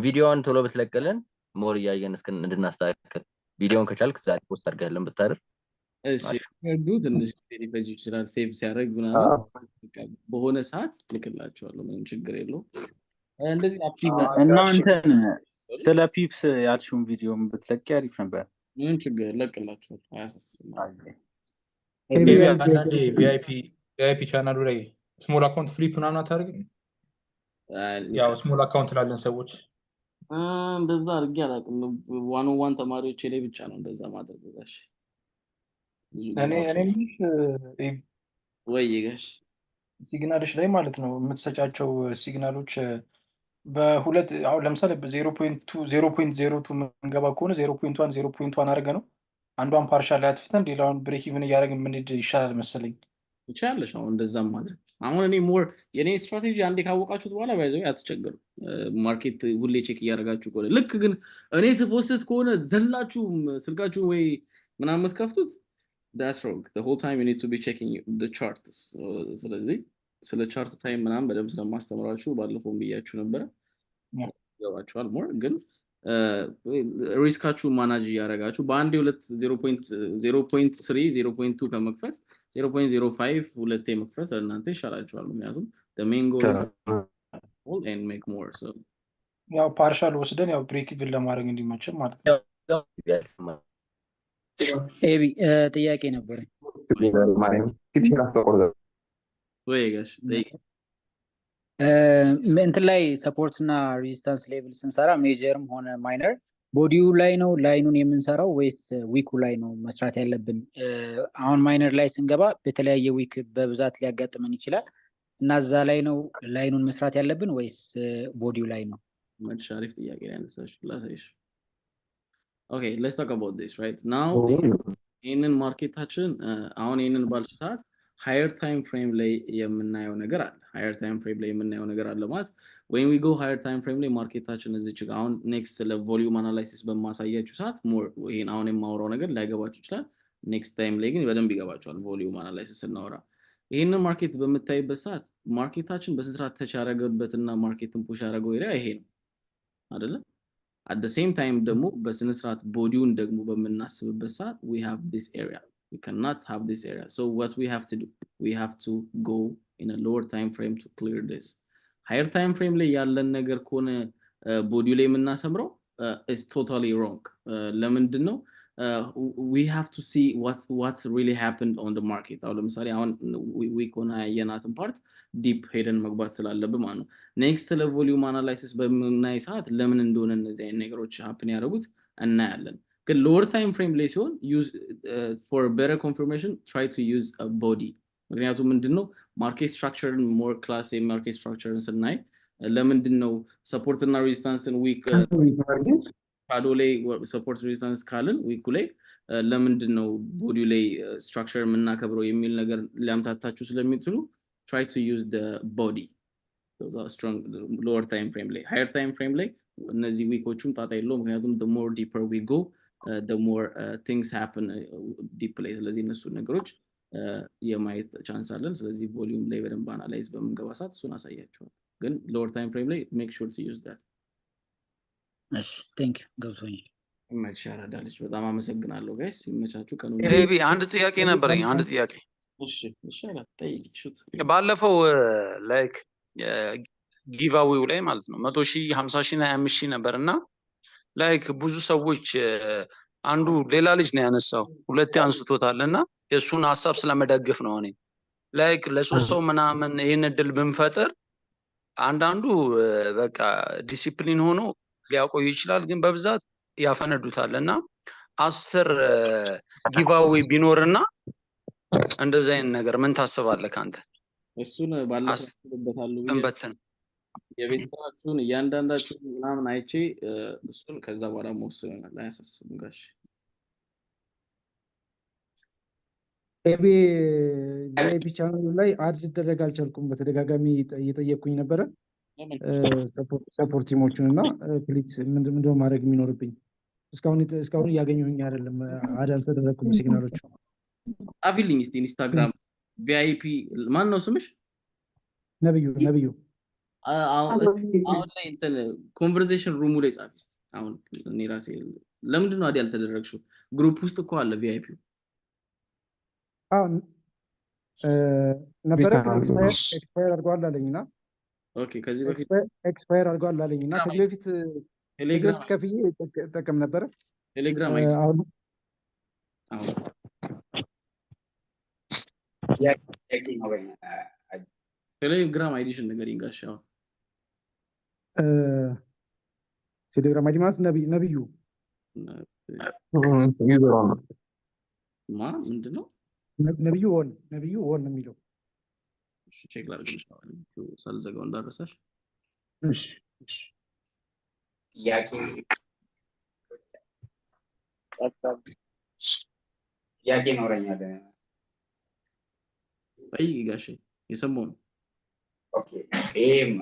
S4: ቪዲዮውን ቶሎ ብትለቅልን more እያየን እስክን እንድናስተካክል ቪዲዮውን ከቻልክ ዛሬ post አድርገህልን ብታደርግ
S5: እሺ።
S4: አሪፍ።
S5: record ኡ ትንሽ ጊዜ ሊፈጅ ይችላል። Save ሲያደርግ ምናምን በቃ በሆነ ሰዓት ልክላቸዋለሁ። ምንም ችግር የለውም። እንደዚህ active
S8: እና እንትን ስለ pips ያልሽውን ቪዲዮም ብትለቂ አሪፍ ነበር።
S5: ምንም ችግር እለቅላችኋለሁ። አያሳስብም።
S20: ኤቢ
S22: ኤቢ
S20: አንድ ጥያቄ
S22: አንዳንዴ VIP channel ኡ ላይ small account flip ምናምን አታደርግም? ያው small account ላለን ሰዎች።
S5: እንደዛ አድርጌ አላውቅም። One on one ተማሪዎቼ ላይ ብቻ ነው እንደዛ ማድረግ ጋሽ። ብዙ ጊዜ
S15: እኔ የምልሽ ኤቢ
S5: ወይ ጋሽ።
S15: Signal ኦች ላይ ማለት ነው የምትሰጫቸው signal ኦች በሁለት፣ አሁን ለምሳሌ 0.2፣ 0.02 የምንገባ ከሆነ 0.1፣ 0.1 አድርገ ነው አንዷን partial ላይ አጥፍተን ሌላውን break even እያደረግን የምንሄድ ይሻላል መሰለኝ።
S5: ትችላለሽ። አሁን እንደዛም ማድረግ፣ አሁን እኔ more የኔ ስትራቴጂ አንዴ ካወቃችሁት በኋላ by the way አትቸገሩ። Market ሁሌ check እያደረጋችሁ ከሆነ፣ ልክ ግን እኔ ስ post ከሆነ ዘላችሁ ስልካችሁን ወይ ምናምን የምትከፍቱት that's wrong. The whole time you need to be checking the charts. ስለዚህ ስለ chart time ምናምን በደንብ ስለማስተምራችሁ ባለፈውም ብያችሁ ነበረ፣ ይገባችኋል። More ግን risk ኣችሁ manage እያደረጋችሁ በአንድ ሁለት 0.3፣ 0.2 ከመክፈት 0.05 ሁለቴ መክፈት ለእናንተ ይሻላችኋል። ምክንያቱም the main goal is and make more, so
S15: ያው partial ወስደን ያው break even ለማድረግ እንዲመችል ማለት ነው።
S3: ኤቢ፣ ጥያቄ ነበረኝ።
S5: ወይ ጋሽ፣ ጠይቅ።
S3: እንትን ላይ support እና resistance level ስንሰራ major ም ሆነ minor body ው ላይ ነው line ኡን የምንሰራው ወይስ wick ኡ ላይ ነው መስራት ያለብን? አሁን minor ላይ ስንገባ በተለያየ wick በብዛት ሊያጋጥመን ይችላል እና እዛ ላይ ነው line ኡን መስራት ያለብን ወይስ body ው ላይ ነው?
S5: መች አሪፍ ጥያቄ ላይ ያነሳሽ፣ ላሳይሽ። Okay, let's talk about this right now. ይህንን market ኣችን አሁን ይህንን ባልሽ ሰዓት higher time frame ላይ የምናየው ነገር አለ። Higher time frame ላይ የምናየው ነገር አለ ማለት when we go higher time frame ላይ market ኣችን እዚች ጋር፣ አሁን next ስለ volume analysis በማሳያችሁ ሰዓት more ይሄን አሁን የማወራው ነገር ላይገባችሁ ይችላል። Next time ላይ ግን በደንብ ይገባችኋል። Volume analysis ስናወራ ይህንን market በምታይበት ሰዓት market ኣችን በስነስርዓት touch ያደረገበትና market ን push ያደረገው area ይሄ ነው አይደለ? At the same time ደግሞ በስነስርዓት body ውን ደግሞ በምናስብበት ሰዓት we have this area. We cannot have this area. So what we have to do, we have to go in a lower time frame to clear this. Higher time frame ላይ ያለን ነገር ከሆነ body ው ላይ የምናሰምረው is totally wrong. ለምንድን ነው? We have to see what's really happened on the market. አሁን ለምሳሌ አሁን wick ሆና ያየናትን part deep ሄደን መግባት ስላለብን ማለት ነው። Next ስለ volume analysis በምናይ ሰዓት ለምን እንደሆነ እነዚህ አይነት ነገሮች happen ያደረጉት እናያለን። ግን lower time frame ላይ ሲሆን use for better confirmation, try to use body። ምክንያቱም ምንድን ነው market structure ን more class የ market structure ን ስናይ ለምንድን ነው support እና resistance ን wick shadow ላይ support resistance ካልን wick ኡ ላይ ለምንድን ነው body ው ላይ structure የምናከብረው የሚል ነገር ሊያምታታችሁ ስለሚችሉ try to use body strong lower time frame ላይ። Higher time frame ላይ እነዚህ wick ኦቹም ጣጣ የለውም፣ ምክንያቱም the more deeper we go, the more things happen deep ላይ። ስለዚህ እነሱን ነገሮች የማየት chance አለን። ስለዚህ volume ላይ በደንብ analyze በምንገባ ሰዓት እሱን አሳያቸዋል። ግን lower time frame ላይ make sure to use that.
S3: እሺ፣ thank you፣ ገብቶኛል።
S5: ይመችሽ ያራዳ ልጅ፣ በጣም አመሰግናለሁ guys፣ ይመቻችሁ። ቀኑ
S6: ኤቢ፣ አንድ ጥያቄ ነበረኝ። አንድ ጥያቄ።
S5: እሺ፣ ይሻላል፣ ጠይቅ፣ shoot.
S6: ባለፈው like giveaway ው ላይ ማለት ነው 100,000፣ 50,000 እና 25,000 ነበር እና like ብዙ ሰዎች አንዱ ሌላ ልጅ ነው ያነሳው፣ ሁለቴ አንስቶታል እና የእሱን ሀሳብ ስለመደግፍ ነው። እኔ like ለሶስት ሰው ምናምን ይህን እድል ብንፈጥር አንዳንዱ በቃ ዲሲፕሊን ሆኖ ሊያቆይ ይችላል፣ ግን በብዛት ያፈነዱታል እና 10 giveaway ቢኖርና እንደዚህ አይነት ነገር ምን ታስባለህ ከአንተ?
S5: እሱን ባለፈው አስብበታለሁ ብዬ
S6: እንበትን
S5: የቤት ስራችሁን እያንዳንዳችሁን ምናምን አይቼ እሱን ከዛ በኋላ መወሰን ይሆናል። አያሳስብም ጋሽ።
S7: ኤቢ፣ VIP channel ኡ ላይ add ልደረግ አልቻልኩም። በተደጋጋሚ እየጠየቅኩኝ ነበረ
S5: ለምን?
S7: Support team ኦቹን እና please ምንድነው ማድረግ የሚኖርብኝ? እስካሁን እያገኘሁኝ አይደለም። Add አልተደረግኩም signal ኦቹ።
S5: ጻፊልኝ እስቲ ኢንስታግራም VIP። ማን ነው ስምሽ?
S7: ነብዩ፣ ነብዩ።
S5: አሁን ላይ እንትን conversation room ኡ ላይ ጻፊ እስቲ። አሁን እኔ ራሴ ለምንድን ነው add ያልተደረግሽው? Group ውስጥ እኮ አለ VIP።
S7: አዎ ነበረ፣ ግን expire አድርጓል አለኝና
S5: Okay፣ ከዚህ በፊት
S7: expire አድርጓል አለኝና ከዚህ
S5: ቴሌግራም
S7: በፊት ከፍዬ እጠቀም ነበረ።
S5: ቴሌግራም
S7: አሁን
S5: አሁን ቴሌግራም ID ሽን ንገሪኝ ጋሽ አሁን።
S7: ቴሌግራም ID ማለት ነብዩ።
S20: User ነው።
S5: ማ ምንድን ነው?
S7: ነብዩ on፣ ነብዩ on ነው የሚለው።
S5: እሺ፣ check ላድርግልሽ ሳልዘጋው እንዳረሳሽ።
S7: እሺ እሺ።
S11: ጥያቄ ጥያቄ ይኖረኛል።
S5: ጠይቂ ጋሼ፣ የሰማው ነው።
S11: Okay፣ ይሄም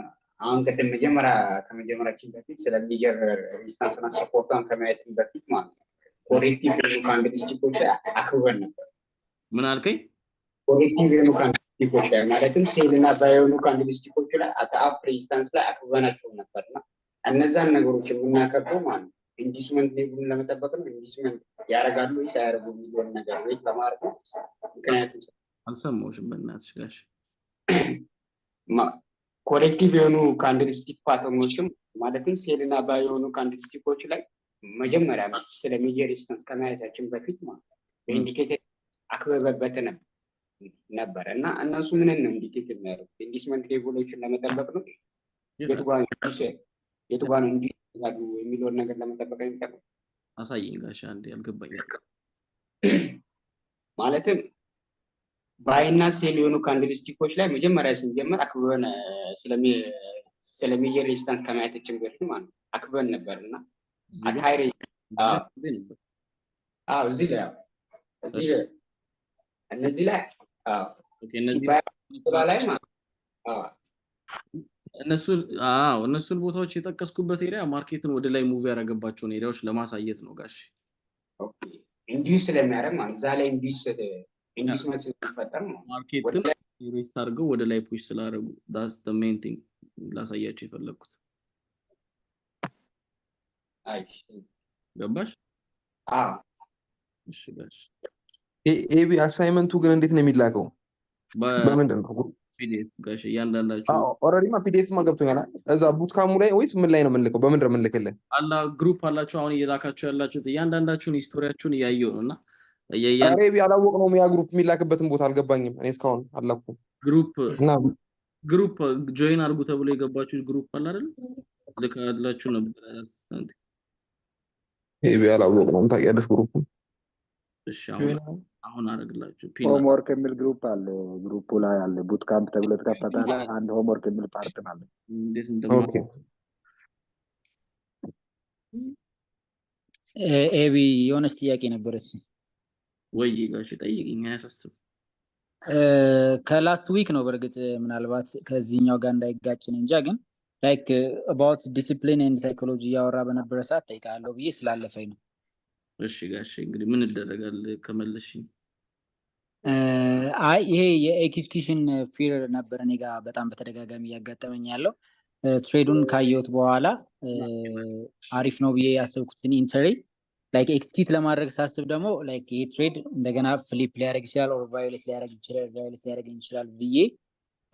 S11: አሁን ቅድም መጀመሪያ ከመጀመራችን በፊት ስለ major resistance እና support ቷን ከማየትም በፊት ማለት ነው corrective የሆኑ candlestick ኦች ላይ አክብበን ነበር።
S5: ምን አልከኝ?
S11: Corrective የሆኑ candlestick ኦች ላይ፣ ማለትም sell እና buy የሆኑ candlestick ኦች ላይ at up resistance ላይ አክብበናቸው ነበር። እና እነዛን ነገሮች የምናከብረው ማለት ነው inducement level ኡን ለመጠበቅ ነው። Inducement ያደርጋሉ ወይስ አያደርጉ የሚለውን ነገር wait ለማድረግ ነው። ምክንያቱም
S5: አልሰማሁሽም በእናትሽ ጋሼ።
S11: Corrective የሆኑ candlestick pattern ኦችም፣ ማለትም sell እና buy የሆኑ candlestick ኦች ላይ መጀመሪያ ስለ major resistance ከማየታችን በፊት ማለት ነው በ indicator አክበበበት ነበረ። እና እነሱ ምንን ነው indicate የሚያደርጉት? Inducement level ኦችን ለመጠበቅ ነው። የቱ ጋር ነው induce ያደርጋሉ የሚለውን ነገር ለመጠበቅ ነው የሚጠቅመው።
S5: አሳየኝ ጋሼ፣ አንዴ አልገባኝም።
S11: ማለትም buy ና sell የሆኑ candlestick ኦች ላይ መጀመሪያ ስንጀምር አክብበን ስለ major resistance ከማየታችን በፊት ማለት ነው አክብበን ነበር። እና
S5: እዚህ ጋር
S11: at high
S5: እዚህ ላይ ነበር።
S11: አዎ፣ እዚህ ላይ፣ አዎ፣ እዚህ ላይ፣ እነዚህ ላይ፣ አዎ።
S5: Okay፣ እነዚህ
S11: buy ላይ ማለት አዎ።
S5: እነሱን፣ አዎ፣ እነሱን ቦታዎች የጠቀስኩበት area market ን ወደ ላይ move ያደረገባቸውን area ዎች ለማሳየት ነው ጋሼ።
S11: Okay፣ induce ስለሚያደርግ ማለት እዛ ላይ inducement ስለሚፈጠር ነው ወደ
S5: Market ን
S11: ላይ
S5: rest አድርገው ወደ ላይ push ስላደረጉ that's the main thing ላሳያቸው የፈለግኩት።
S11: አይ
S5: ገባሽ?
S11: አዎ።
S5: እሺ ጋሽ።
S20: ኤቢ፣ assignment ኡ ግን እንዴት ነው የሚላከው? በምንድን ነው?
S5: በ PDF ጋሽ እያንዳንዳችሁ።
S20: Already ማ PDF ማ ገብቶኛል። እዛ bootcamp ኡ ላይ ወይስ ምን ላይ ነው የምንልከው? በምንድን ነው የምንልክልህ?
S5: አላ group አላችሁ፣ አሁን እየላካችሁ ያላችሁት እያንዳንዳችሁን history ያችሁን እያየሁ ነው። እና እያያን
S20: ኧረ ኤቢ፣ አላወቅነውም። ያ group የሚላክበትን ቦታ አልገባኝም። እኔ እስካሁን አላኩም።
S5: Group
S20: እና
S5: group join አድርጉ ተብሎ የገባችሁ group አለ አይደል? ልካላችሁ ነበር assistant።
S20: ኤቢ፣ አላወቅነውም። ታውቂያለሽ group ኡን።
S5: እሺ፣ አሁን አሁን አደርግላችሁ pin
S1: Homework የሚል group አለ። Group ኡ ላይ አለ። Bootcamp ተብሎ የተከፈተ ላይ አንድ homework የሚል part አለ።
S5: እንዴት እንደማ
S20: Okay።
S3: ኤቢ፣ የሆነች ጥያቄ ነበረች።
S5: ወይ ጋሽ፣ ጠይቅኝ፣ አያሳስብ።
S3: ከ last week ነው በእርግጥ፣ ምናልባት ከዚህኛው ጋር እንዳይጋጭን እንጃ፣ ግን like about discipline and psychology እያወራ በነበረ ሰዓት ጠይቃለሁ ብዬ ስላለፈኝ ነው።
S5: እሺ ጋሽ፣ እንግዲህ ምን ይደረጋል ከመለስሽኝ።
S3: አይ፣ ይሄ የ execution fear ነበር እኔ ጋር በጣም በተደጋጋሚ እያጋጠመኝ ያለው። Trade ኡን ካየሁት በኋላ አሪፍ ነው ብዬ ያሰብኩትን entry like execute ለማድረግ ሳስብ ደግሞ like ይሄ trade እንደገና flip ሊያደርግ ይችላል or violate ሊያደርግ ይችላል፣ violate ሊያደርግ ይችላል ብዬ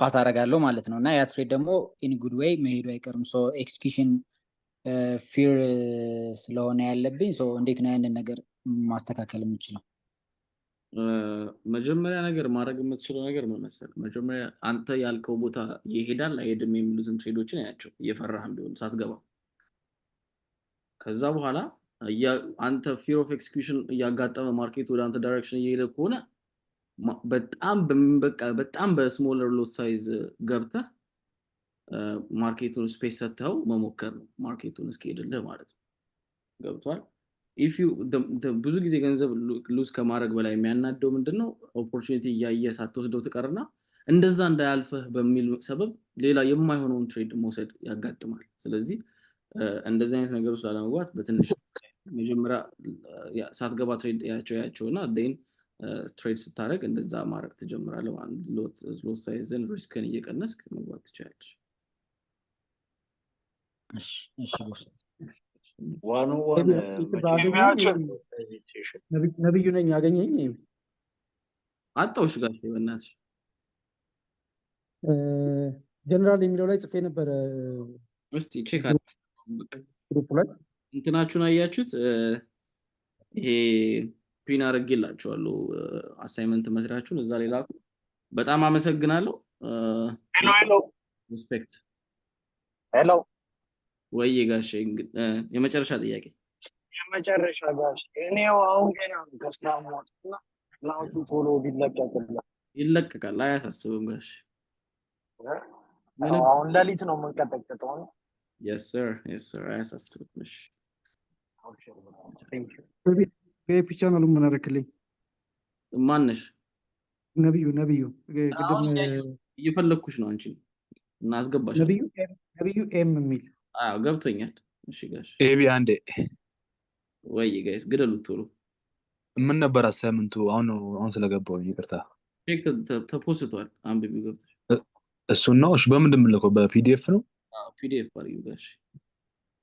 S3: pass አደርጋለሁ ማለት ነው። እና ያ trade ደግሞ in good way መሄዱ አይቀርም። So execution fear ስለሆነ ያለብኝ፣ so እንዴት ነው ያንን ነገር ማስተካከል የምችለው?
S5: መጀመሪያ ነገር ማድረግ የምትችለው ነገር ምን መሰለህ? መጀመሪያ አንተ ያልከው ቦታ ይሄዳል አይሄድም የሚሉትን trade ኦችን ያቸው፣ እየፈራህም ቢሆን ሳትገባ። ከዛ በኋላ አንተ fear of execution እያጋጠመ market ወደ አንተ direction እየሄደ ከሆነ በጣም በቃ በጣም በ smaller lot size ገብተህ market ኡን space ሰጥተው መሞከር ነው፣ market ኡን እስኪሄድልህ ማለት ነው። ገብቷል? If you ብዙ ጊዜ ገንዘብ lose ከማድረግ በላይ የሚያናደው ምንድን ነው? Opportunity እያየ ሳትወስደው ትቀርና እንደዛ እንዳያልፍህ በሚል ሰበብ ሌላ የማይሆነውን trade መውሰድ ያጋጥማል። ስለዚህ እንደዚህ አይነት ነገር ውስጥ ላለመግባት በትንሽ መጀመሪያ ሳትገባ trade ያቸው ያቸው እና then trade ስታደርግ እንደዛ ማድረግ ትጀምራለህ ማለት ነው። Lot size ን risk ን እየቀነስክ መግባት ትችላለህ።
S3: እሺ boss።
S9: One o one
S7: ይቅርታ፣ አገኘኸኝ? ነብዩ ነኝ፣ አገኘኸኝ?
S5: አጣሁሽ ጋሼ በእናትሽ።
S7: ጀነራል የሚለው ላይ ጽፌ ነበረ።
S5: እስቲ check አድርግ።
S7: Group ላይ።
S5: እንትናችሁን አያችሁት? ይሄ pin አድርጌላችኋለሁ። Assignment መስሪያችሁን እዛ ላይ ላኩ። በጣም አመሰግናለሁ።
S9: Hello hello።
S5: Respect።
S9: Hello።
S5: ወይ ጋሼ፣ የመጨረሻ ጥያቄ።
S9: የመጨረሻ ጋሽ፣ እኔው አሁን ገና ነው ከስራ የምወጣው እና class ኡ ቶሎ ቢለቀቅልን።
S5: ይለቀቃል፣ አያሳስብም ጋሼ። ምንም
S9: አሁን ሌሊት ነው የምንቀጠቅጠው ነው።
S5: Yes sir, yes sir። አያሳስብም። እሺ።
S9: አብሽር በጣም thank you።
S7: VIP channel ኡ ምን አደረክልኝ?
S5: ማነሽ?
S7: ነብዩ፣ ነብዩ ቅድም
S5: አሁን እየፈለግኩሽ ነው አንቺን እና አስገባሻለሁ።
S7: ነብዩ M፣ ነብዩ M የሚል።
S5: አዎ ገብቶኛል። እሺ ጋሽ።
S16: ኤቢ አንዴ።
S5: ወይ guys ግደሉት ቶሎ።
S16: ምን ነበር assignment ኡ? አሁን አሁን ስለገባሁኝ ይቅርታ።
S5: Check ተፖስቷል። አንብቢው ገብተሽ።
S16: እሱን ነው። እሺ በምንድን የምልከው? በ PDF ነው?
S5: PDF አድርጊው ጋሽ።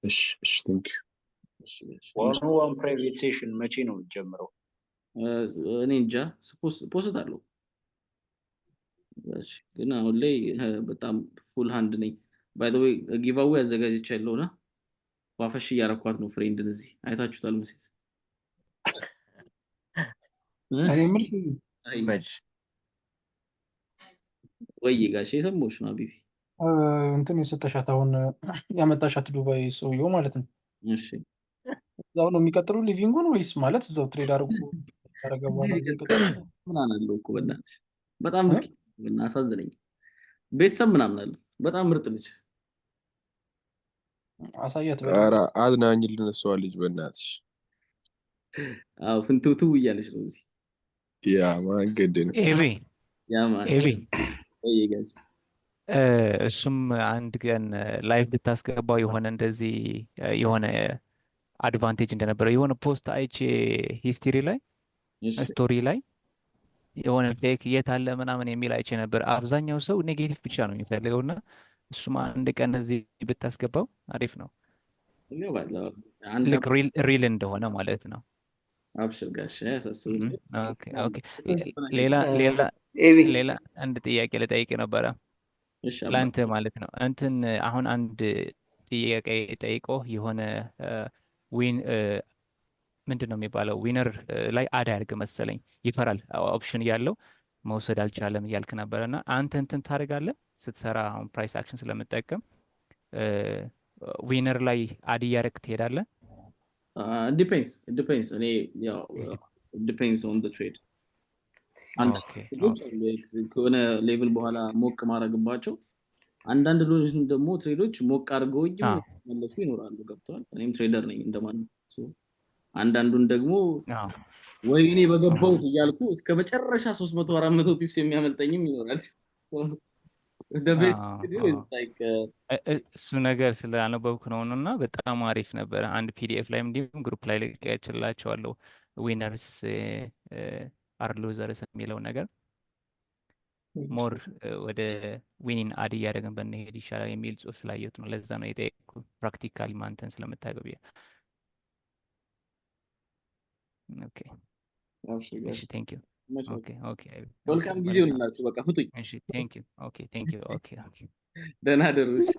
S16: እሺ፣ thank you።
S5: እሺ ጋሽ።
S18: One on one private session መቼ ነው የሚጀምረው?
S5: እኔ እንጃ፣ post አለው ጋሽ፣ ግን አሁን ላይ በጣም full hand ነኝ። By the way giveaway አዘጋጅቻለሁ እና ዋፈሽ እያረኳት ነው friend ን፣ እዚህ አይታችሁታል መሴት።
S15: እኔ የምልህ
S4: መች
S5: ወይ ጋሽ፣ የሰማሁሽ ነው ሀቢቢ።
S15: እንትን የሰጠሻት፣ አሁን ያመጣሻት ዱባይ ሰውየው ማለት ነው።
S5: እሺ።
S15: እዛው ነው የሚቀጥለው living ኡን ወይስ ማለት እዛው trade አድርጎ ካደረገ በኋላ እዛው ይቀጥላል?
S5: ምናምን አለው እኮ በእናትሽ፣ በጣም ምስኪን እና አሳዘነኝ። ቤተሰብ ምናምን አለው። በጣም ምርጥ ልጅ።
S15: አሳያት በደንብ።
S20: ኧረ አዝናኝልን እሷ ልጅ በእናትሽ።
S5: አዎ ፍንትውትው እያለች ነው እዚህ።
S20: Yeah man ግድ ነው።
S14: ኤቢ።
S5: Yeah man።
S14: ኤቢ።
S5: ወይ guys።
S14: እሱም አንድ ቀን live ብታስገባው የሆነ እንደዚህ የሆነ advantage እንደነበረው የሆነ post አይቼ history ላይ story ላይ የሆነ fake የት አለ ምናምን የሚል አይቼ ነበር። አብዛኛው ሰው negative ብቻ ነው የሚፈልገው እና እሱም አንድ ቀን እዚህ ብታስገባው አሪፍ ነው።
S5: ይገባል። አንድ
S14: ልክ real እንደሆነ ማለት ነው።
S5: አብሽር ጋሽ፣ አያሳስብም።
S14: Okay። ሌላ ሌላ
S12: ኤቢ።
S14: ሌላ አንድ ጥያቄ ልጠይቅ ነበረ።
S5: እሺ አባ።
S14: ለአንተ ማለት ነው። እንትን አሁን አንድ ጥያቄ ጠይቆ የሆነ win ምንድን ነው የሚባለው winner ላይ add አያደርግ መሰለኝ፣ ይፈራል፣ option እያለው መውሰድ አልቻለም እያልክ ነበረ። እና አንተ እንትን ታደርጋለህ ስትሰራ፣ አሁን price action ስለምጠቀም winner ላይ add እያደረግ ትሄዳለህ?
S5: Depends። እኔ ያው depends on the trade። አንዳንድ trade ኦች አሉ ከሆነ level በኋላ ሞቅ ማድረግባቸው፣ አንዳንድ ሎች ደግሞ trade ኦች ሞቅ አድርገውኝም መለሱ ይኖራሉ። ገብተዋል። እኔም trader ነኝ እንደማንም። So አንዳንዱን ደግሞ ወይኔ በገባሁት እያልኩ እስከ መጨረሻ 300 400 pips የሚያመልጠኝም ይኖራል። So the best to do is like
S14: እሱ ነገር ስላነበብኩ ነው እና በጣም አሪፍ ነበረ። አንድ PDF ላይ እንዲሁም group ላይ ልኬላቸዋለሁ፣ winners are losers የሚለው ነገር more ወደ winning add እያደረግን ብንሄድ ይሻላል የሚል ጽሁፍ ስላየሁት ነው። ለዛ ነው የጠየቅኩት፣ practically ማንተን ስለምታውቀው ብዬ። Okay።
S5: አብሽር
S14: እሺ
S5: ጋሽ።
S14: Thank you።
S5: መች
S14: Okay።
S5: መልካም ጊዜ ይሁንላችሁ። በቃ ፍቱኝ።
S14: እሺ thank you። Okay, thank you። Okay።
S5: ደህና ደሩ። እሺ።